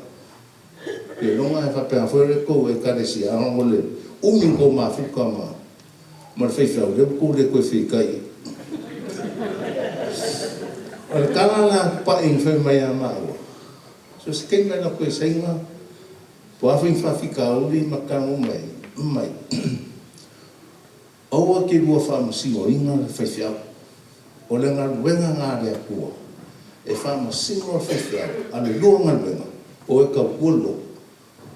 Seiloga e faapena foi le tou Ekalesia, leaga o le umi o tou mafuta ma le faifeau, lea ua tou le toe feitai ai. O le tala la a Tupai na fai mai ia maua, so o se taimi lava e alu atu ai i Saina, po o a foi ni faafitauli ma tago mai ai, fai mai, Aua te lua faamasinoina le faifeau. O le galuega na a le Atua e faamasino le faifeau, a o le lua galuega, o e tautua le lotu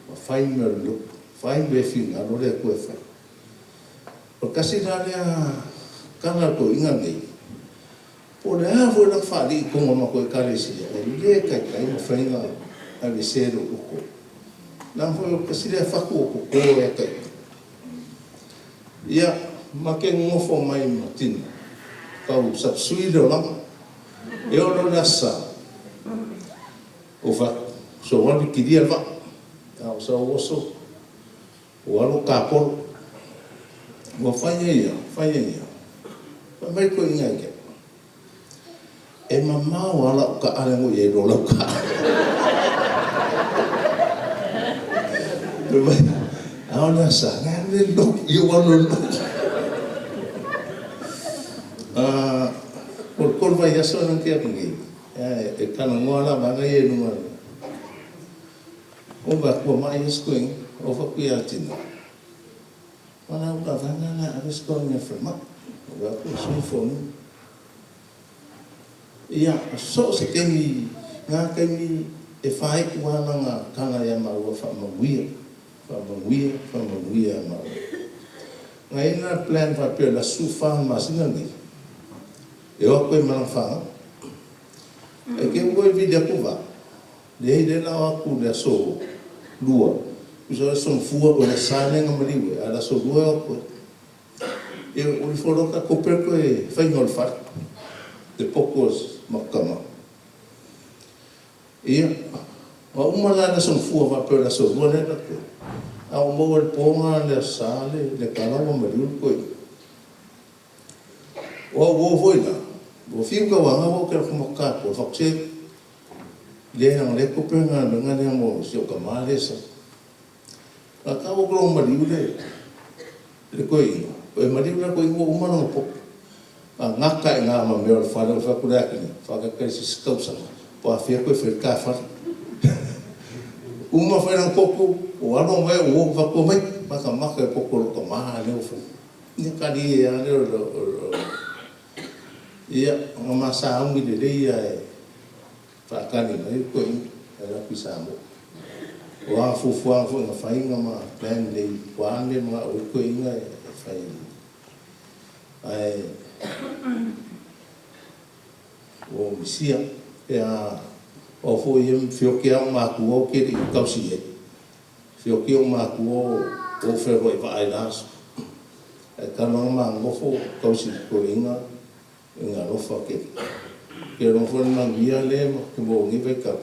ma fai mea o le lotu, fai mea e finagalo le Atua e fai. O le tasi la lea tala a le toeaina lenei, po o le a foi lana faalii i totonu o le matou Ekalesia, e le taitai ona mafai ona aveesea i lou loto. Leaga foi o le tasi lea fatu o toto ia te ita. Ia, ma te nonofo mai ma Tina, tau sapsui le olaga. E oo loa i le Aso Sa, ou fai atu, sou alu i kilia le vaa. A ou sau oso, ua alu o tapolo. Ua fai ai ia, fai ai ia. Fai mai le toeaina ia te au, E mamao lava lau taale na i ai i lo lau taale. Fai mai, a o le a sa? Na alu le lotu, ia ua alu i le lotu. O le 3 vaiaso lea na tea atu nei, e talanoa la vaega ia i luga o le Ova atu ua mai isi toeaina, ou fai atu ia Tina, Valaau la vaega la ave si toeaina i le falemai. Ou vaai atu ua sui foliga. Ia, so o se taimi, na taimi e faaiu lava lana tala ia maua, Faamanuia, faamanuia, faamanuia ia maua. Na i ai la plan faapea o le aso 14 o le masina lenei, e o atu ai ma lana fanau. Ae te i ua toe vili atu vaa, leai lea la o atu i le aso 2, tusa o le aso Gafua, o le Aso Sa lea na maliu ai, a o le aso 2 e o atu ai. Ia ua ifo loa ta tupe toe faiga o le fale, le poto o si matou tama. Ia, ua uma la le Aso Gafua faapea o le Aso Lua lea na toe, a ua maua i le po na le Aso Sa le tala ua maliu le toeaina. O au uo foi la, ua fiu tauaga ua ou te alu atu ma tatou, fai atu, se, leai leaga o lea e tupe le galuega lea mo si ou tama lea e sau. A tau atu loa ua maliu le toeaina, e maliu la le toeaina ua uma lona poto. A gata ai i ina ma mea o le fale, ou fai atu lea, faataitai se isi tausaga, po o afea toe fai ai le ta fale. Uma fai lana potu, ua alu aumai ou uo, ou fai atu, omai, matamata i le potu a lou tama lea ua fai. Ia talie lava lea o le... Ia, na ma sauni lelei lava e faatali mai le toeaina e alu atu i Samoa. O a fuafuaga foi na fai na ma plan lelei o a mea e manao ai le toeaina e fai ai. Ae ua ou misia pe a o au foi ia feoki lava ou matua ou te le i tausi i ai. Feoki ou matua o ou fealuai vaa i la aso. Ae talu lava ona ma nonofo o tausi i toeaiina i le alofa tele. Ou te iloa foi o le manuia lea matou te maua i lenei vaitau, o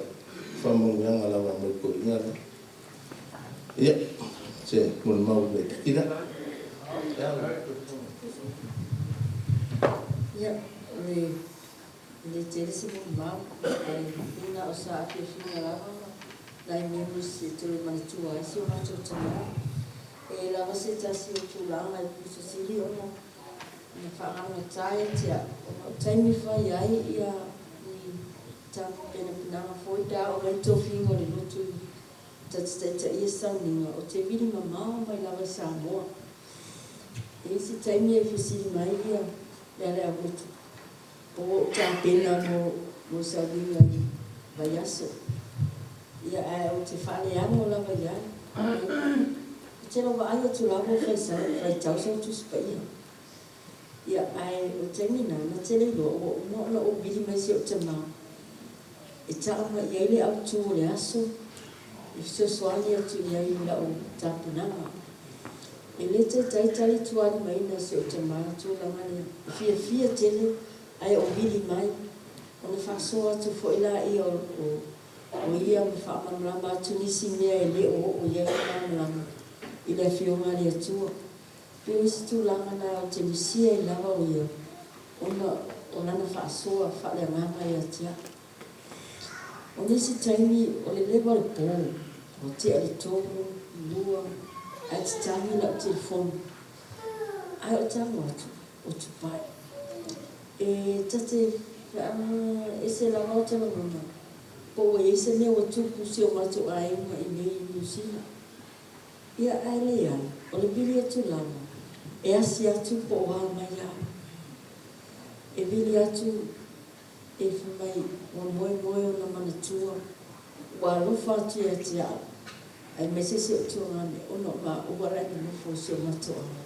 faamanuiaga lava mai le toeaina lea. Ia, se molimau laitiiti lea. Ia, e le tele se molimau, ae na o sa afiafiga lava ma nai memories e toe manatua ai si o matou tamā. E lava se tasi o tulaga e pito sili ona na faagagatā ia te a'u, ona o taimi fai ai ia ni tapenapenaga foi pe a oo mai tofiga o le lotu ta te taitaia sauniga, ou te vili mamao mai lava i Samoa. E i ai se taimi e fesili mai ia le ale aulotu po ua ou tapena mo mo sauniga i vaiaso. Ia ae ou te faaleago lava i ai. Ou te lau vaai atu lava o faitau sau Tusi Paia. Ia ae o le taimi na, na te le iloa ua uma ona ou vili mai si ou tamā e tau mai i ai le autū o le aso e fesoasoani atu i ai i lau tapenaga. E le taitai tali tualimaina si ou tamā tulaga lea. E fiafia tele ae o vili mai ona faasoa atu foi laia o o ia ma faamalamalama atu nisi mea e le o oo i ai le malamalama i le Afioga a le Atua. Pei o isi tulaga na ou te misia ai lava o ia ona o lana faasoa faaleagaga ia te au. O nisi taimi o le leva o le po, ua tea le tolu, lua, ae tatagi lau telefoni. Ae ou tago atu, o Tupai. E ta te ese lava o ta lagona, po ua i ai se mea ua tupu i si o matou aiga i nei i Niu Sila. Ia, ae leai, o le vili atu lava, e asi atu po o a mai au. E vili atu e fai mai ua moemoe ona manatua, ua alofa atu ia te au, aemaise si ou tuagane ona o maua la e nonofo i si o matou ala.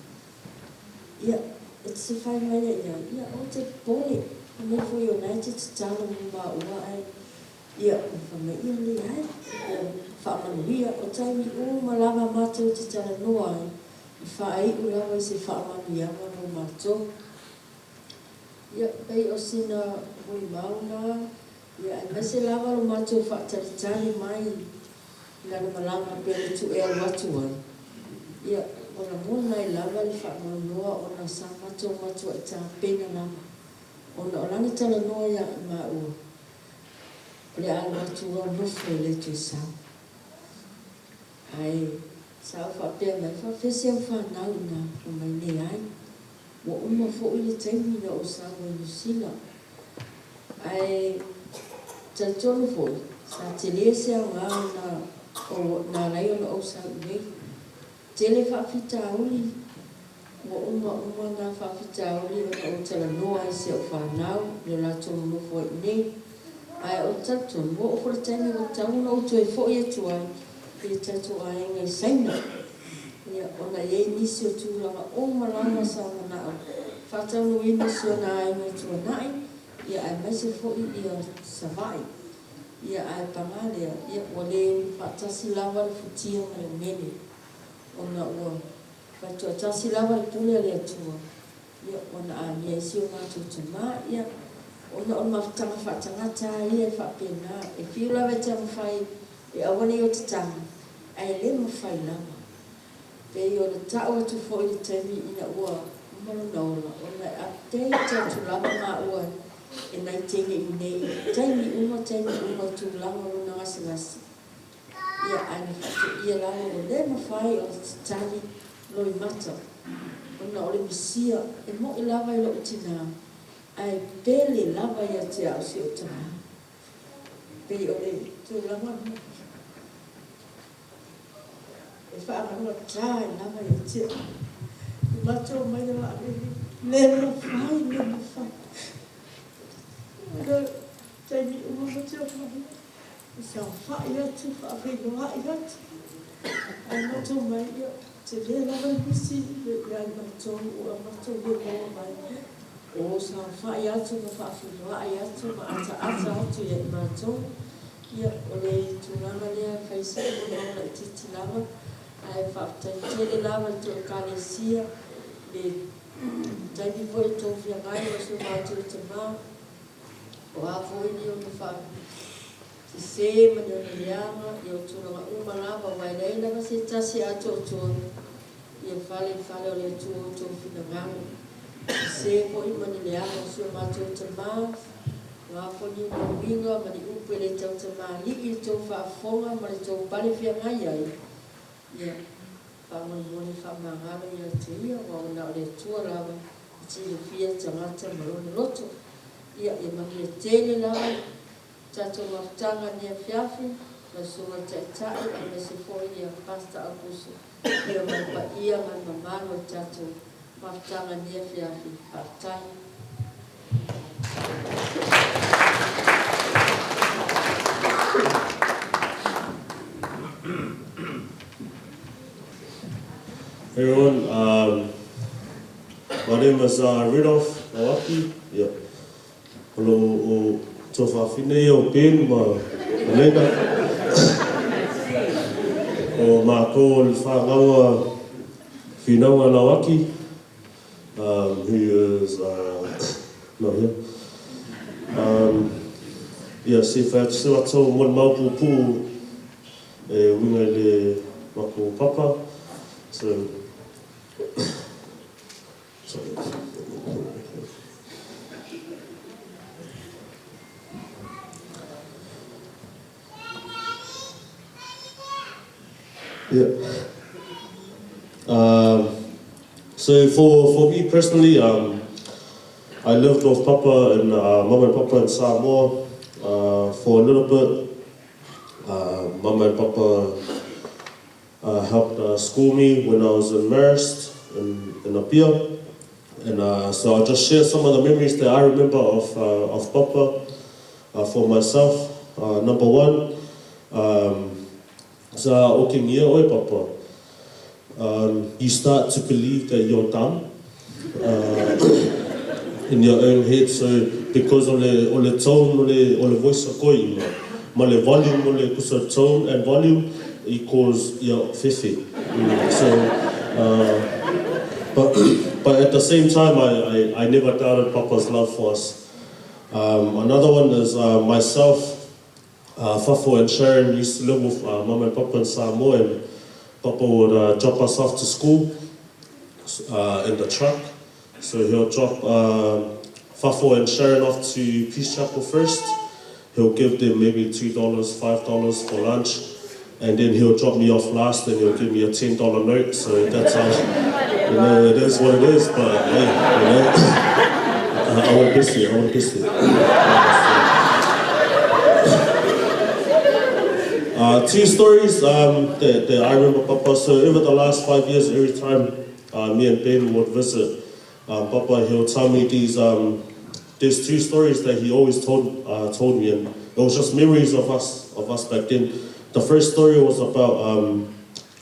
Ia, e te fai mai ai i ai, ia, aua te popole, fai mai foi o lena e te tatalo mo maua ae, ia, na fai mai, ia, leai, o faamanuia, o taimi uma lava matou te talanoa ai, i faaiu lava i se faamanuiaga mo matou. Ia, pei o sina molimau na, ia, aemaise lava lo matou faatalitali mai i lana malaga pei ona tuu e alu atu ai, ia, ua lagona ai lava le faanoanoa ona sa matou matuai tapena lava, ona o lana talanoa ia maua, o le a alu atu au nofo e le toe sau. Ae sa ou faapea mai, faapefea si au fanau ina fai mai, leai. Ua uma foi le taimi na ou sau ai Niu Sila. Ae talitonu foi, sa tele se aoga na ou na ala ai ona ou sau i inei. Tele faafitauli, ua uma uma na faafitauli ona ou talanoa ai i si au fanau i lo latou nonofo ai i inei. Ae ou te talitonu, ua oo foi le taimi ua tatau ona ou toe foi atu ai i le tatou aiga i Saina. Ia, ona e i ai nisi o tulaga uma lava sa manao faataunuuina si ona aiga i tuanai, ia aemaise foi ia Savaii. Ia, ae paga lea, ia ua le faatasi lava le futia ma le umele, ona ua faitoatasi lava le pule a le Atua, ia ua na amia ai si o matou tamā, ia, ona o le mafutaga faatagata lava ia e faapena, e fiu lava e taumafai e aua ne i o tatagi, ae le mafai lava. Pei ona tau atu foi i le taimi ina ua uma lona ola, ona e update atu lava maua e nai teine i inei i taimi uma taimi uma i tulaga o lona gasegase. Ia, ae na faatoia lava ua le mafai ona tatali loimata, ona o le misia e mo'i lava i lou tinā, ae pele lava ia te au si ou tamā. Pei o le tulaga lena. E faagalugatā ai lava ia te au. I matou mai le vaalele, le mafai, le mafai. O le taimi uma ma te omai, e saofai atu, faafeiloai atu. Ae matou mai, ia, tele lava le misi ia i matou ua matou le maua mai. O saofai atu ma faafeiloai atu ma ataata atu ia i matou. Ia, o le tulaga lea e fai si molimau laitiiti lava, ae faafetai tele lava i tou Ekalesia, le taimi foi o tou feagai ma si o matou tama, o a foi ni ona faasese ma ni ona leaga, ia o tulaga uma lava, aua e leai lava se tasi e atoatoa, ia fale i fale o le Atua outou finagalo, sese foi ma ni leaga o si o matou tama. O a foi ni uiga ma ni upu e le tautamalii i le tou faafofoga ma le tou pale feagai ai, ia, faamolemole faamagalo ia te ia, aua ua na o le Atua lava e silafia tagata ma lona loto. Ia, ia manuia tele lava le tatou mafutaga i lenei afiafi, lau Susuga i le Taitai aemaise foi ia Pastor Aukuso, ia ma le paia ma le mamalu o le tatou mafutaga i lenei afiafi. Faafetai. Hey everyone, my name is Rudolph Lauaki. Yeah. O lo o tuafafine ia o Ben ma Elena. O mākou o le fanau a Finauga Lauaki, who is not here. Ia, se i whai atu se matou molimau puupuu e uiga i le matou papa. So, sorry. Yeah. So for me personally, I lived with Papa and Mama and Papa in Samoa for a little bit. Mama and Papa helped school me when I was in Marist in Apia. And so I'll just share some of the memories that I remember of of Papa for myself. Number one, sa okengia oe Papa. You start to believe that you're dumb in your own head so because o le o le tone o le o le voice a koe ina ma le volume o le kusa tone and volume equals ia fefe so but but at the same time I I I never doubted Papa's love for us another one is myself Fafo and Sharon used to live with Mama and Papa in Samoa and Papa would drop us off to school in the truck. So he'll drop Fafo and Sharon off to Peace Chapel first. He'll give them maybe $2, $5 for lunch. And then he'll drop me off last and he'll give me a $10 note. So that's how, you know, it is what it is. But hey, you know, I won't miss it. I won't miss it. Two stories that, that I remember Papa. So over the last 5 years, every time me and Ben would visit Papa, he'll tell me these, there's two stories that he always told, told me, and it was just memories of us, of us back then. The first story was about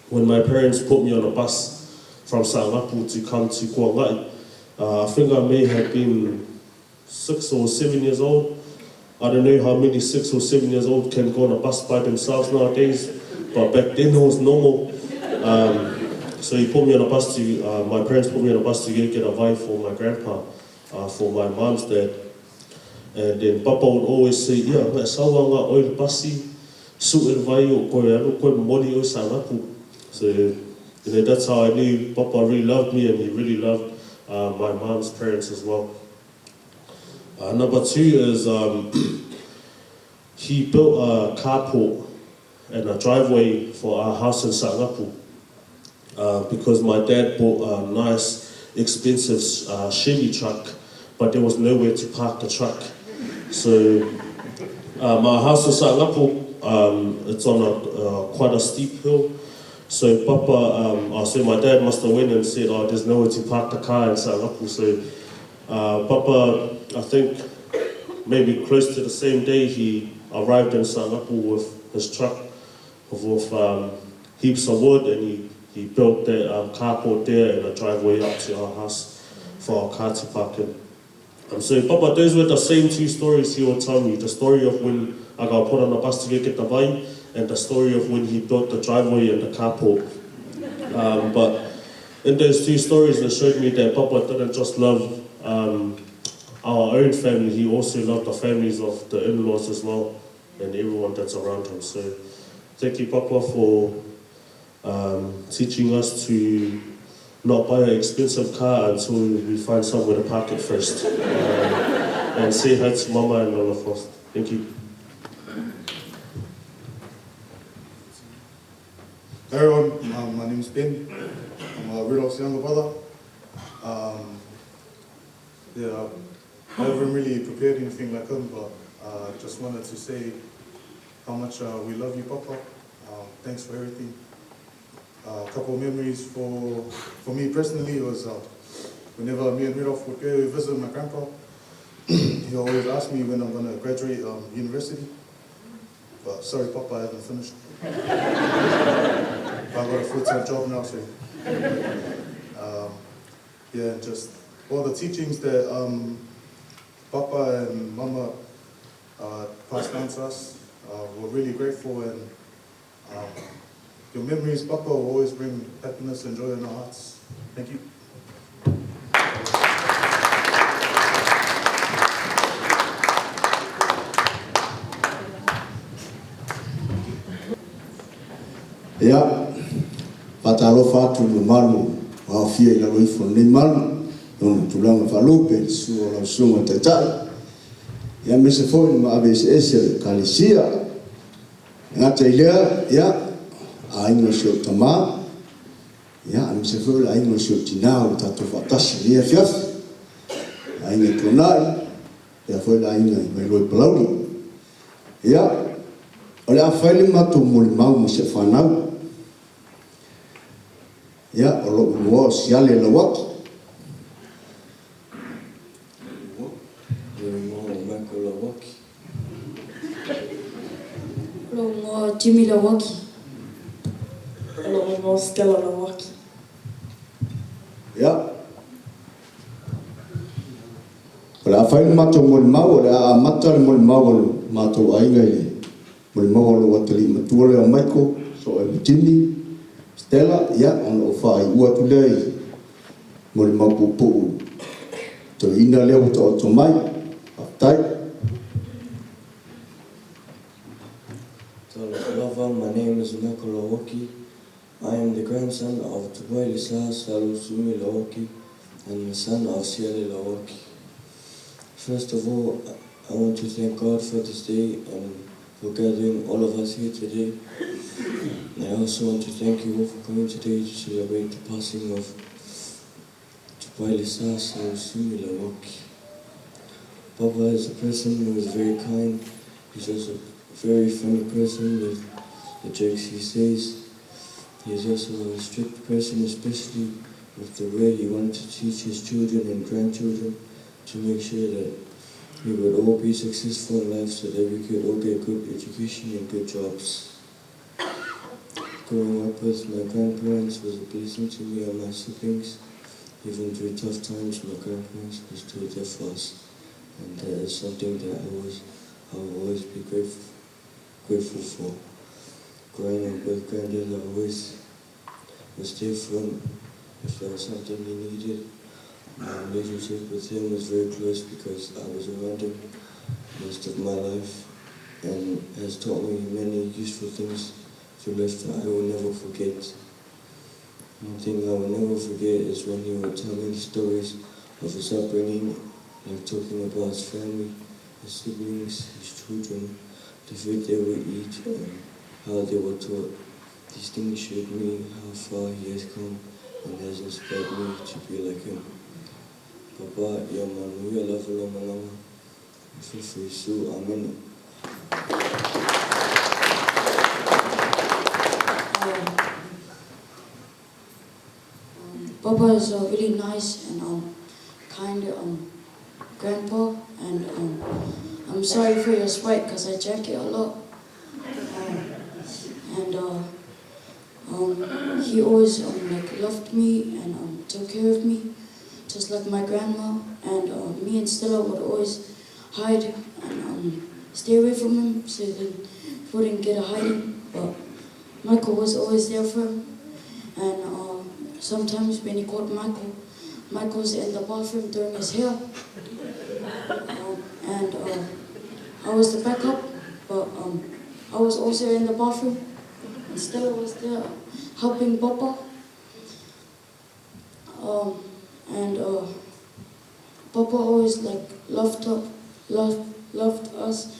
when my parents put me on a bus from Sa'angapu to come to Kuangai. I think I may have been 6 or 7 years old. I don't know how many 6 or 7 years old can go on a bus by themselves nowadays, but back then it was normal. So he put me on a bus to, my parents put me on a bus to go get a vai for my grandpa, for my mom's dad. And then Papa would always say, ia, ngai sawa ngā oi le basi, su e le vai o koe anu koe momoli oi Sa'angapu. So, you know, that's how I knew Papa really loved me and he really loved my mom's parents as well. Number 2 is he built a carport and a driveway for our house in Sa'angapu because my dad bought a nice, expensive Chevy truck, but there was nowhere to park the truck. So my house in Sa'angapu, it's on a quite a steep hill. So Papa, so my dad must have went and said, oh, there's nowhere to park the car in Sa'angapu. So Papa, I think maybe close to the same day, he arrived in Sa'angapu with his truck with heaps of wood, and he built that carport there and a driveway up to our house for our car to park in. So Papa, those were the same two stories he would tell me. The story of when I got put on the bus to go get the vai, and the story of when he built the driveway and the carport. But in those two stories, it showed me that Papa didn't just love our own family, he also loved the families of the in-laws as well, and everyone that's around him. So thank you, Papa, for teaching us to not buy an expensive car until we find somewhere to park it first. And say hi to Mama and Lola first. Thank you. Hey everyone, my name is Ben. I'm Rudolph's younger brother. Yeah, I haven't really prepared anything like him, but just wanted to say how much we love you, Papa. Thanks for everything. A couple of memories for me personally was whenever me and Rudolph would go visit my grandpa, he always asked me when I'm going to graduate university. But sorry, Papa, I haven't finished. But I got a full-time job now, so. Yeah, just all the teachings that Papa and Mama passed down to us, we're really grateful, and your memories, Papa, will always bring happiness and joy in our hearts. Thank you. Ia, faatalofa atu i le mamalu ua aofia i lalo ifo o lenei malu i ona tulaga faalupe, i le susu o lau Susuga i le Taitai, ia aemaise foi le maave eseese o le Ekalesia. E gata i lea, ia, aiga o si ou tama, ia, aemaise foi o le aiga o si ou tinā ua tatou faatasi i lenei afiafi, le aiga i Tuanai, faapea foi le aiga i Vailoa i Palauli. Ia, o le a fai le matou molimau ma si au fanau. Ia, o lou igoa o Siale Lauaki. Lou igoa o Michael Lauaki. Lou igoa o Jimmy Lauaki. Lou igoa o Stella Lauaki. Ia, o le a fai le matou molimau, o le a amata le molimau a le matou aiga i le molimau a lou atalii matua lea o Michael, soo ai ma Jimmy, Stella, ia, ona ou faaiua atu lea i molimau puupuu toeaina lea ua taoto mai. Faafetai. Talofa lava, my name is Michael Lauaki. I am the grandson of Tupuailesa Salusumi Lauaki and the son of Siale Lauaki. First of all, I want to thank God for this day and for gathering all of us here today. And I also want to thank you all for coming today to celebrate the passing of Tupuailesa Salusumi Lauaki. Papa is a person who is very kind. He's also a very funny person with the jokes he says. He is also a strict person, especially with the way he wanted to teach his children and grandchildren to make sure that we would all be successful in life so that we could all get good education and good jobs. Growing up with my grandparents was a blessing to me and my siblings. Even through tough times, my grandparents were still there for us. And that is something that I will always be grateful for. Growing up with granddad, I always was there for him if there was something he needed. My relationship with him was very close because I was around him most of my life and has taught me many useful things through life that I will never forget. One thing I will never forget is when he would tell me the stories of his upbringing, like talking about his family, his siblings, his children, the food they would eat, and how they were taught. These things showed me how far he has come and has inspired me to be like him. Papa, ia manuia lava lou malaga. Fefo Iesu, Amene. Papa is a really nice and kind grandpa, and I'm sorry for your Sprite because I drank it a lot. And he always like loved me and took care of me, just like my grandma. And me and Stella would always hide and stay away from him so that he wouldn't get a hiding. But Michael was always there for him. And sometimes when he called Michael, Michael was in the bathroom doing his hair. And I was the backup, but I was also in the bathroom. And Stella was there helping Papa. And Papa always like loved up loved loved us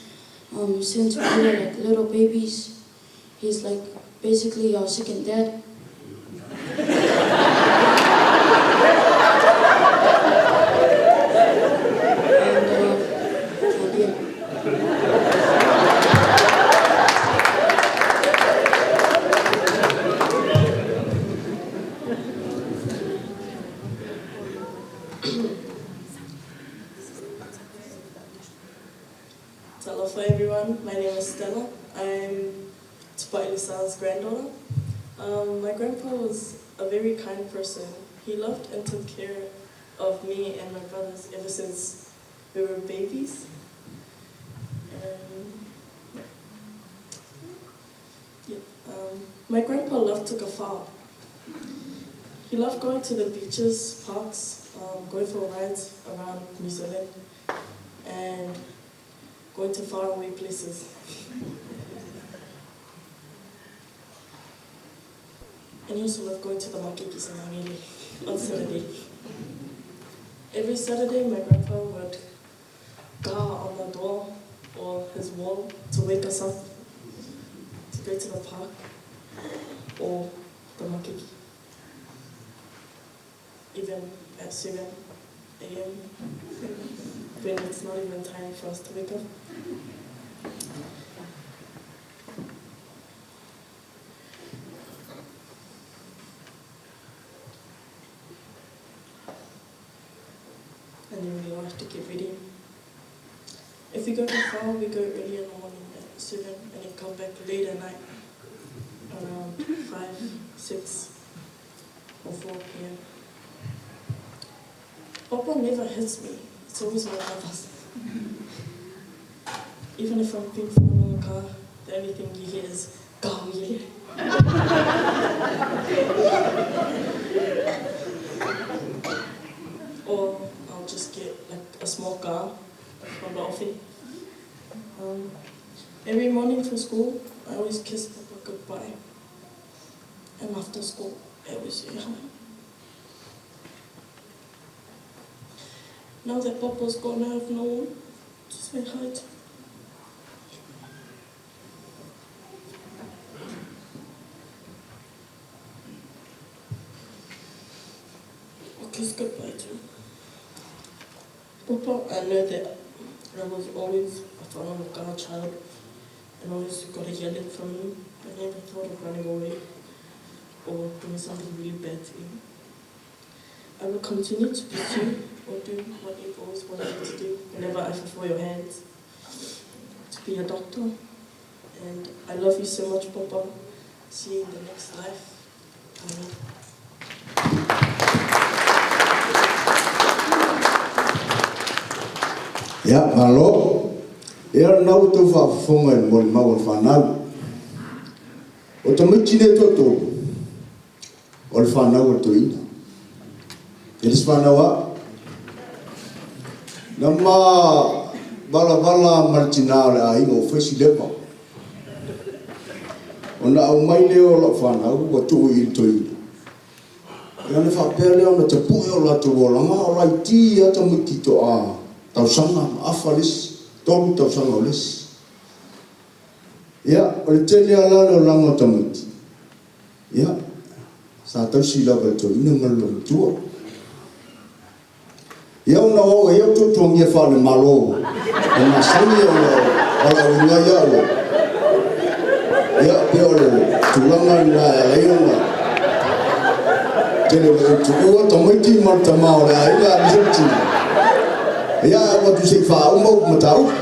um, since we were like little babies. He's like basically our second dad. And, uh, and yeah. Talofa everyone, my name is Stella. I'm Tupa'ilusa's granddaughter. Um, my grandpa was a very kind person. He loved and took care of me and my brothers ever since we were babies. And yeah, um, my grandpa loved to guffaw. He loved going to the beaches, parks, um, going for rides around New Zealand, and going to faraway places. And he also loved going to the Makikis in Mangere on Saturday. Every Saturday, my grandpa would ga on the door or his wall to wake us up to go to the park or the makiki. Even at 7 a.m. when it's not even time for us to wake up. And then we all have to get ready. If we go to far, we go early in the morning at 7 and then come back late at night around 5, 6 or 4 p.m. Papa never hits me. It's always my brothers. Even if I'm being thrown in the car, the only thing you hear is, go, yeah. or I'll just get like a small car from the office. Um, every morning for school, I always kiss Papa goodbye. And after school, I always say hi. Now that Papa's gone, I have no one to say hi to. Or kiss goodbye to. Papa, I know that I was always a whanau child and always got a yelling from you. I never thought of running away or doing something really bad to you. I will continue to pursue or do what you've always wanted me to do whenever I fulfill your hands, to be a doctor. And I love you so much, Papa. See you in the next life. Amen. Ia, malo. Ia, o lena ua outou faafofoga i le molimau a le fanau. O tamaiti nei e toatolu, o le fanau a le toeaina. E le se fanau a. Na ma valavala ma le tinā o le aiga ua fai si leva. Ona aumai lea o lau fanau ua tuu i le toeaina. Ia ona faapea lea ona tapue o latou olaga a o laiti lava tamaiti toa tausaga ma afa le isi, tolu tausaga o le isi. Ia, o le tele lava la o le olaga o tamaiti, ia, sa tausi lava e le toeaina ma le loomatua. Ia ona o au e ia tuatuagia faale-Malo e masani ona o valaauina ai au. Ia, pei o le tulaga lena e ala ai ona tele ona ou tuua tamaiti ma le tama o le aiga aemaise le tina. Ia, ae ua atu se i faauma upu mataupu.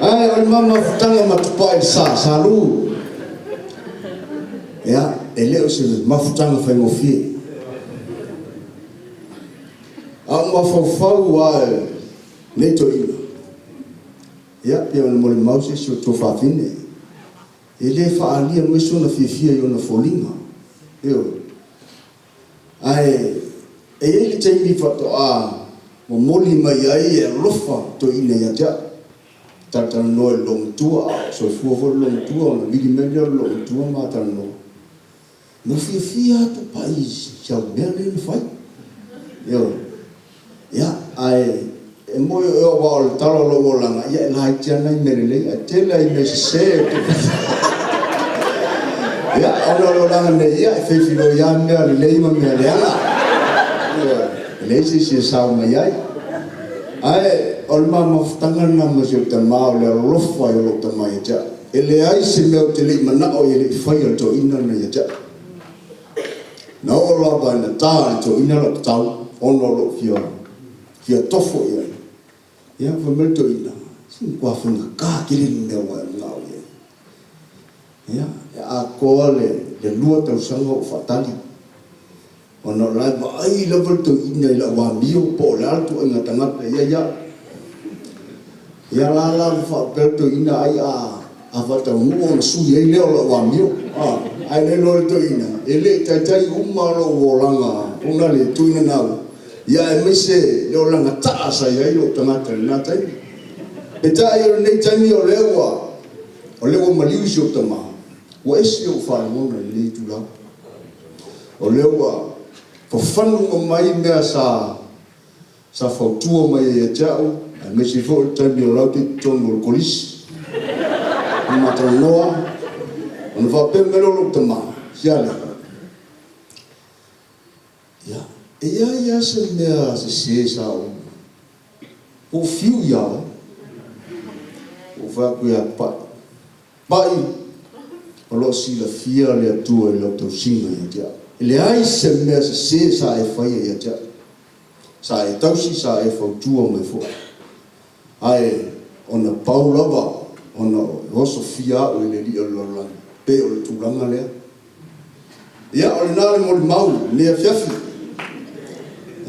Ae o le ma mafutaga ma Tupai i le sa, Sa Lu. Ia, e le o se mafutaga faigofie. A o mafaufau lava e lenei toeaina, ia, pei ona molimau se isi o tuafafine, e le faaalia mai sona fiafia i ona foliga. Ioe. Ae e i ai le taimi faatoa momoli mai ai e alofa toeaina ia te au. Talatalanoa i le loomatua, a o soifua foi le loomatua, ona vili mai lea o le loomatua ma talanoa. Na fiafia atu pai i si au mea lea na fai. Ioe. Ia, ae E moni aua o le tala o lou olaga, ia e laiti lava nai mea lelei ae tele lava i mea sese ou te Ia, ona o le olaga nei, ia e feifiloi lava mea lelei ma mea leaga. Ioe, e leai se isi e sao mai ai. Ae o le ma mafutaga lena ma si ou tama, o le alofa o lou tama ia te au. E leai se mea ou te le i manao ai e le i faia e le toeaina lena ia te au. Na oo lava ina ta e le toeaina lau tatau ona o lou fia fia tofo i ai. Ia, fai mai le toeaina, Se matua faigata tele le mea ua e manao i ai. Ia, e atoa le le lua tausaga o ou faatali, ona o la e vaai lava le toeaina i lau amio po o le a le ituaiga tagata e i ai au. Ia la la ua faapea le toeaina ai a a faataunuu ona sui ai lea o lau amio. A, ae le iloa e le toeaina, e le i taitai uma lou olaga ona le tuinanau, ia aemaise le olaga taa sa i ai lou tagata i lena taimi. Peitai o lenei taimi o lea ua o lea ua maliu si ou tama, ua ese ou faalogona i lenei itula. O lea ua fafanu uma mai mea sa Sa fautua mai ai ia te au, aemaise foi o le taimi o la ou te i totonu o le kolisi, na ma talanoa, ona faapea mai lea o lou tama, Siale, ia, e i ai lava se mea sese sa ou, po o fiu ia oe. Ou fai atu ia Pa'i, Pa'i, o lo o silafia le Atua i lau tausiga ia te au. E leai se mea sese sa e faia ia te au. Sa e tausi, sa e fautua mai foi. Ae ona pau lava ona e osofia au e le Alii o le lalolagi, pe o le tulaga lea. Ia, o lena le molimau i lenei afiafi.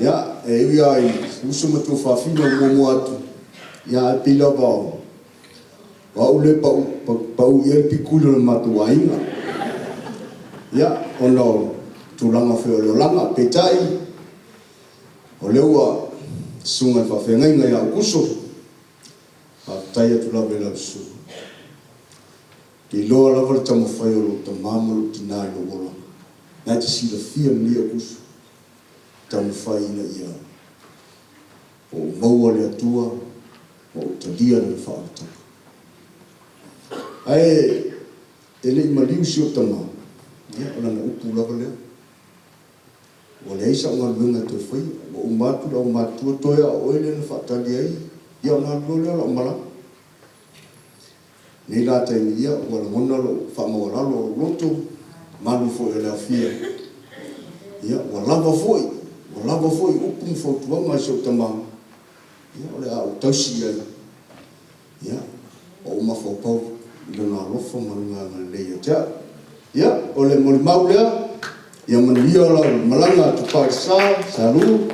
Ia, e ui lava i uso ma tuafafine o muamua atu, ia ae pei lava o O au lea e pau, pau i ai le pikuli o le matou aiga. Ia, ona o tulaga foi o le olaga. Peitai, o lea ua susuga i le faafeagaiga ia Aukuso, faafetai atu lava i lau susuga. Ou te iloa lava le taumafai o lou tama ma lou tina i lou olaga. Na e te silafia lenei Aukuso, taumafai ina ia ou maua le Atua ma ou talia Lana faaolataga. Ae e le i maliu si ou tama, ia o lana upu lava lea. Ua leai sau galuega e toe faia, ua uma atu le aumatutua toe a o oe lea na faatali ai, ia ona alu loa lea o lau malaga. Nei la taimi ia ua lagona lou faamaualalo o lou loto, malu foi o le aofia. Ia ua lava foi, ua lava foi upu ma fautuaga a si ou tama, ia o le a ou tausi i ai, ia ua ou mafaufau i lona alofa ma lona agalelei ia te au. Ia o le molimau lea, ia manuia lau malaga Tupai i le Sa, Salu,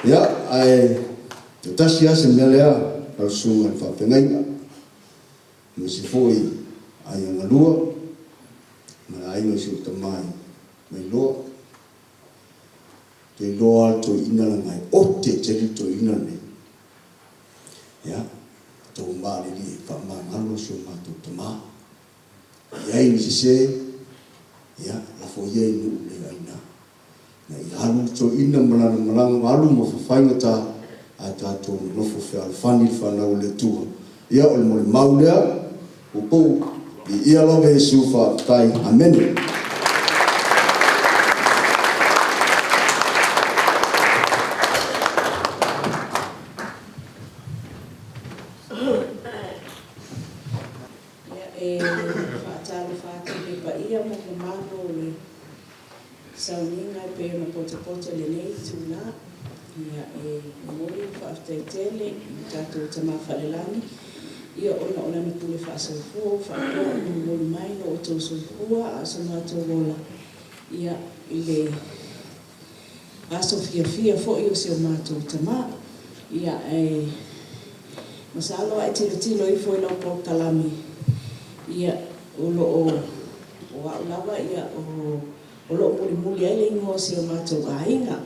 ia ae E tasi lava se mea lea lau susuga i le faafeagaiga, aemaise foi aiga galua ma le aiga o si ou tama i Mailoa. Te iloa lava le toeaina leaga e ote tele le toeaina lenei. Ia, tou malilie faamagalo si o matou tama. I ai ni sese, ia, lafo ia i nuu le aina. Ina ia alu le toeaina ma lana malaga alu ma fafaigata, ae tatou nonofo fealofani le fanau a le Atua. Ia, o le molimau lea, puupuu, viia lava Iesu, faafetai. Amene. Ia, e faatalofa atu i le paia ma le mamalu o le sauniga e pei ona potopoto i lenei itula. Ia, e momoli le faafetai tele i le tatou Tama Falelagi, ia ona o Lana pule faasoifua ua faapea ona momoli mai lo outou soifua a o so matou ola, ia, i le aso fiafia foi o si o matou tama. Ia, e masalo a e tilotilo ifo i lau polokalame, ia, o lo o, o au lava, ia, o, o lo o mulimuli ai le igoa o si o matou aiga.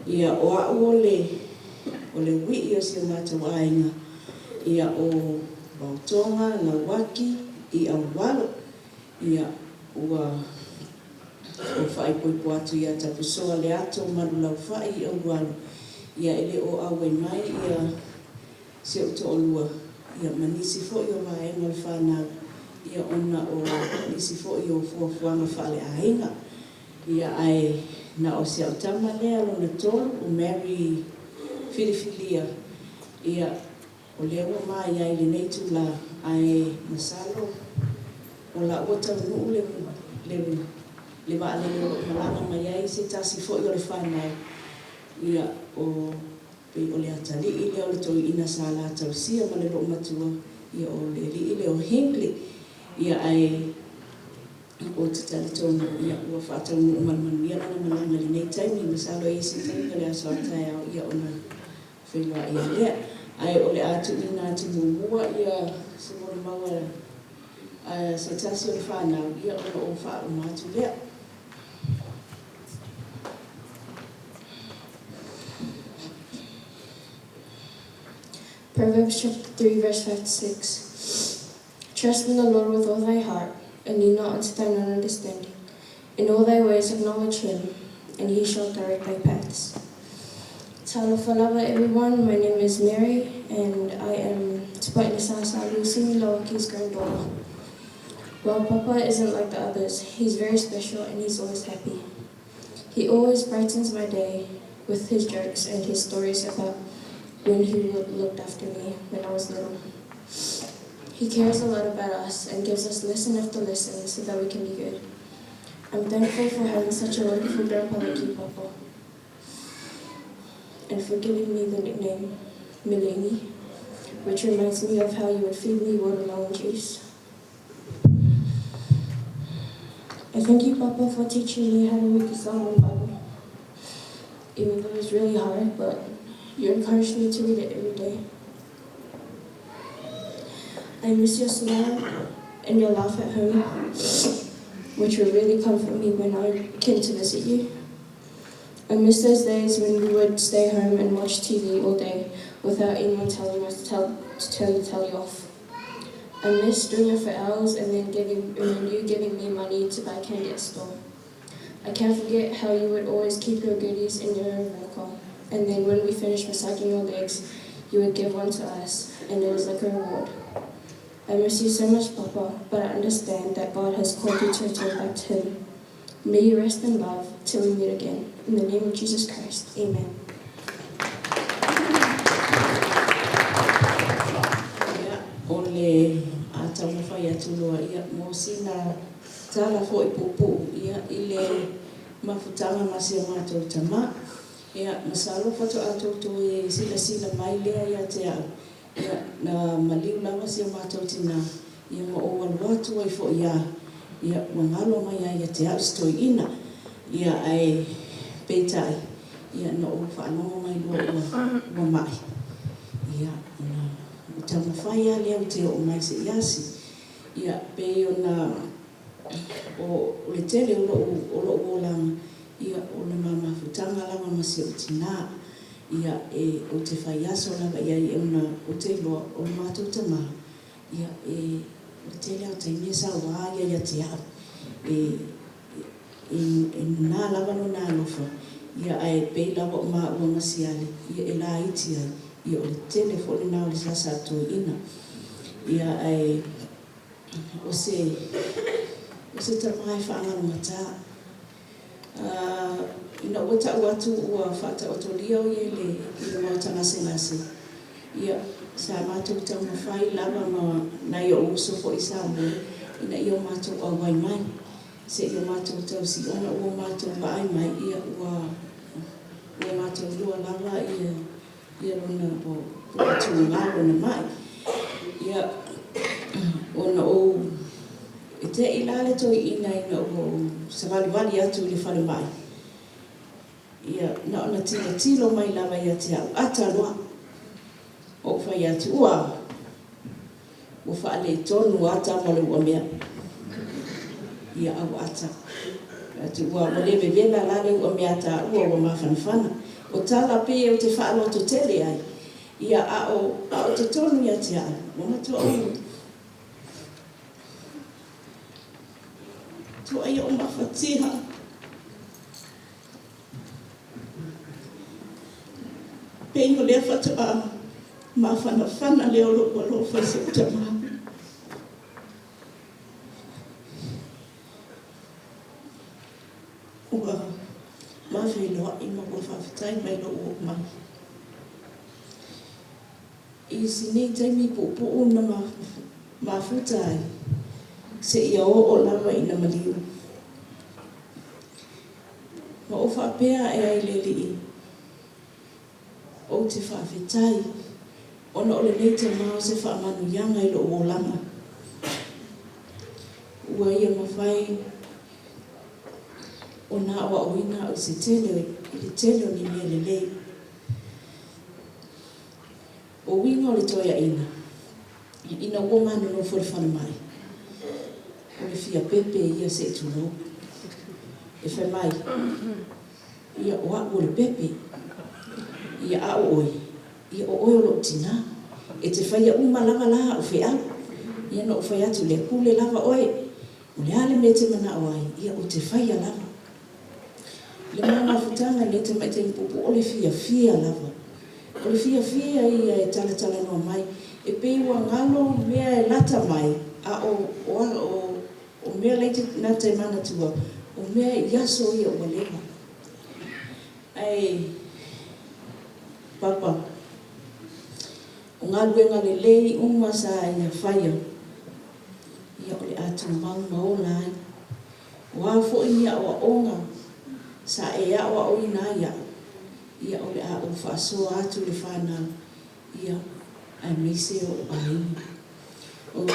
Ia, o au o le, o le uii o si o matou aiga, ia, o Vaotoga, Lauaki, i Aualo. Ia, ua ou faaipoipo atu ia Tapusoa Leato Malulaufai i Aualo. Ia, e le o auai mai ia si ou toalua, ia ma nisi foi o vaega o le fanau, ia ona o nisi foi o fuafuaga faaleaiga. Ia, ae na o si au tama lea lona tolu, o Mary Filifilia, ia, o lea ua ma iai i lenei itulā, ae masalo o la ua taunuu le, le, le vaalele o lo o malaga mai ai se tasi foi o le fanau, ia, o, pei o le atalii lea o le toeaina sa la tausia ma le loomatua, ia, o le alii lea o Hinkley, ia, ae ou te talitonu, ia, ua faataunuu ma le manuia lana malaga i lenei taimi. Masalo e i ai se taimi o le aso a taeao, ia, ona feiloai ai lea. Ae o le a tuuina atu muamua ia se molimau a se tasi o le fanau, ia, ona ou faauma atu lea. Proverbs chapter 3, verse 5 to 6. Trust in the Lord with all thy heart, and lean not unto thine own understanding. In all thy ways acknowledge him, and he shall direct thy paths. Talofa lava everyone, my name is Mary, and I am Tupa'ilasasa Lucy Lawaki's granddaughter. Well, Papa isn't like the others. He's very special and he's always happy. He always brightens my day with his jokes and his stories about when he looked after me when I was little. He cares a lot about us and gives us lesson after lesson so that we can be good. I'm thankful for having such a wonderful grandpa like you, Papa, and for giving me the nickname Mileni, which reminds me of how you would feed me watermelon juice. I thank you, Papa, for teaching me how to read the Solomon Bible, even though it's really hard, but you encouraged me to read it every day. I miss your smile and your laugh at home, which would really comfort me when I came to visit you. I miss those days when we would stay home and watch TV all day without anyone telling us to, tell, to turn the telly off. I miss doing it for hours and then giving and then you giving me money to buy candy at store. I can't forget how you would always keep your goodies in your walker, and then when we finished massaging your legs, you would give one to us, and it was like a reward. I miss you so much, Papa, but I understand that God has called you to return back to Him. May you rest in love till we meet again. In the name of Jesus Christ, amen. Ia, o le a taumafai atu loa, ia, mo sina tala foi puupuu, ia, i le mafutaga ma si o matou tama. Ia, masalo faatoa toutou e silasila mai lea ia te au, ia, na maliu lava si o matou tinā, ia, ma ou alu atu ai foi lava, ia, ua galo mai lava ia te au si toeaina, ia, ae peitai, ia, na ou faalogo mai loa ua, ua ma'i, ia, ona ou taumafai lava lea ou te oo mai se i asi. Ia, pei ona o le tele o lo'u, o lo'u olaga, ia, o le ma mafutaga lava ma si o'u tinā, ia, e, ou te fai aso lava i ai ona ou te iloa o le matou tamā, ia, e, o le tele lava o taimi e sauā ia ia te a'u, e, e, e nunā lava lona alofa, ia, ae pei lava o māua ma Siale, ia, e laiti ai, ia, o le tele foi lenā o le sasa a le toeaina, ia, ae. O se, o se tama e faagalomatā. Ina ua ta'u atu ua faataotolia o ia i le, i le maota gasegase, ia, sa matou taumafai lava ma nai o'u uso foi i Samoa ina ia o matou auai mai, se'i o matou tausi ona ua matou vaai mai, ia, ua, ua matou iloa lava ia, ia lona ua tugā lona ma'i. Ia, ona ou e te'i la le toeaina ina ua ou savalivali atu i le falemai, ia, na ona tilotilo mai lava ia te au, ata loa. Ou fai atu, Ua! Ua faaletonu ata ma le uamea. Ia a ua ata. Atu ua ua le vevela la le uamea taua ua mafanafana. O tala pei ou te faaloto tele ai, ia a o a o totonu ia te au, ua matua ou tuai ou mafatia. Pei o lea faatoa mafanafana lea o lou alofa i si ou tamā. Ua ma feiloai ma ua faafetai mai i lou oo mai. I si nei taimi puupuu na mafuta ai, seia oo lava ina maliu. Ma ou faapea ae ai i le Alii, Ou te faafetai ona o lenei tama o se faamanuiaga i lou olaga. Ua ia mafai ona aoaoina au i se tele, i le tele o ni mea lelei. O uiga o le toeaina, ina ua ma nonofo i le falemai, o le fia pepe ia se i tulou. E fai mai, ia o au o le pepe, ia a o oe, ia o oe o lou tinā. E te faia uma lava la au feau. Ia ona ou fai atu lea, pule lava oe, o le a le mea e te manao ai, ia ou te faia lava. I le ma mafutaga i lenei tamaitai puupuu, o le fiafia lava. O le fiafia ia e talatalanoa mai, e pei ua galo mea e lata mai, a o o o mea laiti na te manatua, o mea i aso ia ua leva. Ae Papa, o galuega lelei uma sa ia faia, ia o le a tumau ma ola ai. O a foi ni aoaoga sa e aoaoina ai au, ia o le a ou faasoa atu i le fanau, ia, aemaise o ou aiga. Ou te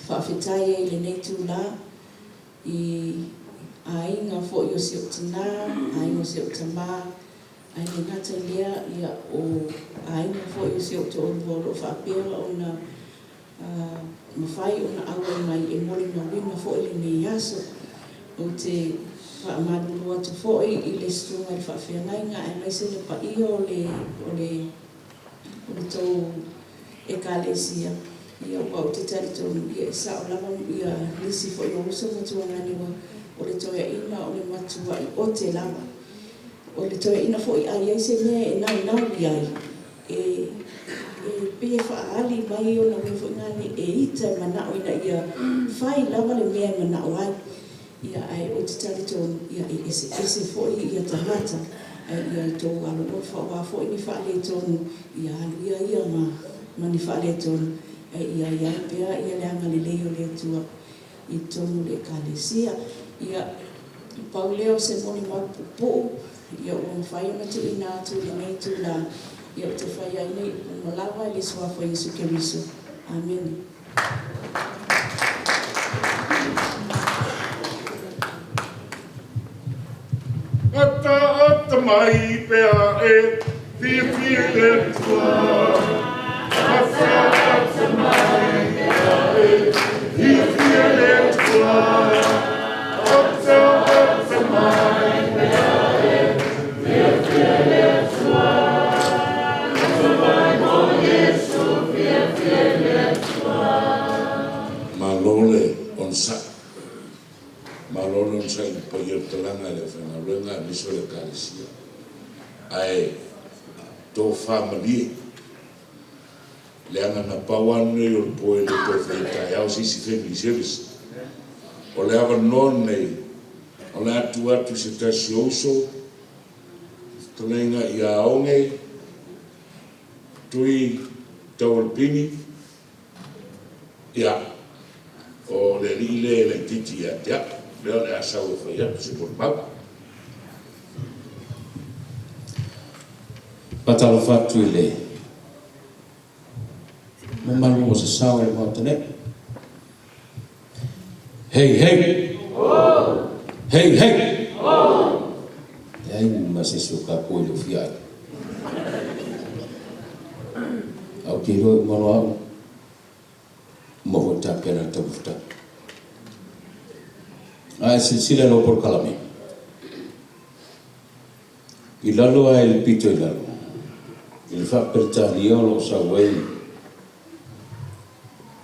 faafetai ai i lenei itula i aiga foi o si ou tina, aiga o si ou tama, ae le gata i lea, ia, o aiga foi o si ou toalua o lo o faapea ona mafai ona auai mai e molimauina foi lenei aso. Ou te faamalulu atu foi i le susuga i le faafeagaiga aemaise le paia o le o le o le tou Ekalesia, ia aua ou te talitonu ia e sao lava ia nisi foi o uso ma tuagane ua o le toeaina o le matuai ote lava. O le toeaina foi a i ai se mea e naunau i ai, e e pei e faaali mai ona mea foi na e ita e manao ina ia fai lava le mea e manao ai. Ia, ae ou te talitonu, ia, e eseese foi ia tagata, ae ia outou alolofa, o a foi ni faaletonu, ia alu ia ia ma, ma ni faaletonu, ae ia i ai pea ia le agalelei o le Atua i totonu o le Ekalesia. Ia, pau lea o se molimau puupuu, ia ua mafai ona tuuina atu i lenei itula, ia ou te fai ai nei upu uma lava i le Suafa o Iesu Keriso. Amene. Ataata mai pea e fiafia i le Atua. Ataata mai pea e fiafia i le Atua. Ataata mai pea e fiafia i le Atua. Ata mai mo Iesu fiafia i le Atua. Malo le onosai. Malo le onosai i le paia o le talaga i le aufaigaluega aemaise o le Ekalesia. Ae tofa malie, leaga na pau lava lenei o le po e le toe faia taeao se isi family service. O le avanoa lenei o le a tuu atu i se tasi o uso, fetalaiga ia Oge Tui Taualpini, ia, o le alii lea e laitiiti ia te au, lea o le a sau e fai atu se molimau. Faatalofa atu i le mamalu ua sasao i le Maota nei. Hei hei! Hei hei! Leai ma se isi o tatou e le o fia ai. Ae ou te iloa e uma loa au, uma foi tapena le taumafataga. A e silasila i lau polokalame, i lalo ae i le pito i lalo, i le faa-Peretania o lo o sau ai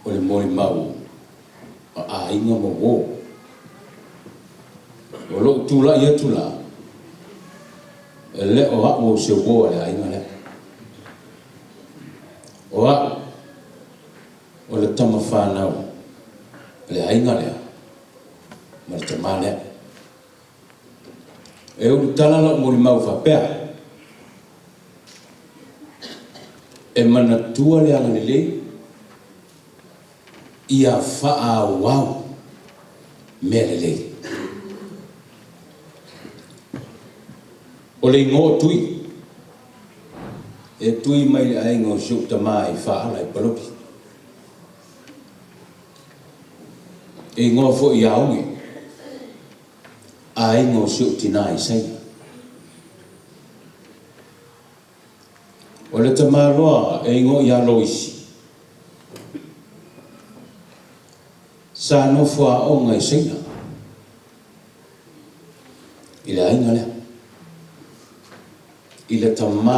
o le molimau a aiga ma uo. O lou tulai atu la, E le o a'u o se uō a le aiga lea. O a'u o le tama fanau a le aiga lea ma le tamā lea. E ulutala la'u molimau faapea, E manatua le agalelei ia faaauau mea lelei. O le igoa o Tui, e tui mai le aiga o si ou tamā i Faala i Paloki. E igoa foi ia Oge, aiga o si ou tinā i Saina. O le tamaloa e igoa ia Loisi, sa nofo aoga i Saina i le aiga lea, i le tama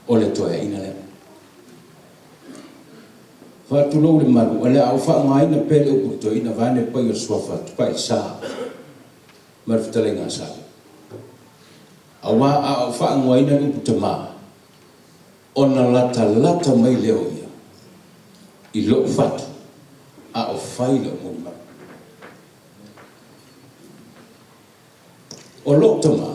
o le toeaina lea. Faatulou le malu, o le a ou faaaogaina pea le upu toeaina vaeane paia o le Suafa Tupai Sa ma le Fetalaiga a Sa. Aua a ou faaagoaina le upu tama, ona latalata mai lea o ia i lou fatu a o fai lau molimau. O lou tama,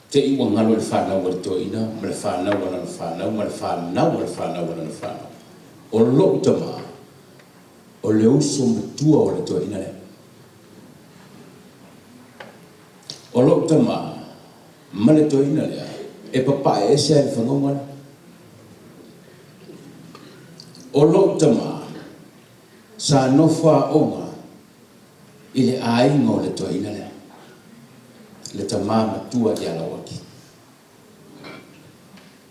te i ua galo i le fanau a le toeaina ma le fanau a lana fanau ma le fanau a le fanau a lana fanau. O lou tama, o le uso matua o le toeaina lea. O lou tama ma le toeaina lea e papae ese lava i le fagauga lea. O lou tama sa nofo aoga i le aiga o le toeaina lea, le tama matua ia Lauaki.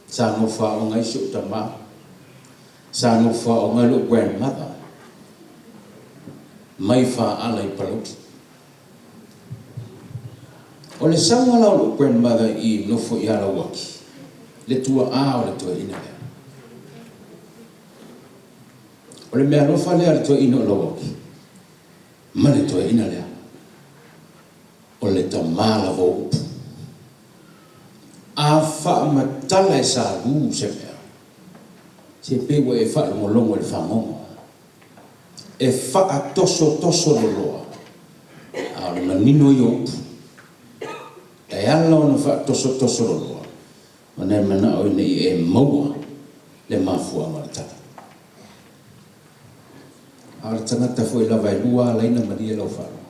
Sa nofo aoga ai si ou tama, sa nofo aoga ai lou grandmother mai Faala i Palauli. O le sauga la o lou grandmother i nofo ia Lauaki, le tuaa o le toeaina lea. O le meaalofa lea a le toeaina o Lauaki ma le toeaina lea, o le tama lava o upu. A faamatala e Salu se mea, se pei ua e faalogologo i le fagogo, e faatosotoso loloa, a o le manino ia o upu. E ala ona faatosotoso loloa, ona e manao ina ia e maua le mafuaaga o le tala. A o le tagata foi lava e lua alaina malie lau faalogo.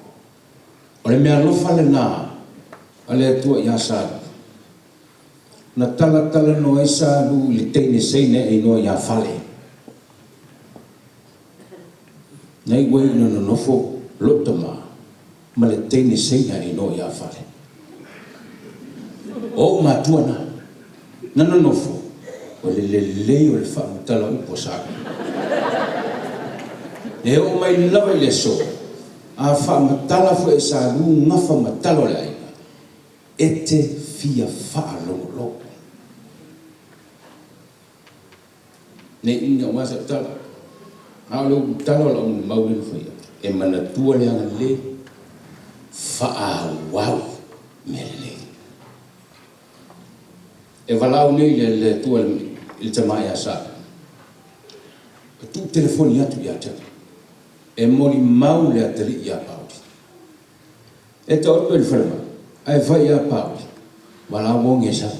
O le meaalofa lena a le Atua iā Salu. Na talatalanoa ai Salu i le teine Seina e igoa iā Fale. Na iu ai ina nonofo lou tama ma le teine Seina e igoa iā Fale. O ou matua na. Na nonofo, o le lelei o le faamatala upu a Salu. E oo mai lava i le aso, A faamatala foi e Salu gafa ma tala o le aiga, e te fia faalogologo. Ne i umi aua sau tala, a o le upu tala o lau mau lea na faia, e manatua le agalelei, faaauau mea lelei. E valaau nei le Atua i le tama ia Salu, e tuu telefoni atu ia te au. E molimau le atalii iā Pauli. E taoto i le falemai, ae fai iā Pauli, Valaau oge e sau.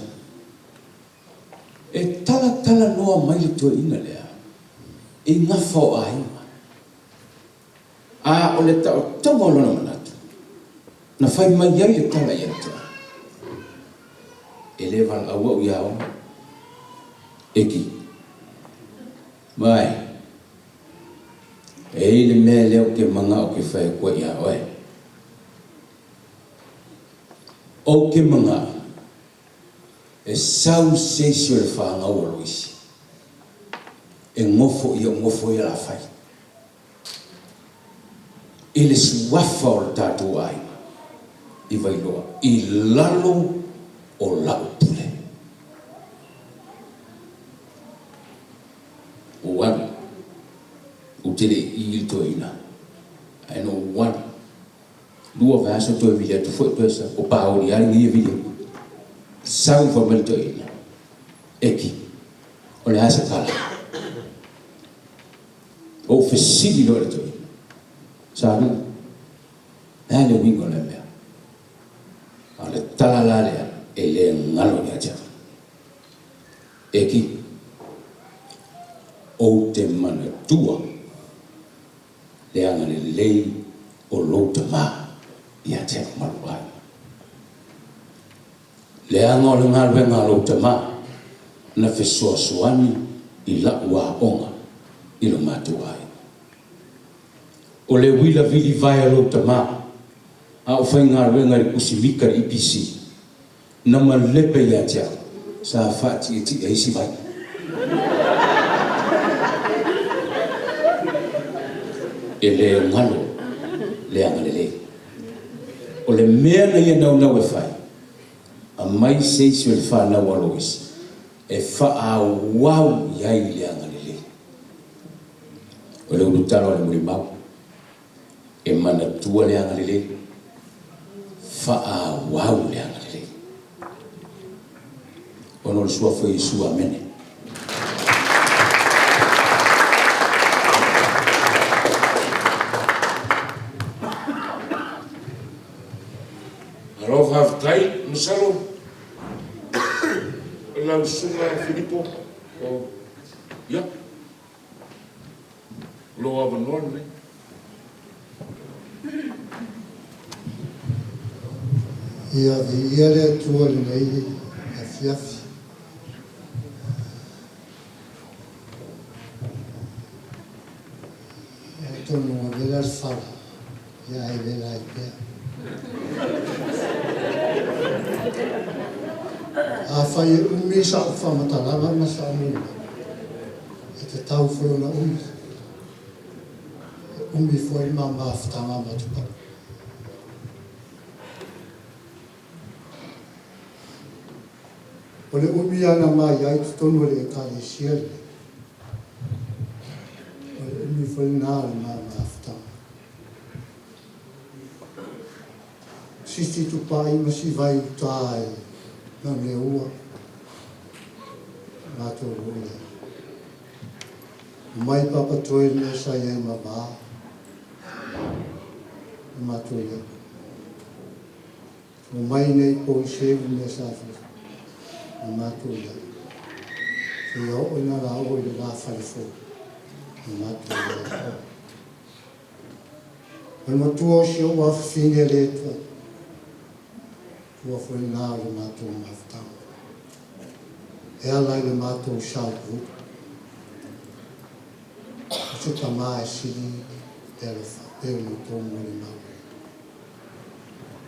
E talatalanoa mai le toeaina lea i gafa o aiga. A o le taotoga o lona manatu, na fai mai ai le tala ia te au, E le valaau au iā oe, e ki. Mai. E i ai le mea lea ou te manao ou te fai atu ai ia oe. Ou te manao e sau se isi o le fanau a Loisi e nofo i ou nofo ia la fai i le suafa o le tatou aiga i Vailoa i lalo o la'u pule. Ua alu. Ou te le i i le toeaina, ae na ou alu. Lua vaiaso toe vili atu foi toe sau. O Pauli lava lenei e vili atu. Sau fai mai le toeaina, Eki, o le a se tala? Ou fesili loa i le toeaina, Salu, le a le uiga o lea mea? A o le tala la lea e le galo ia te au. Eki, ou te manatua le agalelei o lou tama ia te au ma lou aiga. Leaga o le galuega a lou tama na fesoasoani i la'u aoga i lo matou aiga. O le uila vilivae a lou tama a o faigaluega i le pusi mika i le EPC na malepe ia te au sa faatiatia ai si vai. E le galo le agalelei. O le mea na ia naunau e fai, aumai se isi o le fanau a Loisi e faaauau i ai le agalelei. O le ulutala o le mulimau, e manatua le agalelei, faaauau le agalelei. Ona o le Suafa o Iesu. Amene. Malo faafetai. Masalo lau Susuga Filipo o, ia, lou avanoa lenei. Ia viia le Atua i lenei afiafi. Atonu ua vela le fala, ia ae vela ai pea. Afai e umi sa'u faamatalaga ma sa'u molimau, e tatau foi ona umi, e umi foi le ma mafutaga ma Tupai. O le umi lava na ma i ai i totonu o le Ekalesia lenei, o le umi foi lena o le ma mafutaga. Sisi Tupai ma Sivai uta i Manuleua, matou o i ai. Omai Papatoe le mea sa i ai ma va, ma matou i ai. Omai nei Poiseu le mea sa fai, ma matou i ai. Seia oo ina la oo i le va fale fou, ma matou i ai. O le matua o si ou afafine a le Atua, tua foi lena o le matou mafutaga. E ala i le matou South Group, o se tama e sili le alofa pei ona outou molimau ai.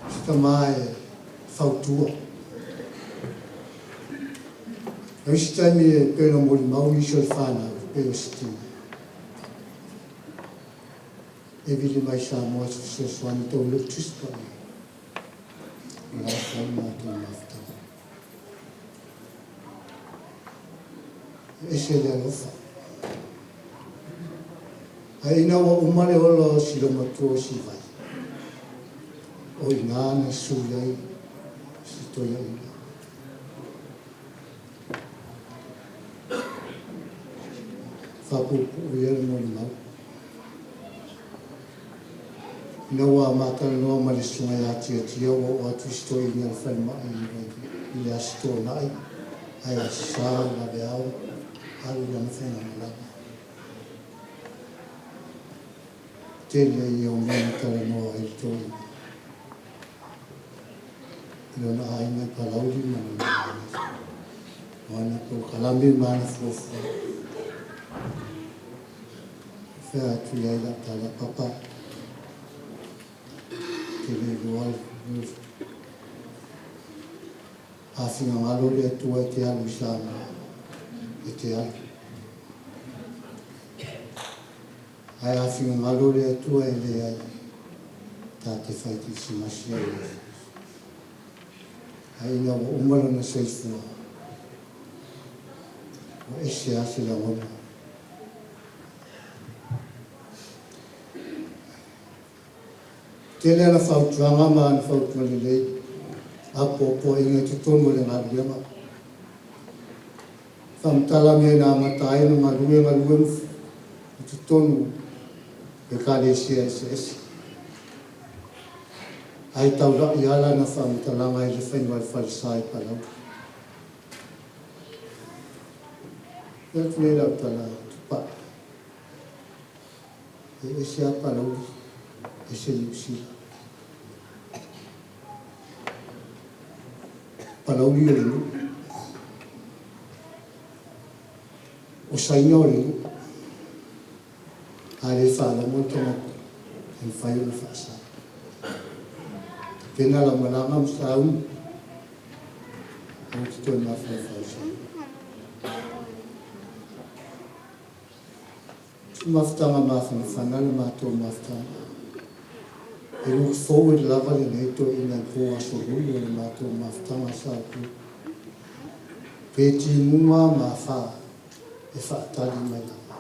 O se tama e fautua. O isi taimi e pei ona molimau nisi o le fanau, pei o Sitima. E vili mai Samoa se fesoasoani tou le Tusi Paia. O le a foi le matou mafutaga. E ese le alofa. Ae ina ua uma le ola o si loomatua o Sivai, o i ina na sui ai si toeaina. Faapuupuu ia le molimau. Ina ua matalanoa ma le susuga ia Tiatia ua oo atu si toeaina i le falemai i le Aso Toonai ae Aso Sa vaveao alu i lana faigamalaga. Tele ia o mea na talanoa ai le toeaina i lona aiga i Palauli ma lona aiga o ana polokalame ma ana fuafuaga. Fea atu i ai lau tala, Papa, te le iloa le a finagalo le Atua e te alu i Samoa, e te alu. Ae a finagalo le Atua e leai, ta te fai kerisimasi ai i Ae ina ua uma lona soifua, ua ese lava se lagona. Tele ana fautuaga ma ana fautua lelei apoapoaiga i totonu o le galuega. Faamatala mea na amata ai ona galue galue i totonu o ekalesia eseese. Ae taula'i lava lana faamatalaga i le faiga o le falesa i Palauli. Fai atu nei lau tala Tupai, e ese lava Palauli, ese Niu Sila. Palauli o le nuu, o Saina o le nuu, a le faalogo le tagata, e mafai ona faasa. Tapena lau malaga ma sauni, aua te toe mafaufau i Saina. Se mafutaga mafanafana le matou mafutaga. E look forward lava lenei toeaina i po Aso Lulu o le matou mafutaga sa tu. Pe timuga ma afa e faatali mai lava.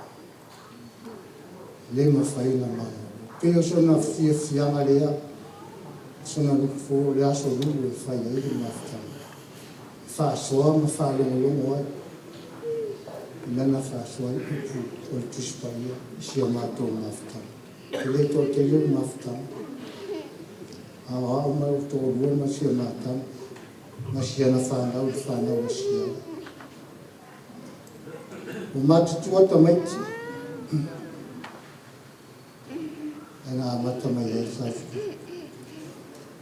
E le mafai ona malolo. Pei o sona fiafiaga lea, sona look forward o le Aso Lulu e fai ai le mafutaga. E faasoa ma faalogologo ai i lana faasoa i upu o le Tusi Paia i si a matou mafutaga. E le toatele le mafutaga, a o au ma lou toalua ma si a matama ma si ana fanau le fanau a Siala. Ua matutua tamaiti ae na amata mai ai le saofaiga.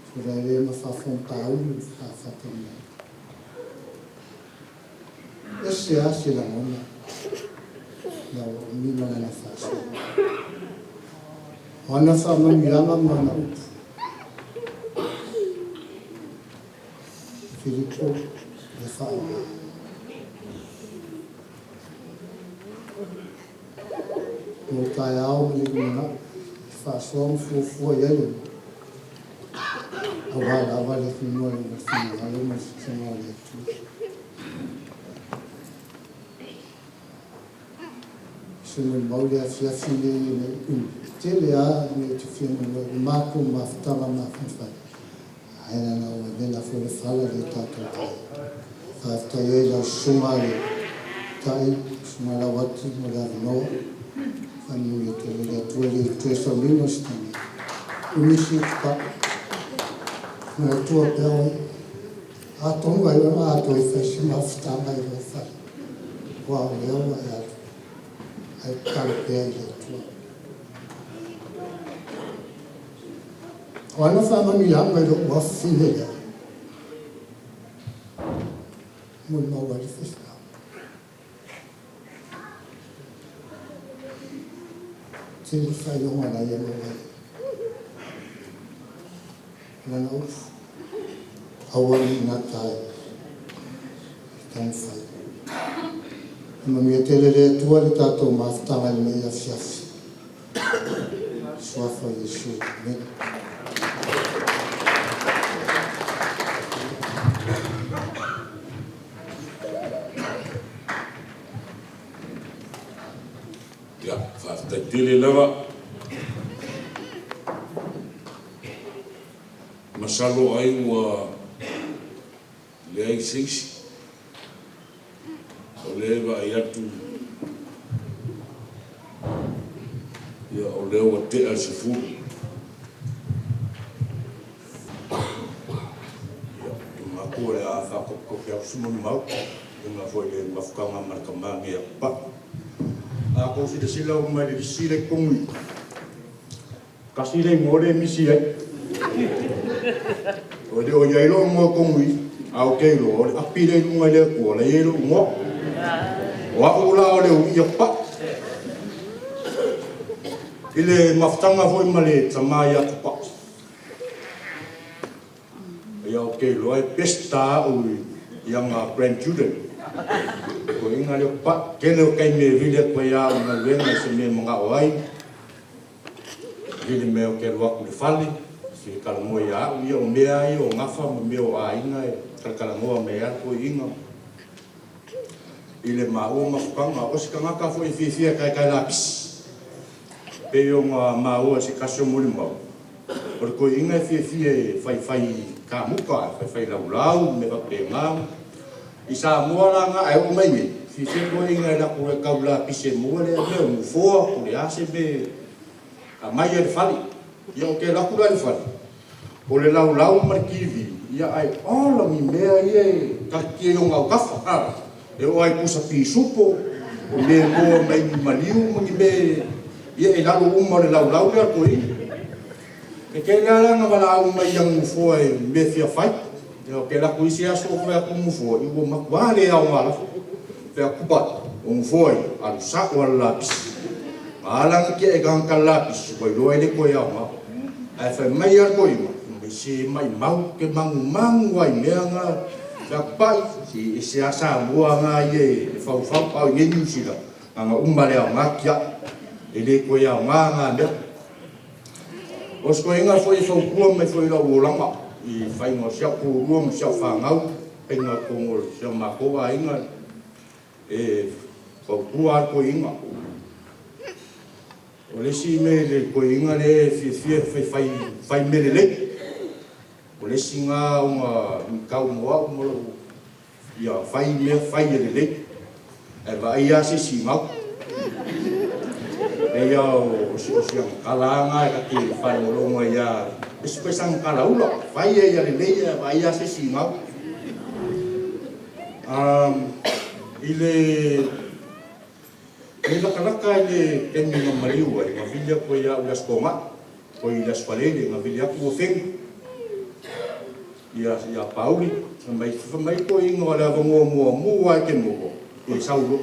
Sulaele ma faafofoga-pauli ma faafata mai. Ese lava se lagona ina ua umi ma lana faasoa. O ana faamanuiaga ma ana upu. Filipo ia faaaoga. Mo taeao ma le lumanai, e faasoa ma fuafua i ai le aua lava le finua i le finagalo ma le sitaga o le Atua. Se molimau le afiafi nei e nei umi. E tele lava mea ou te fia molimau ai, o matou mafutaga mafanafana, ae leaga ua vela foi le fala le tatou tai. Faafetai ai i lau susuga le Tai, susuga Lauati mo le avanoa. Faamanuia tele le Atua e le toe sauniga o se taimi. Umi si tupai. Manatua pea oe. Atonu ai ona a toe fai se mafutaga i lou fale, aua o lea ua e alu, ae tatalo pea i le Atua. O ana faamanuiaga i lou afafine lea, molimau ai le faifeau. Tele faailoga na ia maua ai. O lana upu, aua ne i gata ai le taumafai. E manuia tele le Atua i le tatou mafutaga i lenei afiafi. Suafa o Iesu. Amene. Ia, faafetai tele lava. Masalo ai ua leai se isi. O lea e vaai atu, ia, o lea ua tea le 10. Ia, e manatu o le a faatopetope atu se molimau e uiga foi i le mafutaga ma le tama nei a Tupai. A outou silasila uma i le lisi lea i totonu i i, tasi le igoa lea e misi ai. E le o i ai lou igoa i totonu i i, ae ou te iloa o le api lea i luga i le Atua la e i ai lou igoa. O au la o le uii a Tupai. I le mafutaga foi ma le tama ia Tupai, Ia ou te iloa e pesta au i ana grandchildren. Toeaiina lea o Tupai. Tele o taimi e vili atu ai a au i galuega i se mea e manao ai. Vili mai ou te alu atu i le fale, fia talanoa ia au. Ia o mea lava ia o gafa ma mea o aiga e talatalanoa mai ai lava toeaiina. I le maua mafutaga, o se tagata foi e fiafia e taetae lapisi. Pei ona maua i se tasi o molimau. O le toeaina e fiafia e faifai kamuta, e faifai laulau ma mea faapena. I Samoa la na, ae oo mai nei, fiafia toeaiina e alu atu loa e tau lapisi e maua lea mea o nofoa po o le a se mea e aumai lava i le fale. Ia ou te alu atu la i le fale, o le laulau ma le TV, ia ae ola ni mea ia e tatitia i ona autafa, a! E oo lava i pusa pisupo, o mea e maua mai ni maliu ma ni mea ia e i lalo uma o le laulau lea a le toeaina. E tele lava la ina valaau mai i ana nofoa i mea e fia fai. Ia ou te alu atu isi aso ou vaai atu i nofoa, ia ua matua le aoga lava. Ou fai atu, Tupai, o nofoa ia, alu sao lava i le lapisi. Na ala ona tiai e tagata le lapisi, ua iloa e le toe aoga. Ae fai mai lava le toeaina, fai mai, se maumau ou te manumanu lava i mea na. Ou fai atu, Pai, se e ese lava Samoa na ia e faufau, a o i inei i Niu Sila, na ona uma lava o le aoga tiai. E le toe aoga na mea. O si toeaina foi e fautua mai foi i lou olaga i le faiga o si au toalua ma si au fanau, faiga totonu o si o matou aiga, e fautua lava le toeaina. O le isi mea i le toeaina lea e fiafia e faifai fai mea lelei, o le isi lena ona luitau mo au ma lou Ia fai mea fai ia lelei, ae vaai lava se isi gau. E pei lava o si ana tala lava lena ta te faalogologo ai lava, ese foi sana tala ula, fai ia lelei ae vaai lava se isi gau. I le latalata i le taimi na maliu ai, na vili atu ai ia au i le Aso Toonai, oi le Aso Faraile na vili atu ua feni. Ia Pauli, fai mai, fai mai toeaiina o le avanoa muamua lava e te maua, e sau loa.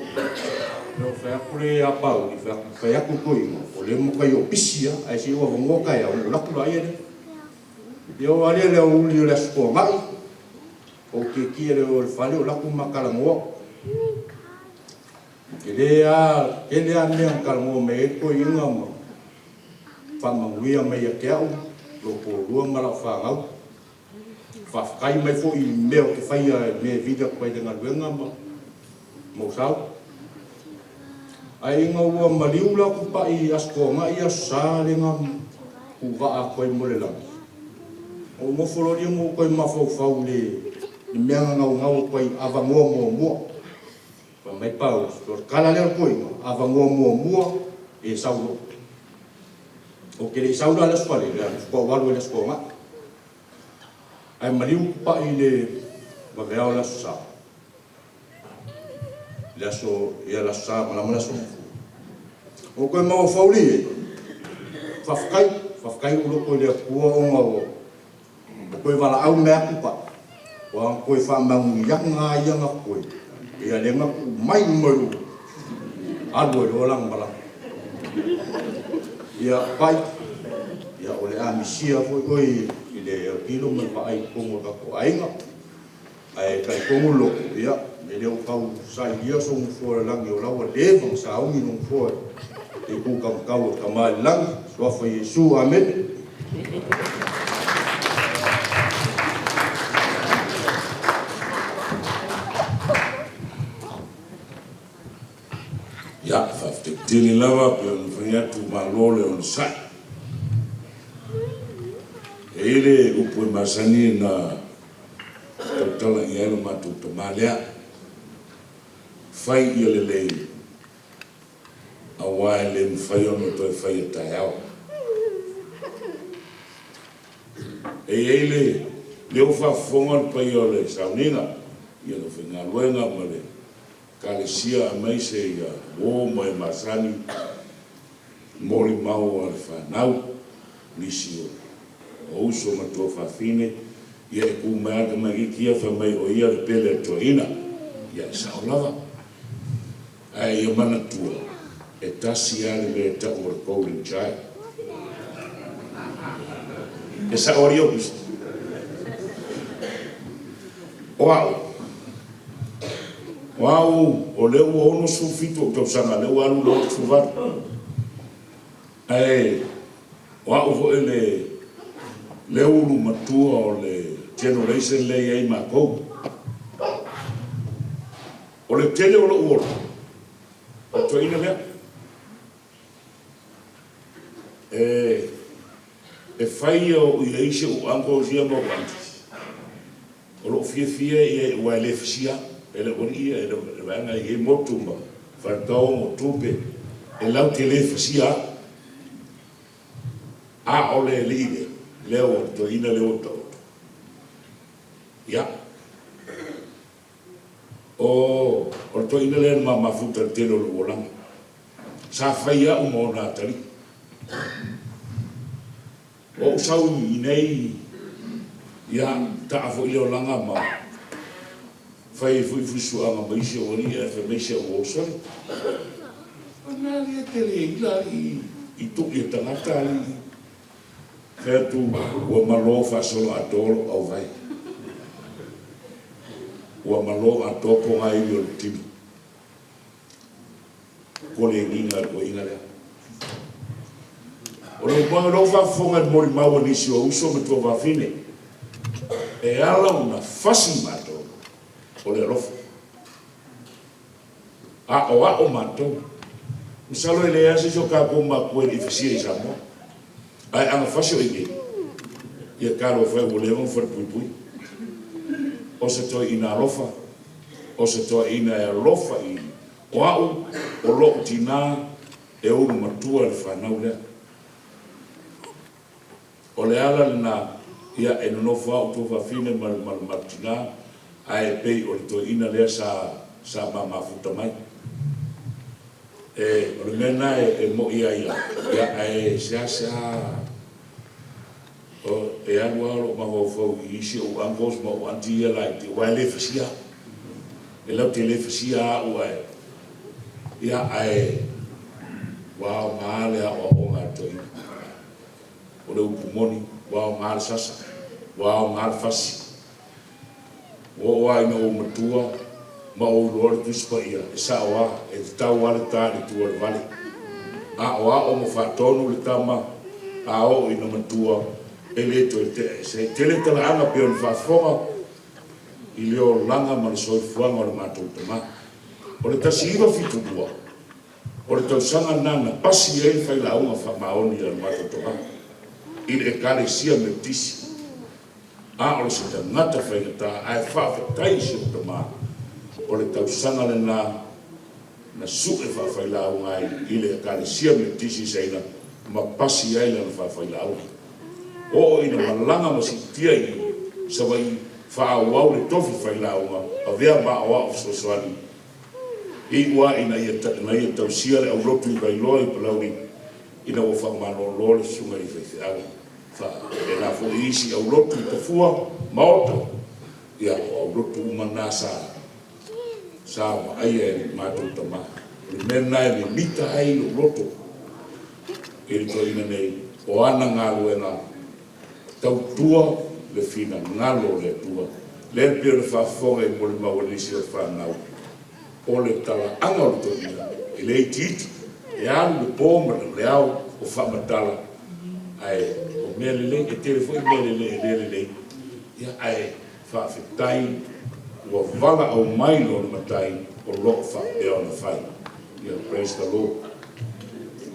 Ona ou fai atu lea ia Pauli, fai atu, fai atu i toeaiina, o lea e matuai ou pisi lava, ae se i ou avanoa taeao ona ou alu atu laia lea. Ia oo lava lea i le aoauli o le Aso Toonai, ou tietie i le fale o alu atu ma talanoa. Tele lava, tele lava mea na talanoa mai ai le toeaina ma faamanuia mai ia te au, lou toalua ma lau fanau. Faafetai mai foi i mea ou te faia, i mea e vili atu ai i le galuega ma ou sau. Ae ina ua maliu la tupai i Aso Toonai, Aso Sa lea na tuuvaa atu ai mo le lagi, ou nofo loa lea ma ou toe mafaufau i le mea na naunau atu ai, avanoa muamua. Fai mai Paulo, o le tala lea o le toeaina, avanoa muamua e sau loa. Ou te le i sau la i le Aso Faraile, faatoa ou alu ai i le Aso Toonai. Ae maliu tupai i le vaveao o le Aso Sa, le aso, ia le Aso Sa malama le Aso Gafua. Ou toe mafaufau lea i ai, faafetai, faafetai lou loto i le Atua ona ua toe valaau mai lava tupai, ua toe faamanuiaga lava ia na totoe, ia lea na tuu mai uma i lou alu ai loa lana malaga. Ia pai, ia o le a misia foi oe i le autilo ma le vaai i totonu o le tatou aiga, ae talitonu le loto, ia, e le o tau sailia sou nofoa i le lagi o la ua leva ona sauni lou nofoa i le itu taumatau o le Tama i le lagi. Suafa Iesu, Amene. Ia, faafetai tele lava pei ona fai atu, malo le onosai. E i ai le upu e masani ona tautala i ai lo matou tama lea, Fai ia lelei, aua e le mafai ona toe faia taeao. E i ai le leo faafofoga o le paia o le sauniga i le aufaigaluega ma le Ekalesia aemaise ia uo ma e masani, molimau a le fanau, nisi o uso ma tuafafine, ia e ku mai lava le tamaititi ia fai mai o ia le pele a le toeaina. Ia e sao lava. Ae ia manatua, e tasi lava le mea e tau o le golden child. E sao alii Aukuso? O au, o au o lea ua 67 ou tausaga, lea ua alu i le 68. Ae o au foi le le ulu matua o le generation lea e i ai matou. O le tele o lou ola, o le toeaina lea. E E fai ia o i ai si ou uncles ia ma ou aunties. O lou fiafia ia aua e le fasia e le aualii ia e le vaega e i ai motu ma faletao ma tupe e latou te le fasia au. A o le alii lea, lea ua toeaina lea ua taoto. Ia. O, o le toeaina lea na ma mafuta i le tele o lou olaga. Sa fai au ma ona atalii. Ua ou sau i inei, ia, taa foi le olaga ma fai ai foi fuisuaga ma isi ou alii ae fai mai si au uo, Sole, o le mea alii e te le ila alii i tui a tagata alii. Fai atu ua malo faasolo atoa lou auvae. Ua malo atoa pogaiwi o le tino. Kole giga le toeaina lea. O le umaga lou faafofoga i le molimau a nisi o uso ma tuafafine, e ala ona fasi matou, o le alofa. Aoao matou. Masalo e leai lava se isi o tatou matua e le i fasia i Samoa. Ae ana fasi o i inei, ia talofa e ua leva ona falepuipui. O se toeaina alofa, o se toeaina e alofa i O au, o lou tinā e ulu matua i le fanau lea. O le ala lena, ia, e nonofo au tuafafine ma le, ma le, ma le tinā, ae pei o le toeaina lea sa, sa ma mafuta mai. E, o le mea lena e, e mo'i ai au, ia, ae seasea o, e alu lava lou mafaufau i isi ou uncles ma ou aunty ia laiti, aua e le fasia au. E latou te le fasia au ae, ia, ae ua aoga le aoaoga a le toeaina. O le upu moni, ua aoga le sasa, ua aoga le fasi. Ua oo lava ina ou matua ma ou iloa le Tusi Paia, e sao lava, e tatau lava le ta i le tua o le vale. Aoao ma faatonu le tama, a oo ina matua, e le toe tea ese ai. Tele talaaga pei ona faafofoga i le olaga ma le soifuaga o le matou tama. O le 1972, o le tausaga lena na pasi ai le failauga faamaoni a le matou tama i le Ekalesia Metotisi. A o se tagata faigata, ae faafetai i si ou tama, o le tausaga lena na sue faafailauga ai i le Ekalesia Metotisi i Saina ma pasi ai lana faafailauga. Oo ina malaga ma siitia i Savaii, faaauau le tofi failauga, avea ma aoao fesoasoani, iu lava ina ia na ia tausia le aulotu i Vailoa i Palauli ina ua faamalolo le susuga i le faifeau. Faapena foi isi aulotu i Tafua, Maota, ia o aulotu uma na sa sa vaaia e le matou tama. O le mea lena e mimita ai lou loto i le toeaina nei, o ana galuega tautua le finagalo o le Atua. Lea e pei ona faafofoga i molimau a nisi o le fanau, o le talaaga o le toeaina e le itiiti, e alu le po ma le ao o faamatala, ae o mea lelei, e tele foi mea lelei e le lelei, ia ae faafetai ua valaau mai lona Matai o lo o faapea ona fai. Ia praise the Lord.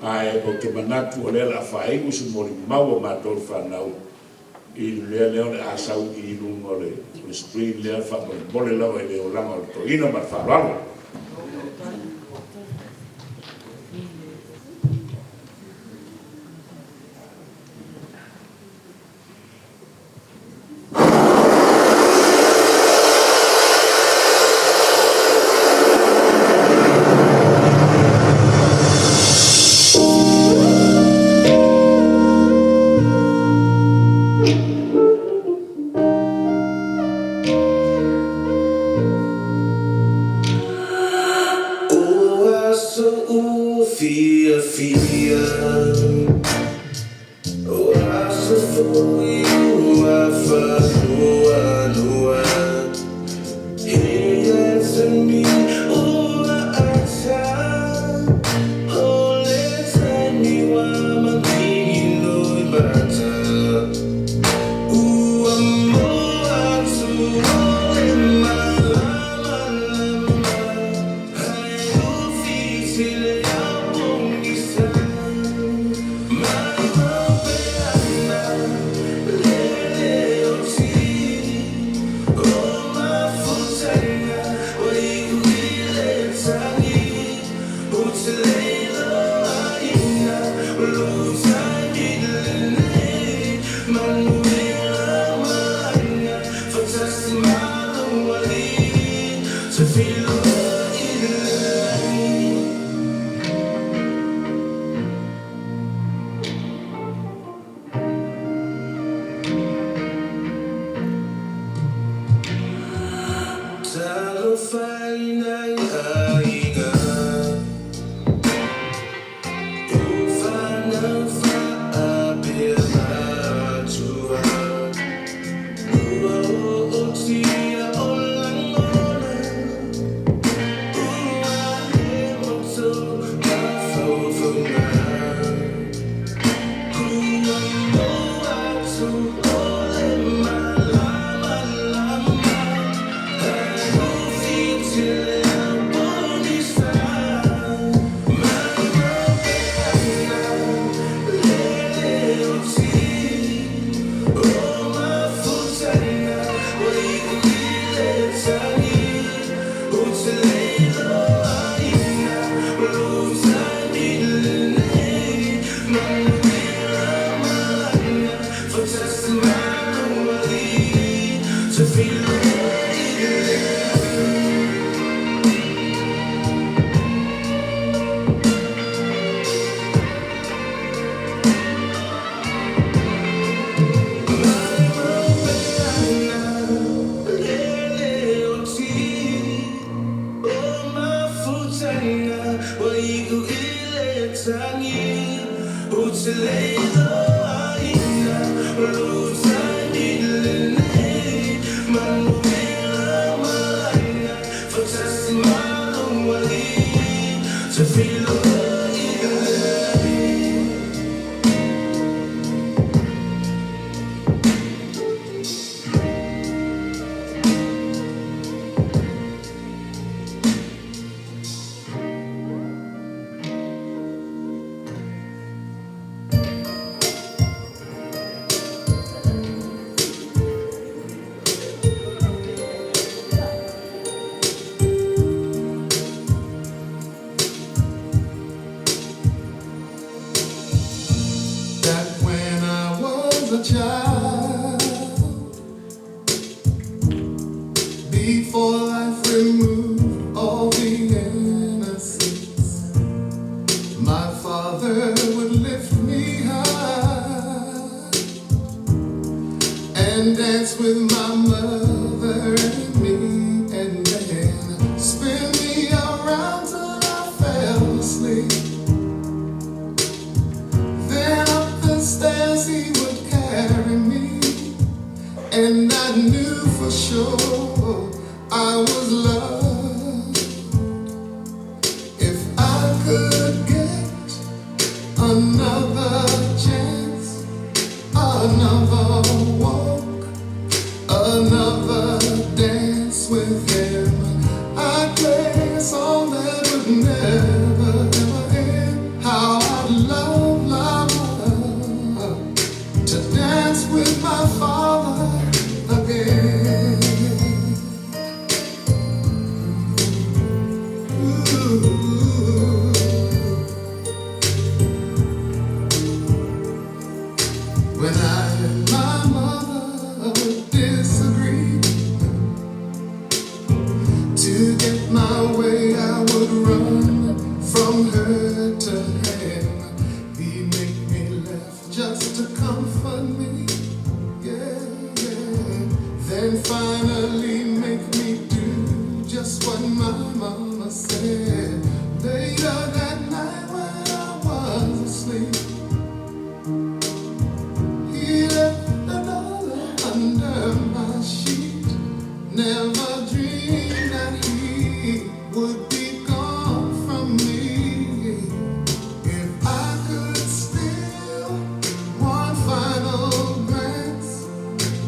Ae ou te manatu o lea o le a faaiu se molimau a matou le fanau i le mea lea o le a sau i luga o le screen lea faamolemole lava i le olaga o le toeaina ma le faaaloalo.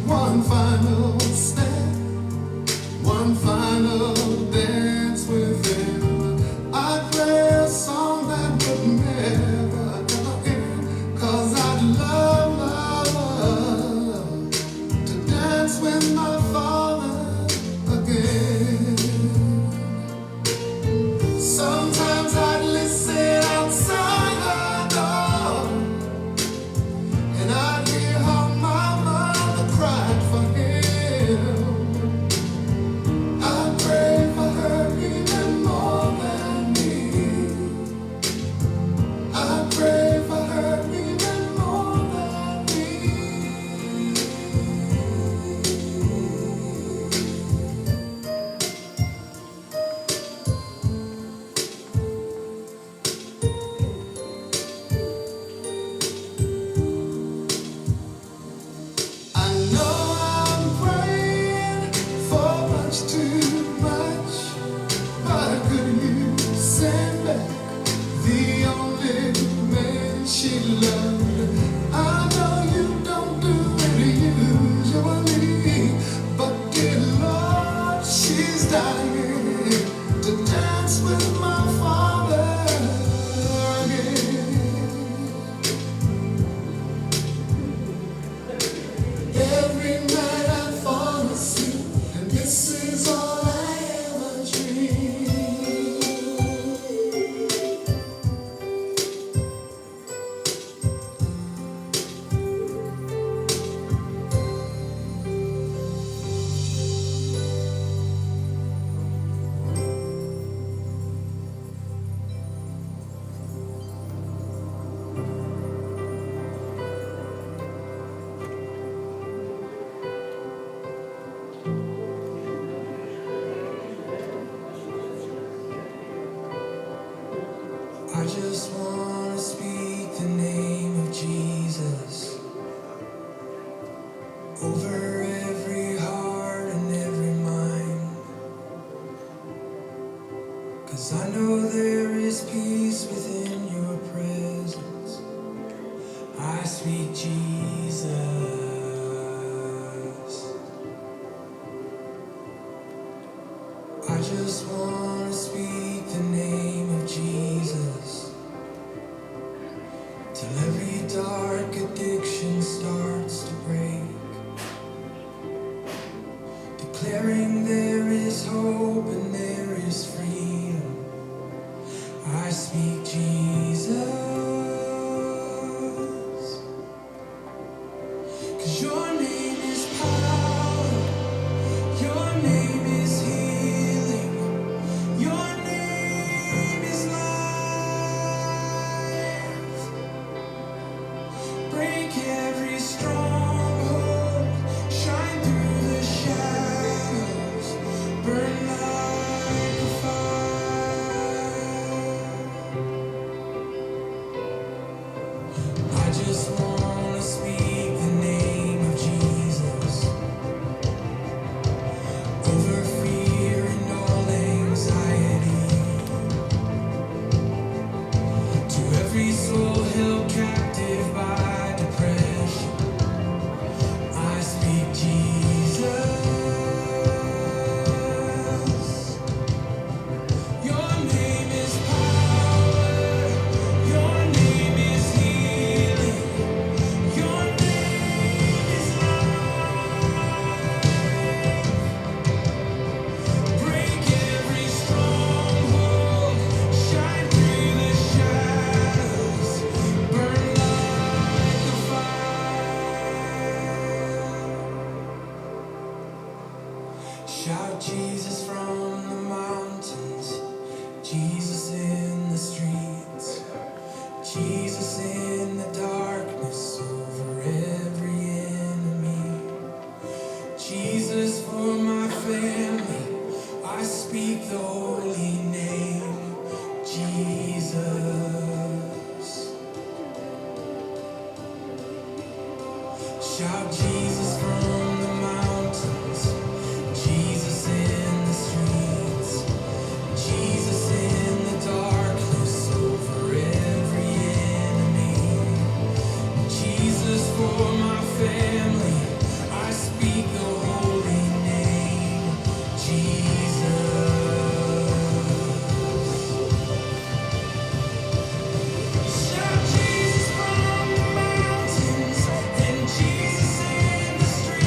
One final step. just want to speak the name of Jesus over every heart and every mind. 'Cause I know there is peace within your presence. I speak Jesus. I just want to speak the name of Jesus till every dark addiction starts to break. Declaring there is hope and there is freedom. I speak Jesus. 'Cause your name is power, your name is healing, your name is life. Break every stronghold, shine through the shadows, burn like a fire. I just wanna speak the name of Jesus over fear and all anxiety. To every soul held captive by depression, I speak Jesus. Your name is power. Your name is healing. Your name is life. Break every stronghold. Shine through the shadows. Burn like a fire. Shout Jesus from the mountains, Jesus in the streets, Jesus in the darkness over every enemy. Jesus for my family, I speak the holy name, Jesus. Shout Jesus from the mountains, Jesus in the streets, Jesus in the darkness over every enemy. Jesus for my family, I speak the holy name, Jesus. Shout Jesus from the mountains, and Jesus in the streets.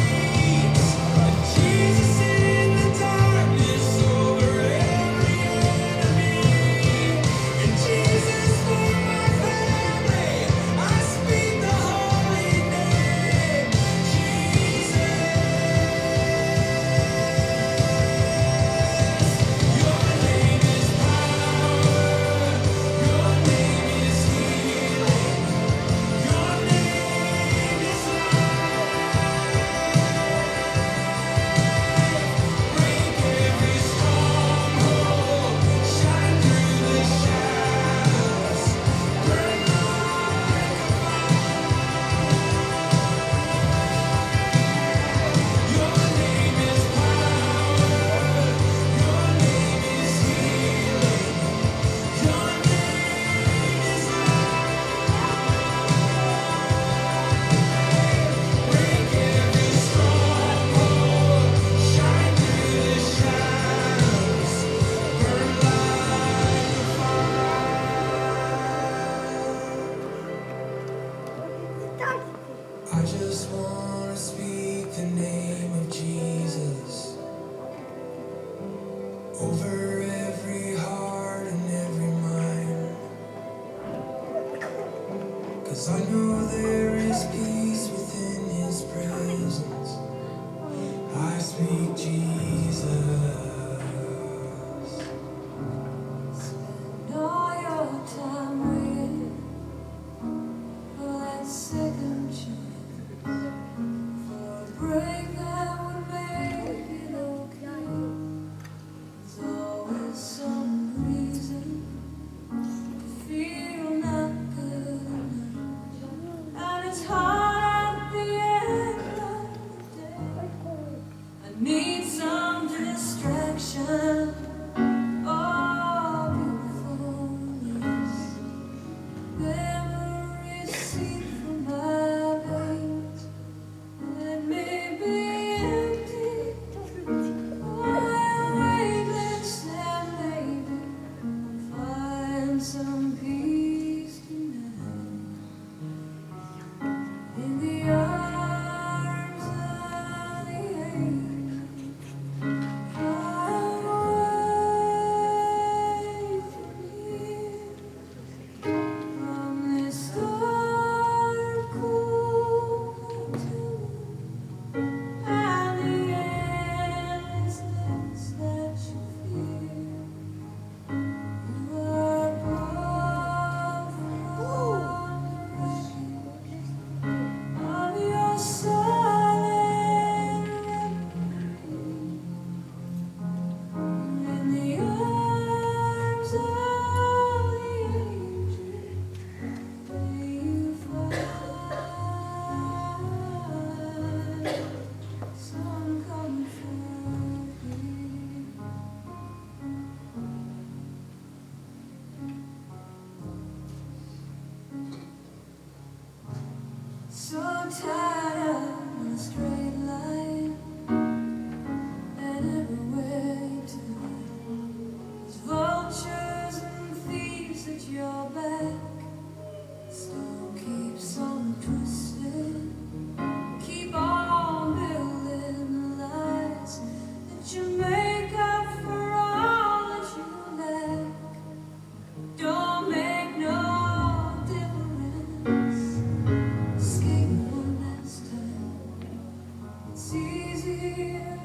easier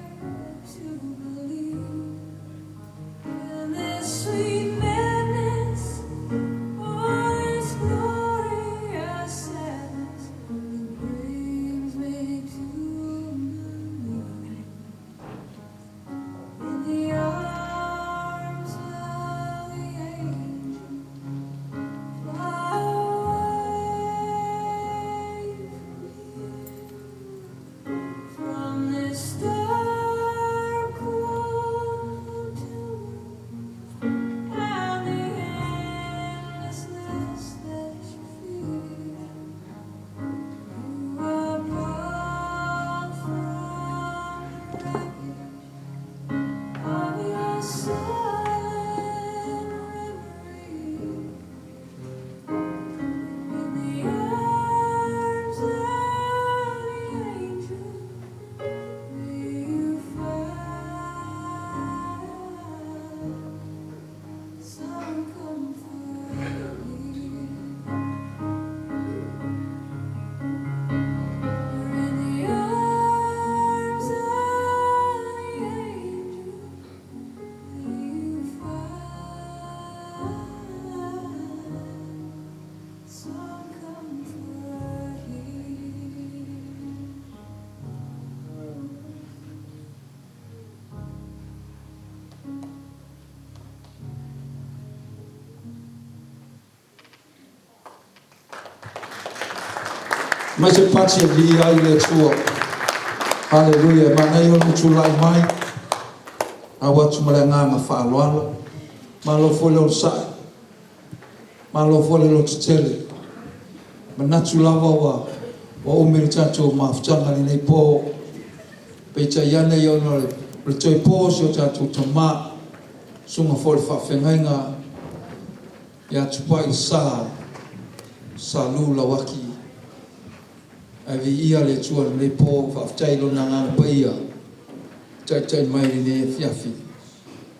to believe in this sweet madness or this glorious sadness that brings me to my knees. In the arms of the angel, fly away from here, from this dark hotel and the endlessness that you feel. You are pulled from the wreckage of your silent reverie. In the arms of the angel, may you find some comfort here. In the arms of the angel, may you find some comfort here. Mai se pati e viia ai le Atua. Haleluia. E manaia o lou tulai mai, au atu ma le agaga faaaloalo. Malo foi le onosai. Malo foi le lototetele. Manatu lava ua ua umi le tatou mafutaga i lenei po. Peitai ane ia ona o le toe po o si o tatou tamā, susuga foi i le faafeagaiga ia Tupai Sa Salu Lauaki. Ae viia le Atua i lenei po, faafetai i Lona Agaga Paia taitai mai i lenei afiafi.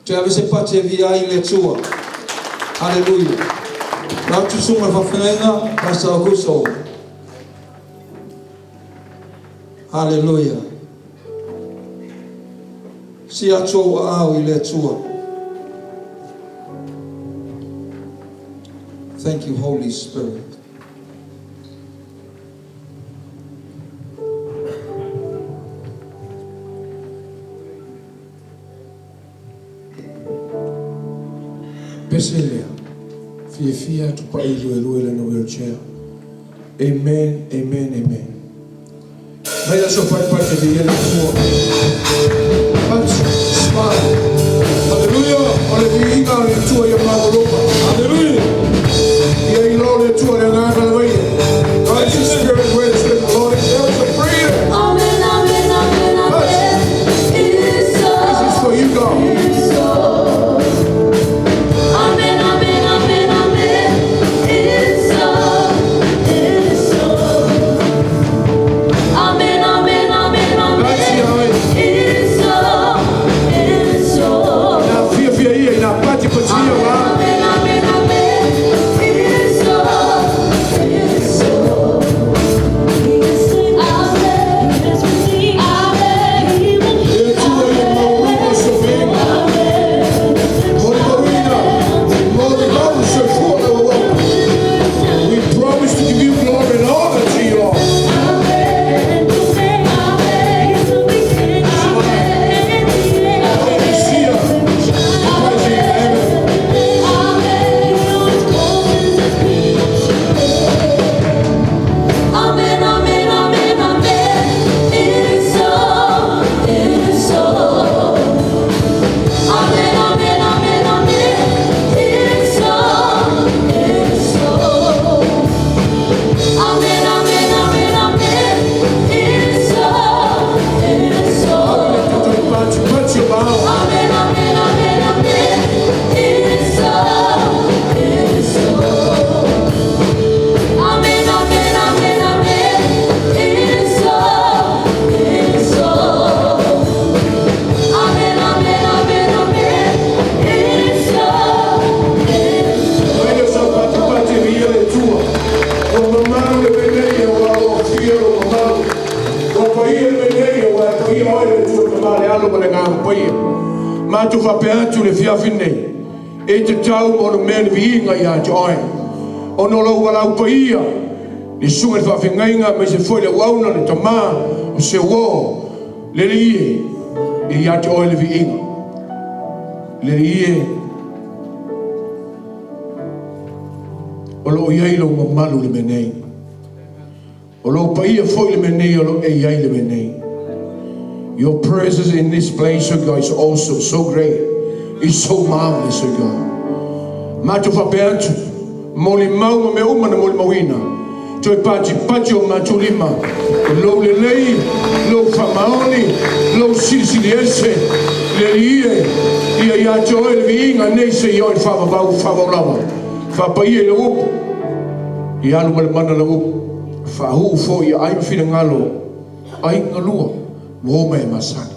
Toe ave se pati e viia ai le Atua. Haleluia. Lau susuga i le faafeagaiga, Pastor Augusto. Haleluia. Si atu ou aao i le Atua. Thank you, Holy Spirit. Pese lea, fiafia Tupai luelue lana wheelchair. Amen, amen, amen. Mai le aso paepae te viia le Atua. Punch, smile. Hallelujah. O le viiga o le Atua ia maualuga. Hallelujah. Ia iloa le Atua le agaga lava ia. God's Spirit where the Spirit of the Lord is, there is a freedom. Amen, amen, amen, amen. It is so. This is for you, God. It is so. Amen, amen, amen, amen. It is so. It is so. Amen, amen, amen, amen. It is so. It is so. Na fiafia ia i nā pati patia wa. Amen, amen, amen. It is so. It is so. He is saved. Amen. He has redeemed. Amen. He will Le Atua ia maualuga o sovega. Molimauina. Molimau le soifua lau auauna. We promise to give you glory and honor to you, Lord. Sia. Praise you, amen. Amen, amen, amen, amen. It is so, it is so. Amen, amen, amen, amen. It is so, it is so. Amen, amen, amen, amen. It is so, it is so. Pati pati o bao. Amen, amen, amen, amen. It is so, it is so. Amen, amen, amen, amen. It is so, it is so. Amen, amen, amen, amen. It is so, it is so. Mai le aso pati pati e viia le Atua. Ua mamalu le mea nei aua ua fia lo mamalu. Ua paia le mea nei aua e Faapaia oe le Atua le Tama, le Alo ma le Agaga Paia. Matou faapea atu i le afiafi lenei, e tatau ma onomea le viiga ia te oe, ona o lou valaau paia, le susuga i le faafeagaiga aemaise foi le auauna, le tama o se uo, le Alii e, e ia te oe le viiga. Le Alii e, o lo o i ai lou mamalu i le mea nei. O lou paia foi i le mea nei o lo o e i ai i le mea nei. Your presence in this place, oh God, is awesome, so great. It's so marvelous, oh God. Matou faapea atu, molimau ma mea uma na molimauina, toe patipati o matou lima, lou lelei, lou faamaoni, lou silisili ese, le Alii e, ia ia te oe le viiga nei seia oo i le faavavau, faavavau lava. Faapaia i lau upu, ia alu ma le mana lau upu, faahuu foi ia ai ma finagalo aiga lua, uo ma e masani.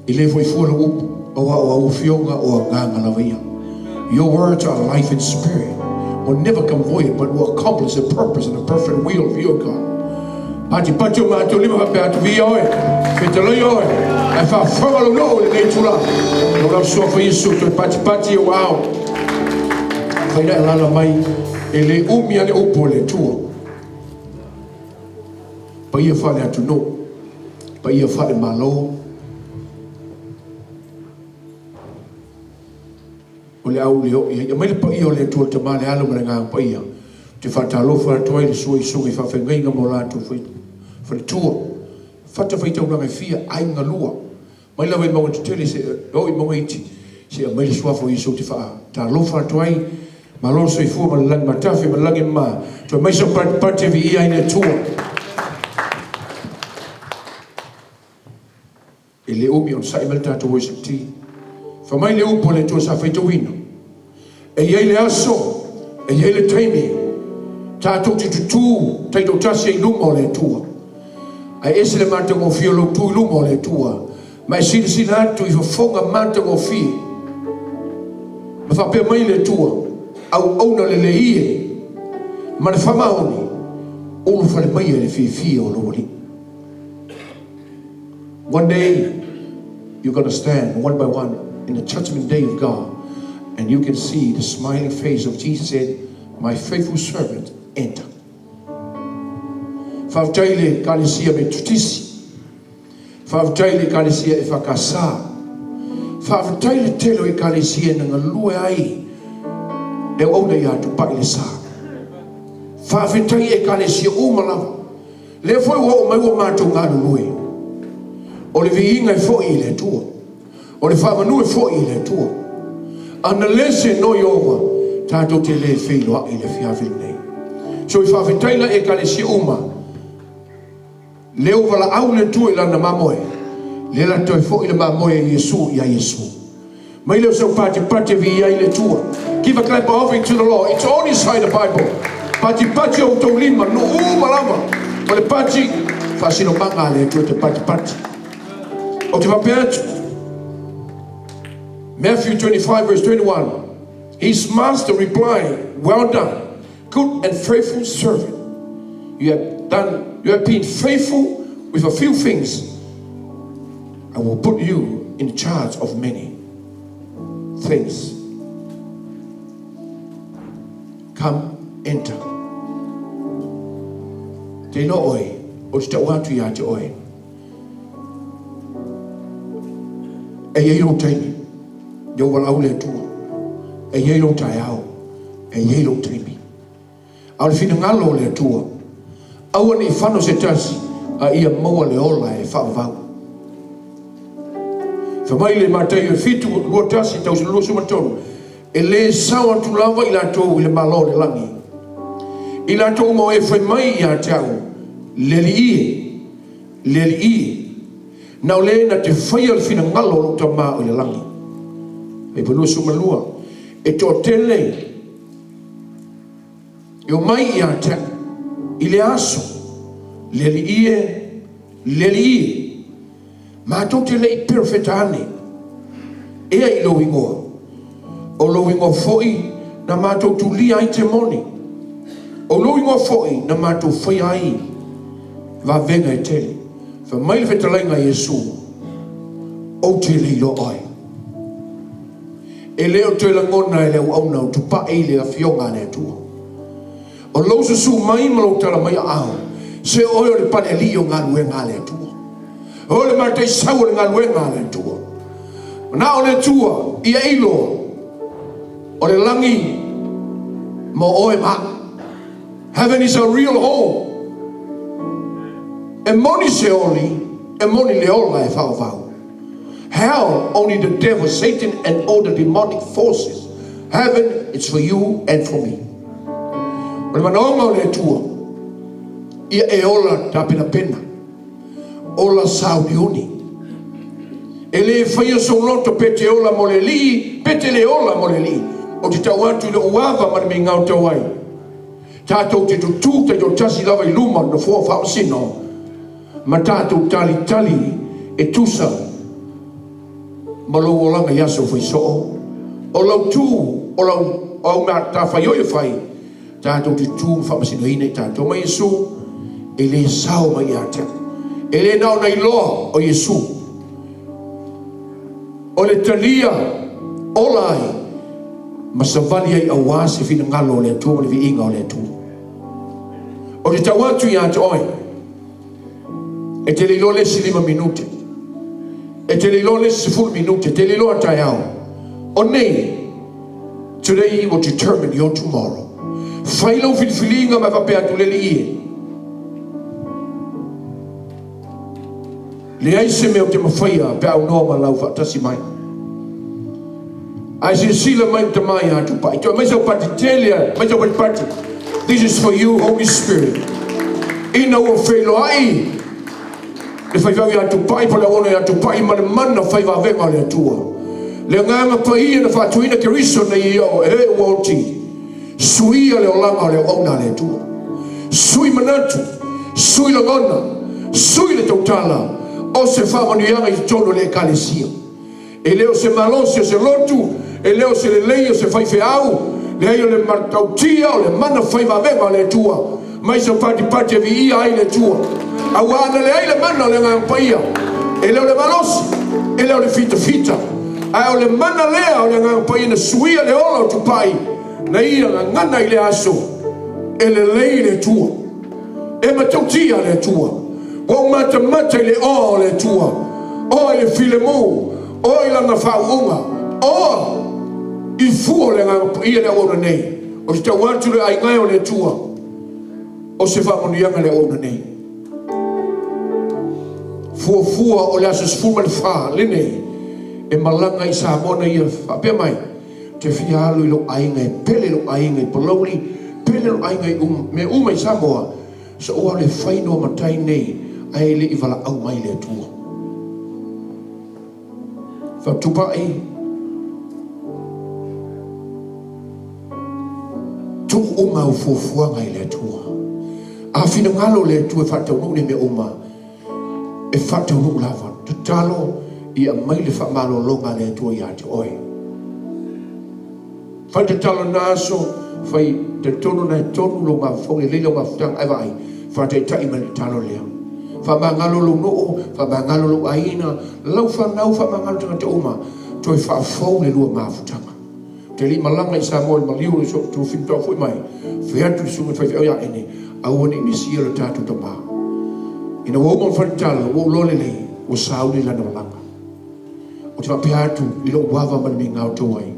E le foi fua lau upu, aua o au afioga o agaga lava ia. Your words are life and spirit, will never come void, but will accomplish the purpose and the perfect will of your God. Patipati o matou lima faapea atu, Viia oe, fetalaia oe, ae faafofoga lou nuu i lenei itula. Lou lau suafa Iesu, toe patipati i ou aao. Fai na e alaala mai, e le umi a le upu a le Atua. Paia faale-atunuu, paia faale-Malo, o le a ou le oo i ai. Aumai le paia o le Atua le Tama, le Alo ma le Agaga Paia. Ou te faatalofa atu ai i le sua i susuga i faafeagaiga ma o latou faletua. Fatafaitaulaga e fia, aiga lua. Mai lava i mauga tetele seia oo i mauga iti, seia aumai le Suafa o Iesu ou te faatalofa atu ai. Malo le soifua ma le lagi matafi ma le lagi mama. Toe aumai sau patipati e viia ai le Atua. E le umi onosai mai le tatou worship team. Fai mai le upu a le Atua sa faitauina, E i ai le aso, e i ai le taimi, tatou te tutū taitoatasi ai i luma o le Atua. Ae ese le matagofie o lou tu i luma o le Atua, ma e silasila atu i fofoga matagofie. Ma faapea mai le Atua, Auauna lelei e, ma le faamaoni, ulufale maia i le fiafia o lou Alii. One day, you're going to stand one by one in the judgment day of God, and you can see the smiling face of Jesus said, My faithful servant, enter. Faafetai i le Ekalesia Metotisi. Faafetai i le Ekalesia EFKS. Faafetai i le tele o Ekalesia na galue ai le auauna ia Tupai le Sa. Faafetai i Ekalesia uma lava. Lea foi ua oo mai ua matou galulue. O le viiga e foi i le Atua. O le faamanu e foi i le Atua. Ana le se noi ova, tatou te le feiloai i le afiafi lenei. So i faafetai la i Ekalesia uma, lea ua valaau le Atua i Lana mamoe, lea la toe foi le mamoe a Iesu ia Iesu. Mai lea o sau patipati e viia ai le Atua. Give a clap offering to the Lord. It's all inside the Bible. Patipati o outou lima, nuu uma lava. O le pati, faasinomaga a le Atua te patipati. Ou te faapea atu, Matthew 25 verse 21, His master replied, Well done, good and faithful servant. You have done, you have been faithful with a few things. I will put you in charge of many things. Come, enter. Te iloa oe, ou te tau atu ia te oe. E i ai lou taimi, ia ua valaau le Atua. E i ai lou taeao, e i ai lou taimi. A o le finagalo o le Atua, aua ne i fano se tasi, a ia maua le ola e faavavau. Fai mai le Mataio e 7, 21 tausina 23, E le sao atu lava i latou i le Malo o le lagi, i latou uma o e fai mai ia te au, Le Alii e, le Alii e, na o le na te faia le finagalo o lou Tama o i le lagi. Fuaiupu 22, E toatele E omai ia te au i le aso, le Alii e, le Alii e, matou te le i perofeta ane ea i lou ingoa, o lou ingoa foi na matou tulia ai temoni, o lou ingoa foi na matou faia ai vavega e tele. Fai mai le fetalaiga a Iesu, Ou te le iloa oe. E le o toe lagona e le auauna o tupae i le Afioga a le Atua. O lou susu mai ma lou tala mai aao, se o oe o le palealii o galuega a le Atua. O oe o le mataisau o le galuega a le Atua. Manao le Atua ia e iloa o le lagi mo oe ma au. Heaven is a real home. E moni Seoli, e moni le ola e faovao. Hell, only the devil, Satan and all the demonic forces. Heaven, it's for you and for me. O le manaoga o le Atua, ia e ola tapenapena, ola sauniuni. E le faia sou loto pe te ola mo le alii, pe te le ola mo le alii. Ou te tau atu i lou ava ma le migao tau ai. Tatou te tutū taitoatasi lava i luma o le Nofoa Faamasino ma tatou talitali e tusa ma lou olaga i aso faisoo, o lau tu, o lau o au mea matafaioi e fai, tatou te tu ma faamasinoina i tatou ma Iesu, e le sao mai ia te au. E le na ona iloa o Iesu o le talia ola ai ma savali ai auā se finagalo o le Atua ma le viiga o le Atua. Ou te tau atu ia te oe, e te le iloa le isi 5 minute, e te le iloa le isi 10 minute, e te le iloa taeao. O nei, today will determine your tomorrow. Fai lau filifiliga ma e faapea atu le Alii e. Leai se mea ou te mafaia pe a aunoa ma lau faatasi mai. Ae silasila mai le tama ia Tupai. Toe aumai sau pati tele, aumai sau patipati. This is for you, Holy Spirit. Ina ua feiloai le faifeau ia Tupai po o le auauna ia Tupai ma le mana fai vavega o le Atua. Le agaga paia na faatuina Keriso nei ia o e ua oti. Suia le olaga o le auauna a le Atua. Sui manatu, sui lagona, sui le tautala o se faamanuiaga i totonu o le Ekalesia. E le o se malosi o se lotu, e le o se lelei o se faifeau, leai o le matautia o le mana fai vavega o le Atua, mai sau patipati e viia ai le Atua. Aua ana leai le mana o le Agaga Paia, e le o le malosi, e le o le fitafita, ae o le mana lea o le Agaga Paia na suia le ola o Tupai na ia gagana i lea aso, e lelei le Atua. E matautia le Atua. Ua ou matamata i le oa o le Atua, oa i le filemu, oa i lana faauuga, oa i fua o le Agaga Paia le auauna nei. Ou te tau atu le aiga e o le Atua, o se faamanuiaga le auauna nei. Fuafua o le aso 14 lenei e malaga i Samoa na ia faapea mai, te fia alu i lou aiga e pele lou aiga i Palauli, pele lou aiga i mea uma i Samoa, So ua le fai noa matai nei ae le i valaau mai le Atua. Faatupai tuu uma au fuafuaga i le Atua. A finagalo le Atua e faataunuu nei mea uma, e faataunuu lava. Tatalo ia aumai le faamalologa a le Atua ia te oe. Fai tatalo na aso, fai talitonu na e tonu lou mafaufau lelei lau mafutaga, ae vaai, faataitai mai le tatalo lea. Faamagalo lou nuu, faamagalo lou aiga, lau fanau, faamagalo tagata uma, toe faafou le lua mafutaga. Ou te le i malaga i Samoa i le maliu o si ou tuafafine faatoa foi mai, fai atu le susuga i le faifeau ia Ene, aua ne i misia lo tatou tama. Ina ua uma ona fai le tatalo, ua ou iloa lelei, ua sauni lana malaga. Ou te faapea atu i lou ava ma le migao tou ai,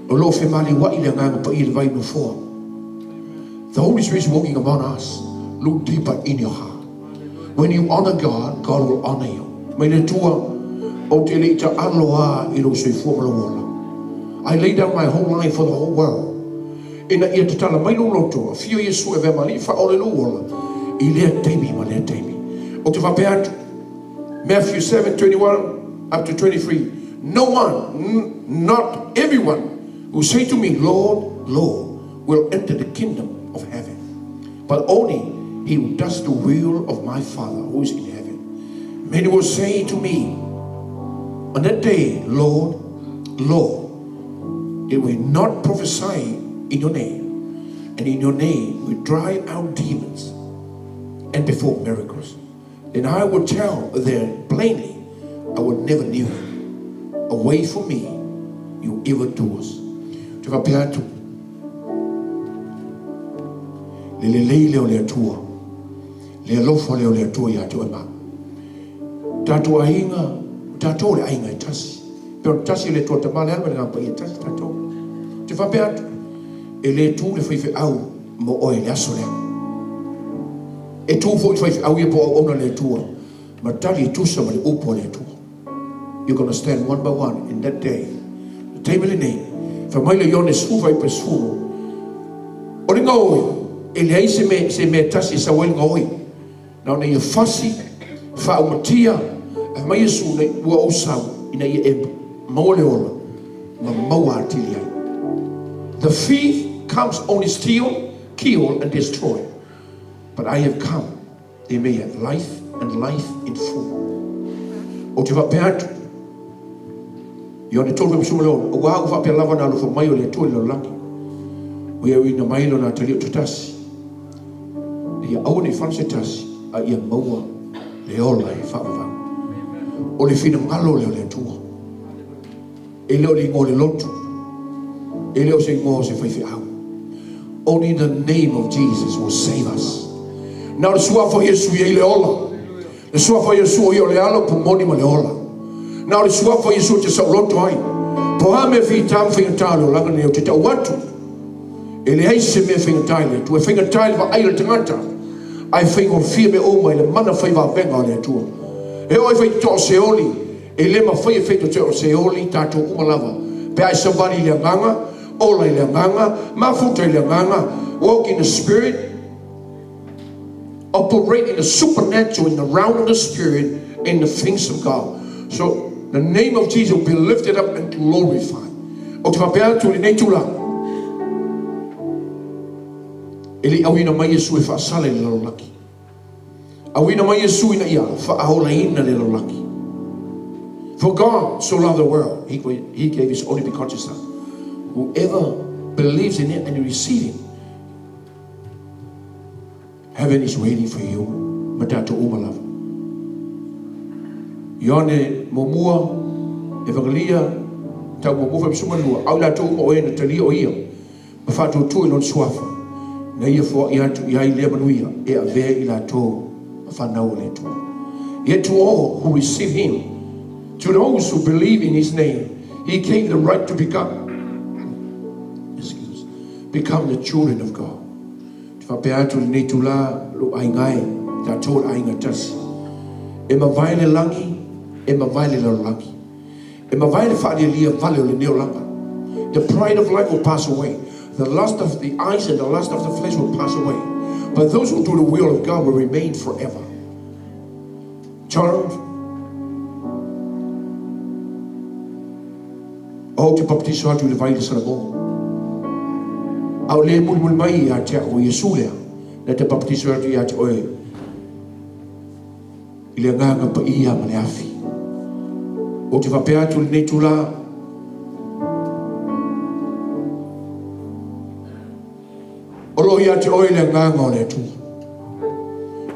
o lo o femaliua'i le Agaga Paia i le vai nofoa. The Holy Spirit is walking among us. Look deeper in your heart. When you honor God, God will honor you. Mai le Atua, ou te le i taalo a i lou soifua ma lou ola. I lay down my whole life for the whole world. Ina ia tatala mai lou loto, afio Iesu e avea ma Alii faaola i lou ola, i lea taimi ma lea taimi. Ou te faapea atu, Matthew 7:21 up to 23, No one, not everyone, who say to me, Lord, Lord, will enter the kingdom of heaven, but only he who does the will of my Father who is in heaven. Many will say to me on that day, Lord, Lord, did we not prophesy in your name? And in your name we drive out demons and perform miracles. And I will tell them plainly, I will never knew you. Away from me, you evildoers. Te faapea atu, le lelei lea o le Atua, le alofa lea o le Atua ia te oe ma au. Tatou aiga, o tatou o le aiga e tasi. Pe o le tasi o le Atua Tama, le Ala ma le Agaga Paia, e tasi tatou. Te faapea atu, e le tu le faifeau mo oe i le aso lea. E tu foi le faifeau ia po o auauna a le Atua, ma tali e tusa ma le upu a le Atua. You're gonna stand one by one in that day. Le taimi lenei, fai mai le Ioane 19:10, O le gaoi, e leai se mea, se mea tasi e sau ai le gaoi. Na ona ia fasi, faaumatia, ae fai mai Iesu, nei, ua ou sau ina ia e maua le ola, ma maua atili ai. The thief comes only steal, kill and destroy. But I have come they may have life and life in full. Ou te faapea atu, Ioane 3:16, Auā ua faapea lava ona alofa mai o le Atua i le lalolagi, ua ia uiina mai Lona atalii o totasi, ina ia aua ne i fano se tasi, a ia maua le ola e faavavau. O le finagalo lea o le Atua. E le o le igoa o le lotu, e le o se igoa o se faifeau. Only the name of Jesus will save us. Na o le suafa o Iesu i ai le ola. Le suafa o Iesu o ia o le ala, o pumoni ma le ola. Na o le suafa o Iesu e te saoloto ai. Po o a mea fita ma faigata o le olaga lenei, ou te tau atu, e leai se mea faigata i le Atua. E faigata i le vaai o le tagata, ae faigofie mea uma i le mana fai vavega o le Atua. E oo i faitotoa o Seoli, E le mafai e faitotoa o Seoli tatou uma lava pe a e savali i le Agaga, ola i le Agaga, mafuta i le Agaga, walk in the Spirit, operate in the supernatural, in the realm of the Spirit, in the things of God. So, the name of Jesus will be lifted up and glorified. Ou te faapea atu i lenei tulaga, e le i auina mai Iesu e faasala i le lalolagi. Auina mai Iesu ina ia faaolaina le lalolagi. For God so loved the world, he, he gave his only begotten son. Whoever believes in him and receive him, heaven is waiting for you. Ma tatou uma lava. Ioane muamua, Evangelia, tau muamua 92, au i latou uma o e na talia o ia. Ma faatuatua i lona suafa, na ia foai atu i ai lea manuia e avea i latou ma fanau a le Atua. Yet to all who receive him, to those who believe in his name, he gave the right to become, excuse, become the children of God. Te faapea atu i lenei itulā, lou aiga e, tatou o le aiga tasi. E mavae le lagi, e mavae le lalolagi. E mavae le faalialia vale o lenei olaga. The pride of life will pass away. The lust of the eyes and the lust of the flesh will pass away. But those who do the will of God will remain forever. John Ou te papatiso atu i le vai i le Salamo. A o le mulimuli mai ia te au o Iesu lea, na te papatiso atu ia te oe i le Agaga Paia ma le afi. Ou te faapea atu i lenei itulā, o lo o ia te oe le Agaga o le Atua.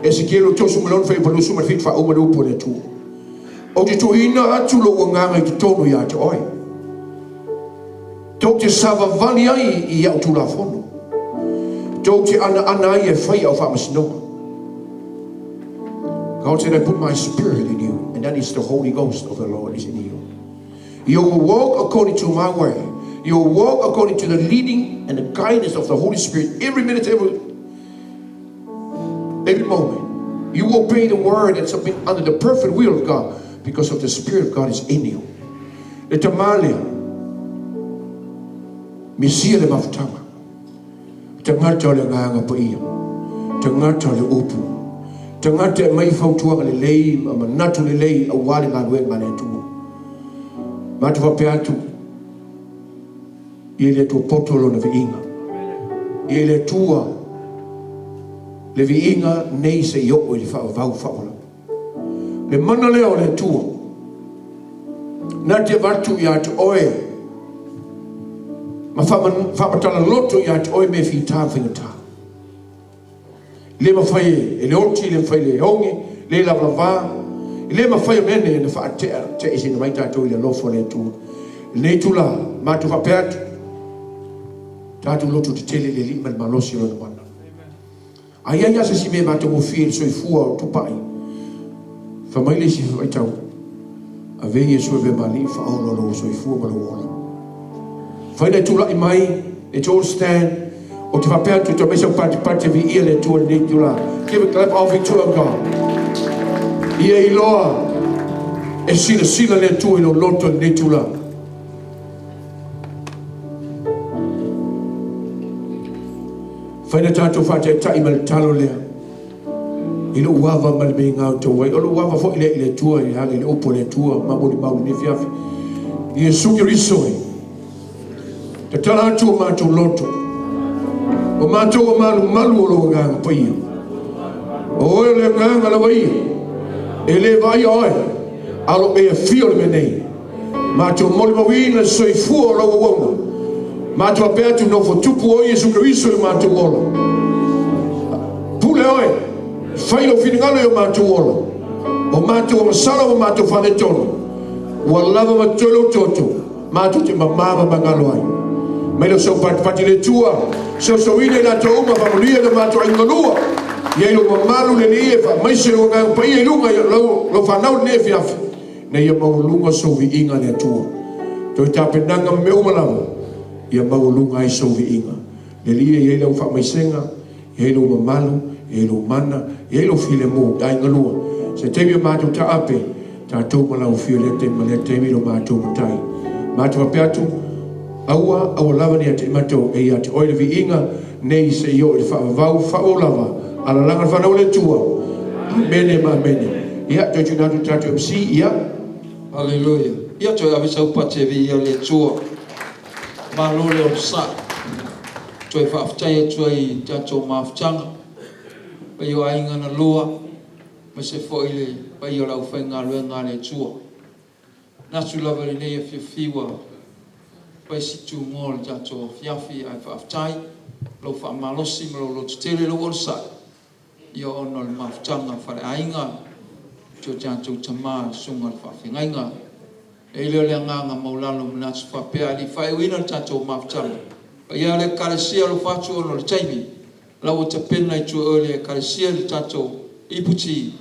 Esekielu 37 faauma le upu a le Atua. Ou te tuuina atu lou Agaga i totonu ia te oe. Tou te savavali ai i au tulafono. Tou te anaana ai e fai au faamasinoga. God said, I put my spirit in you, and that is the Holy Ghost of the Lord is in you. You will walk according to my way. You will walk according to the leading and the guidance of the Holy Spirit every minute, every, every moment. You will obey the word and submit under the perfect will of God because of the Spirit of God is in you. Le tama lea, Mesia le mafutaga, tagata o le Agaga Paia, tagata o le Upu, tagata e aumai fautuaga lelei ma manatu lelei aua le galuega a le Atua. Matou faapea atu, ia i le Atua poto lona viiga. Ia i le Atua le viiga nei se i oo i le faavavau faaualapa. Le mana lea o le Atua, na te avatu ia te oe ma faamatala loto ia te oe mea fita ma faigata. Le mafai e le oti, le mafai le oge, le lavalava, e le mafai e mea nei ona faate'ate'eseina mai tatou i le alofa o le Atua. I lenei itulā, matou faapea atu, tatou loto tetele i le Alii ma le malosi o Lona mana. A i ai lava se isi mea e matagofie i le soifua o Tupai, fai mai le isi faitau, Ave Iesu e avea ma Alii faaola o lou soifua ma lou ola. Fai na e tulai mai, let's all stand. Ou te faapea atu, toe aumai sau patipati e viia le Atua i lenei itula. Give a clap offering to our God. Ia iloa e silasila le Atua i lou loto i lenei itula. Fai na tatou faataitai ma le talo lea i lou ava ma le meiga o tou ai. O lou ava foi lea i le Atua e ala i le upu a le Atua ma molimau i lenei afiafi. Iesu Keriso e, tatala atu o matou loto, o matou ua malumalu o lou Agaga Paia. O oe o le Agaga lava ia, e le vaaia oe, a o lo o e afio i le mea nei. Matou molimauina le soifua o lau auauna. Matou faapea atu, Nofo tupu oe Iesu Keriso i o matou ola. Pule oe, fai lou finagalo i o matou ola. O matou agasala ma matou faaletonu, ua lava ma totoe lou toto, matou te mama ma magalo ai. Mai lea o sau patipati le Atua, soosooina i latou uma, faamanuia i lo matou aiga galua, i ai lou mamalu le Alii e faamaise lou Agaga Paia i luga i lau fanau i lenei afiafi. Ina ia maualuga sou viiga le Atua. Toe tapenaga ma mea uma lava, ia maualuga ai sou viiga. Le Alii e i ai lau faamaisega, e i ai lou mamalu, e i ai lou mana, e i ai lou filemu i aiga lua. Se taimi o matou taape, tatou ma lau afio i lea taimi ma lea taimi lo matou Matai. Matou faapea atu, Aua, aua lava ne i ate matou, e ia te oe le viiga, nei se i oo i le faavavau, faaauau lava, alalaga le fanau a le Atua. Amene ma amene. Ia, toe tuuina atu i le tatou MC, ia. Haleluia. Ia toe ave sau pati e viia le Atua. Malo le onosai. Toe faafetai atu ai i tatou mafutaga, paia o aiga na lua, aemaise foi le paia o le aufaigaluega a le Atua. Manatu lava i lenei afiafi ua fai si tumoa o le tatou afiafi ae faafetai lou faamalosi ma lou lototele lou onosai ia ona o le mafutaga faaleaiga i si o tatou tama le susuga i le faafeagaiga. E i ai lea o le agaga maualalo manatu faapea a le i faaiuina le tatou mafutaga paia o le Ekalesia alofa atu ona o le taimi la ua tapena i tua o le Ekalesia le tatou iputi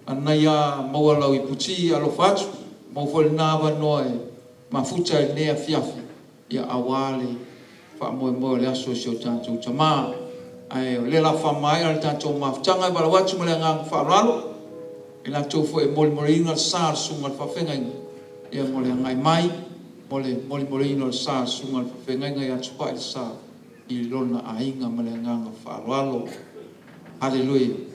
Anei a maua lau iputi alofa atu, maua foi lena avanoa e mafuta ai lenei afiafi, ia aua le faamoemoe o le aso i si o tatou tama. Ae o lea la faamaea le tatou mafutaga e valaau atu ma le agaga faaaloalo i latou foi e molimoliina le sa o le susuga i le faafeagaiga, ia mo le agai mai mo le molimoliina o le sa o le susuga i le faafeagaiga ia Tupai le Sa i lona aiga ma le agaga faaaloalo. Haleluia.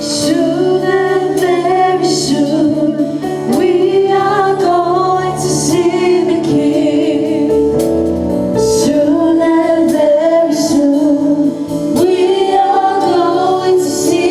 Soon and very soon, we are going to see the King. Soon and very soon, we are going to see.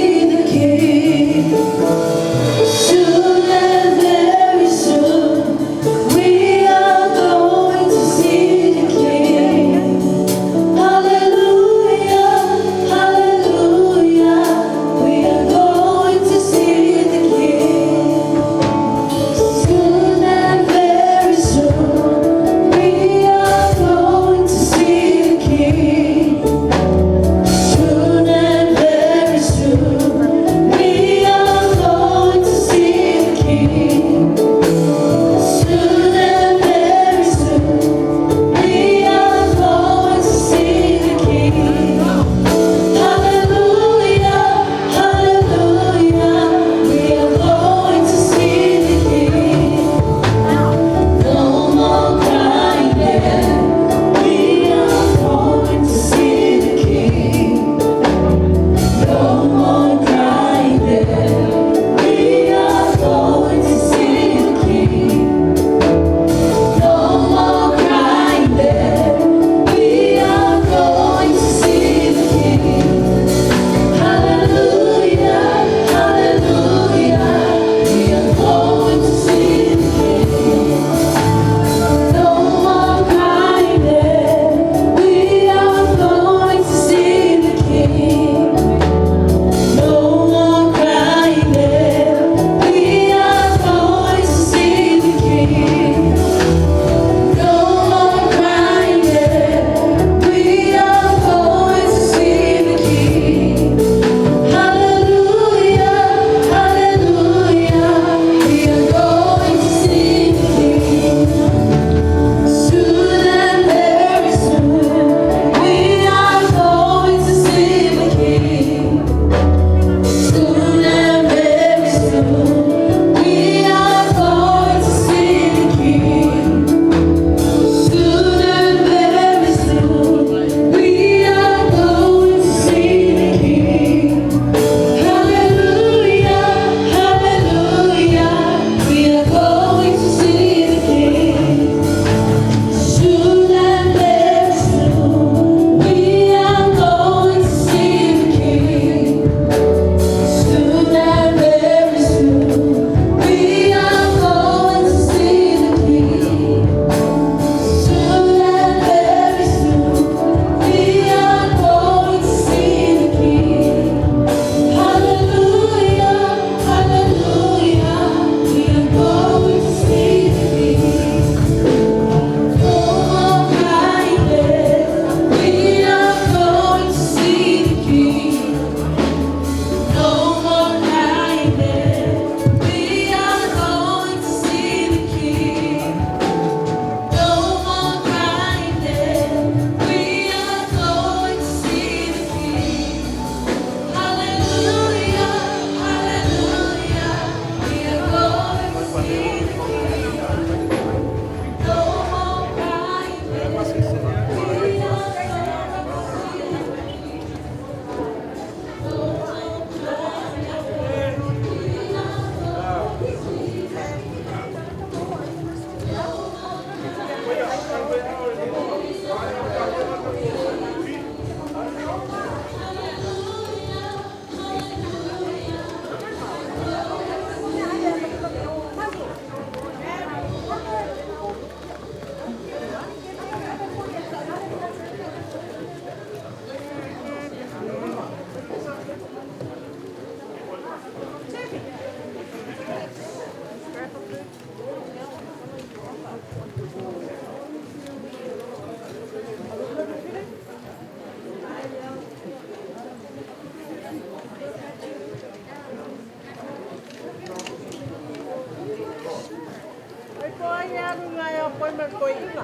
alu ngai o poi ma toi inga.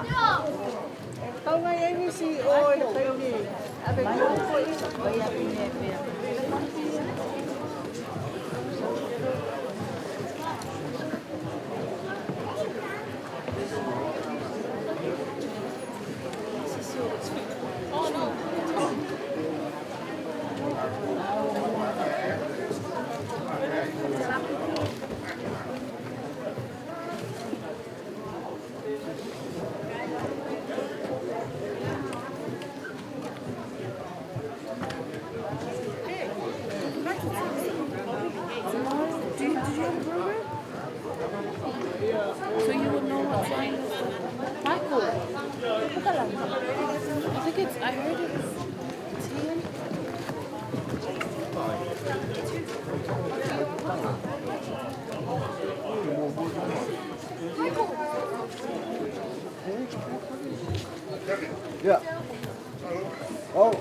Tau ngai ai nisi o le taimi ave ko inga. Oh no. Did you have a program? So you would know what time. Michael. I think it's, I heard it's 10. Yeah. Oh.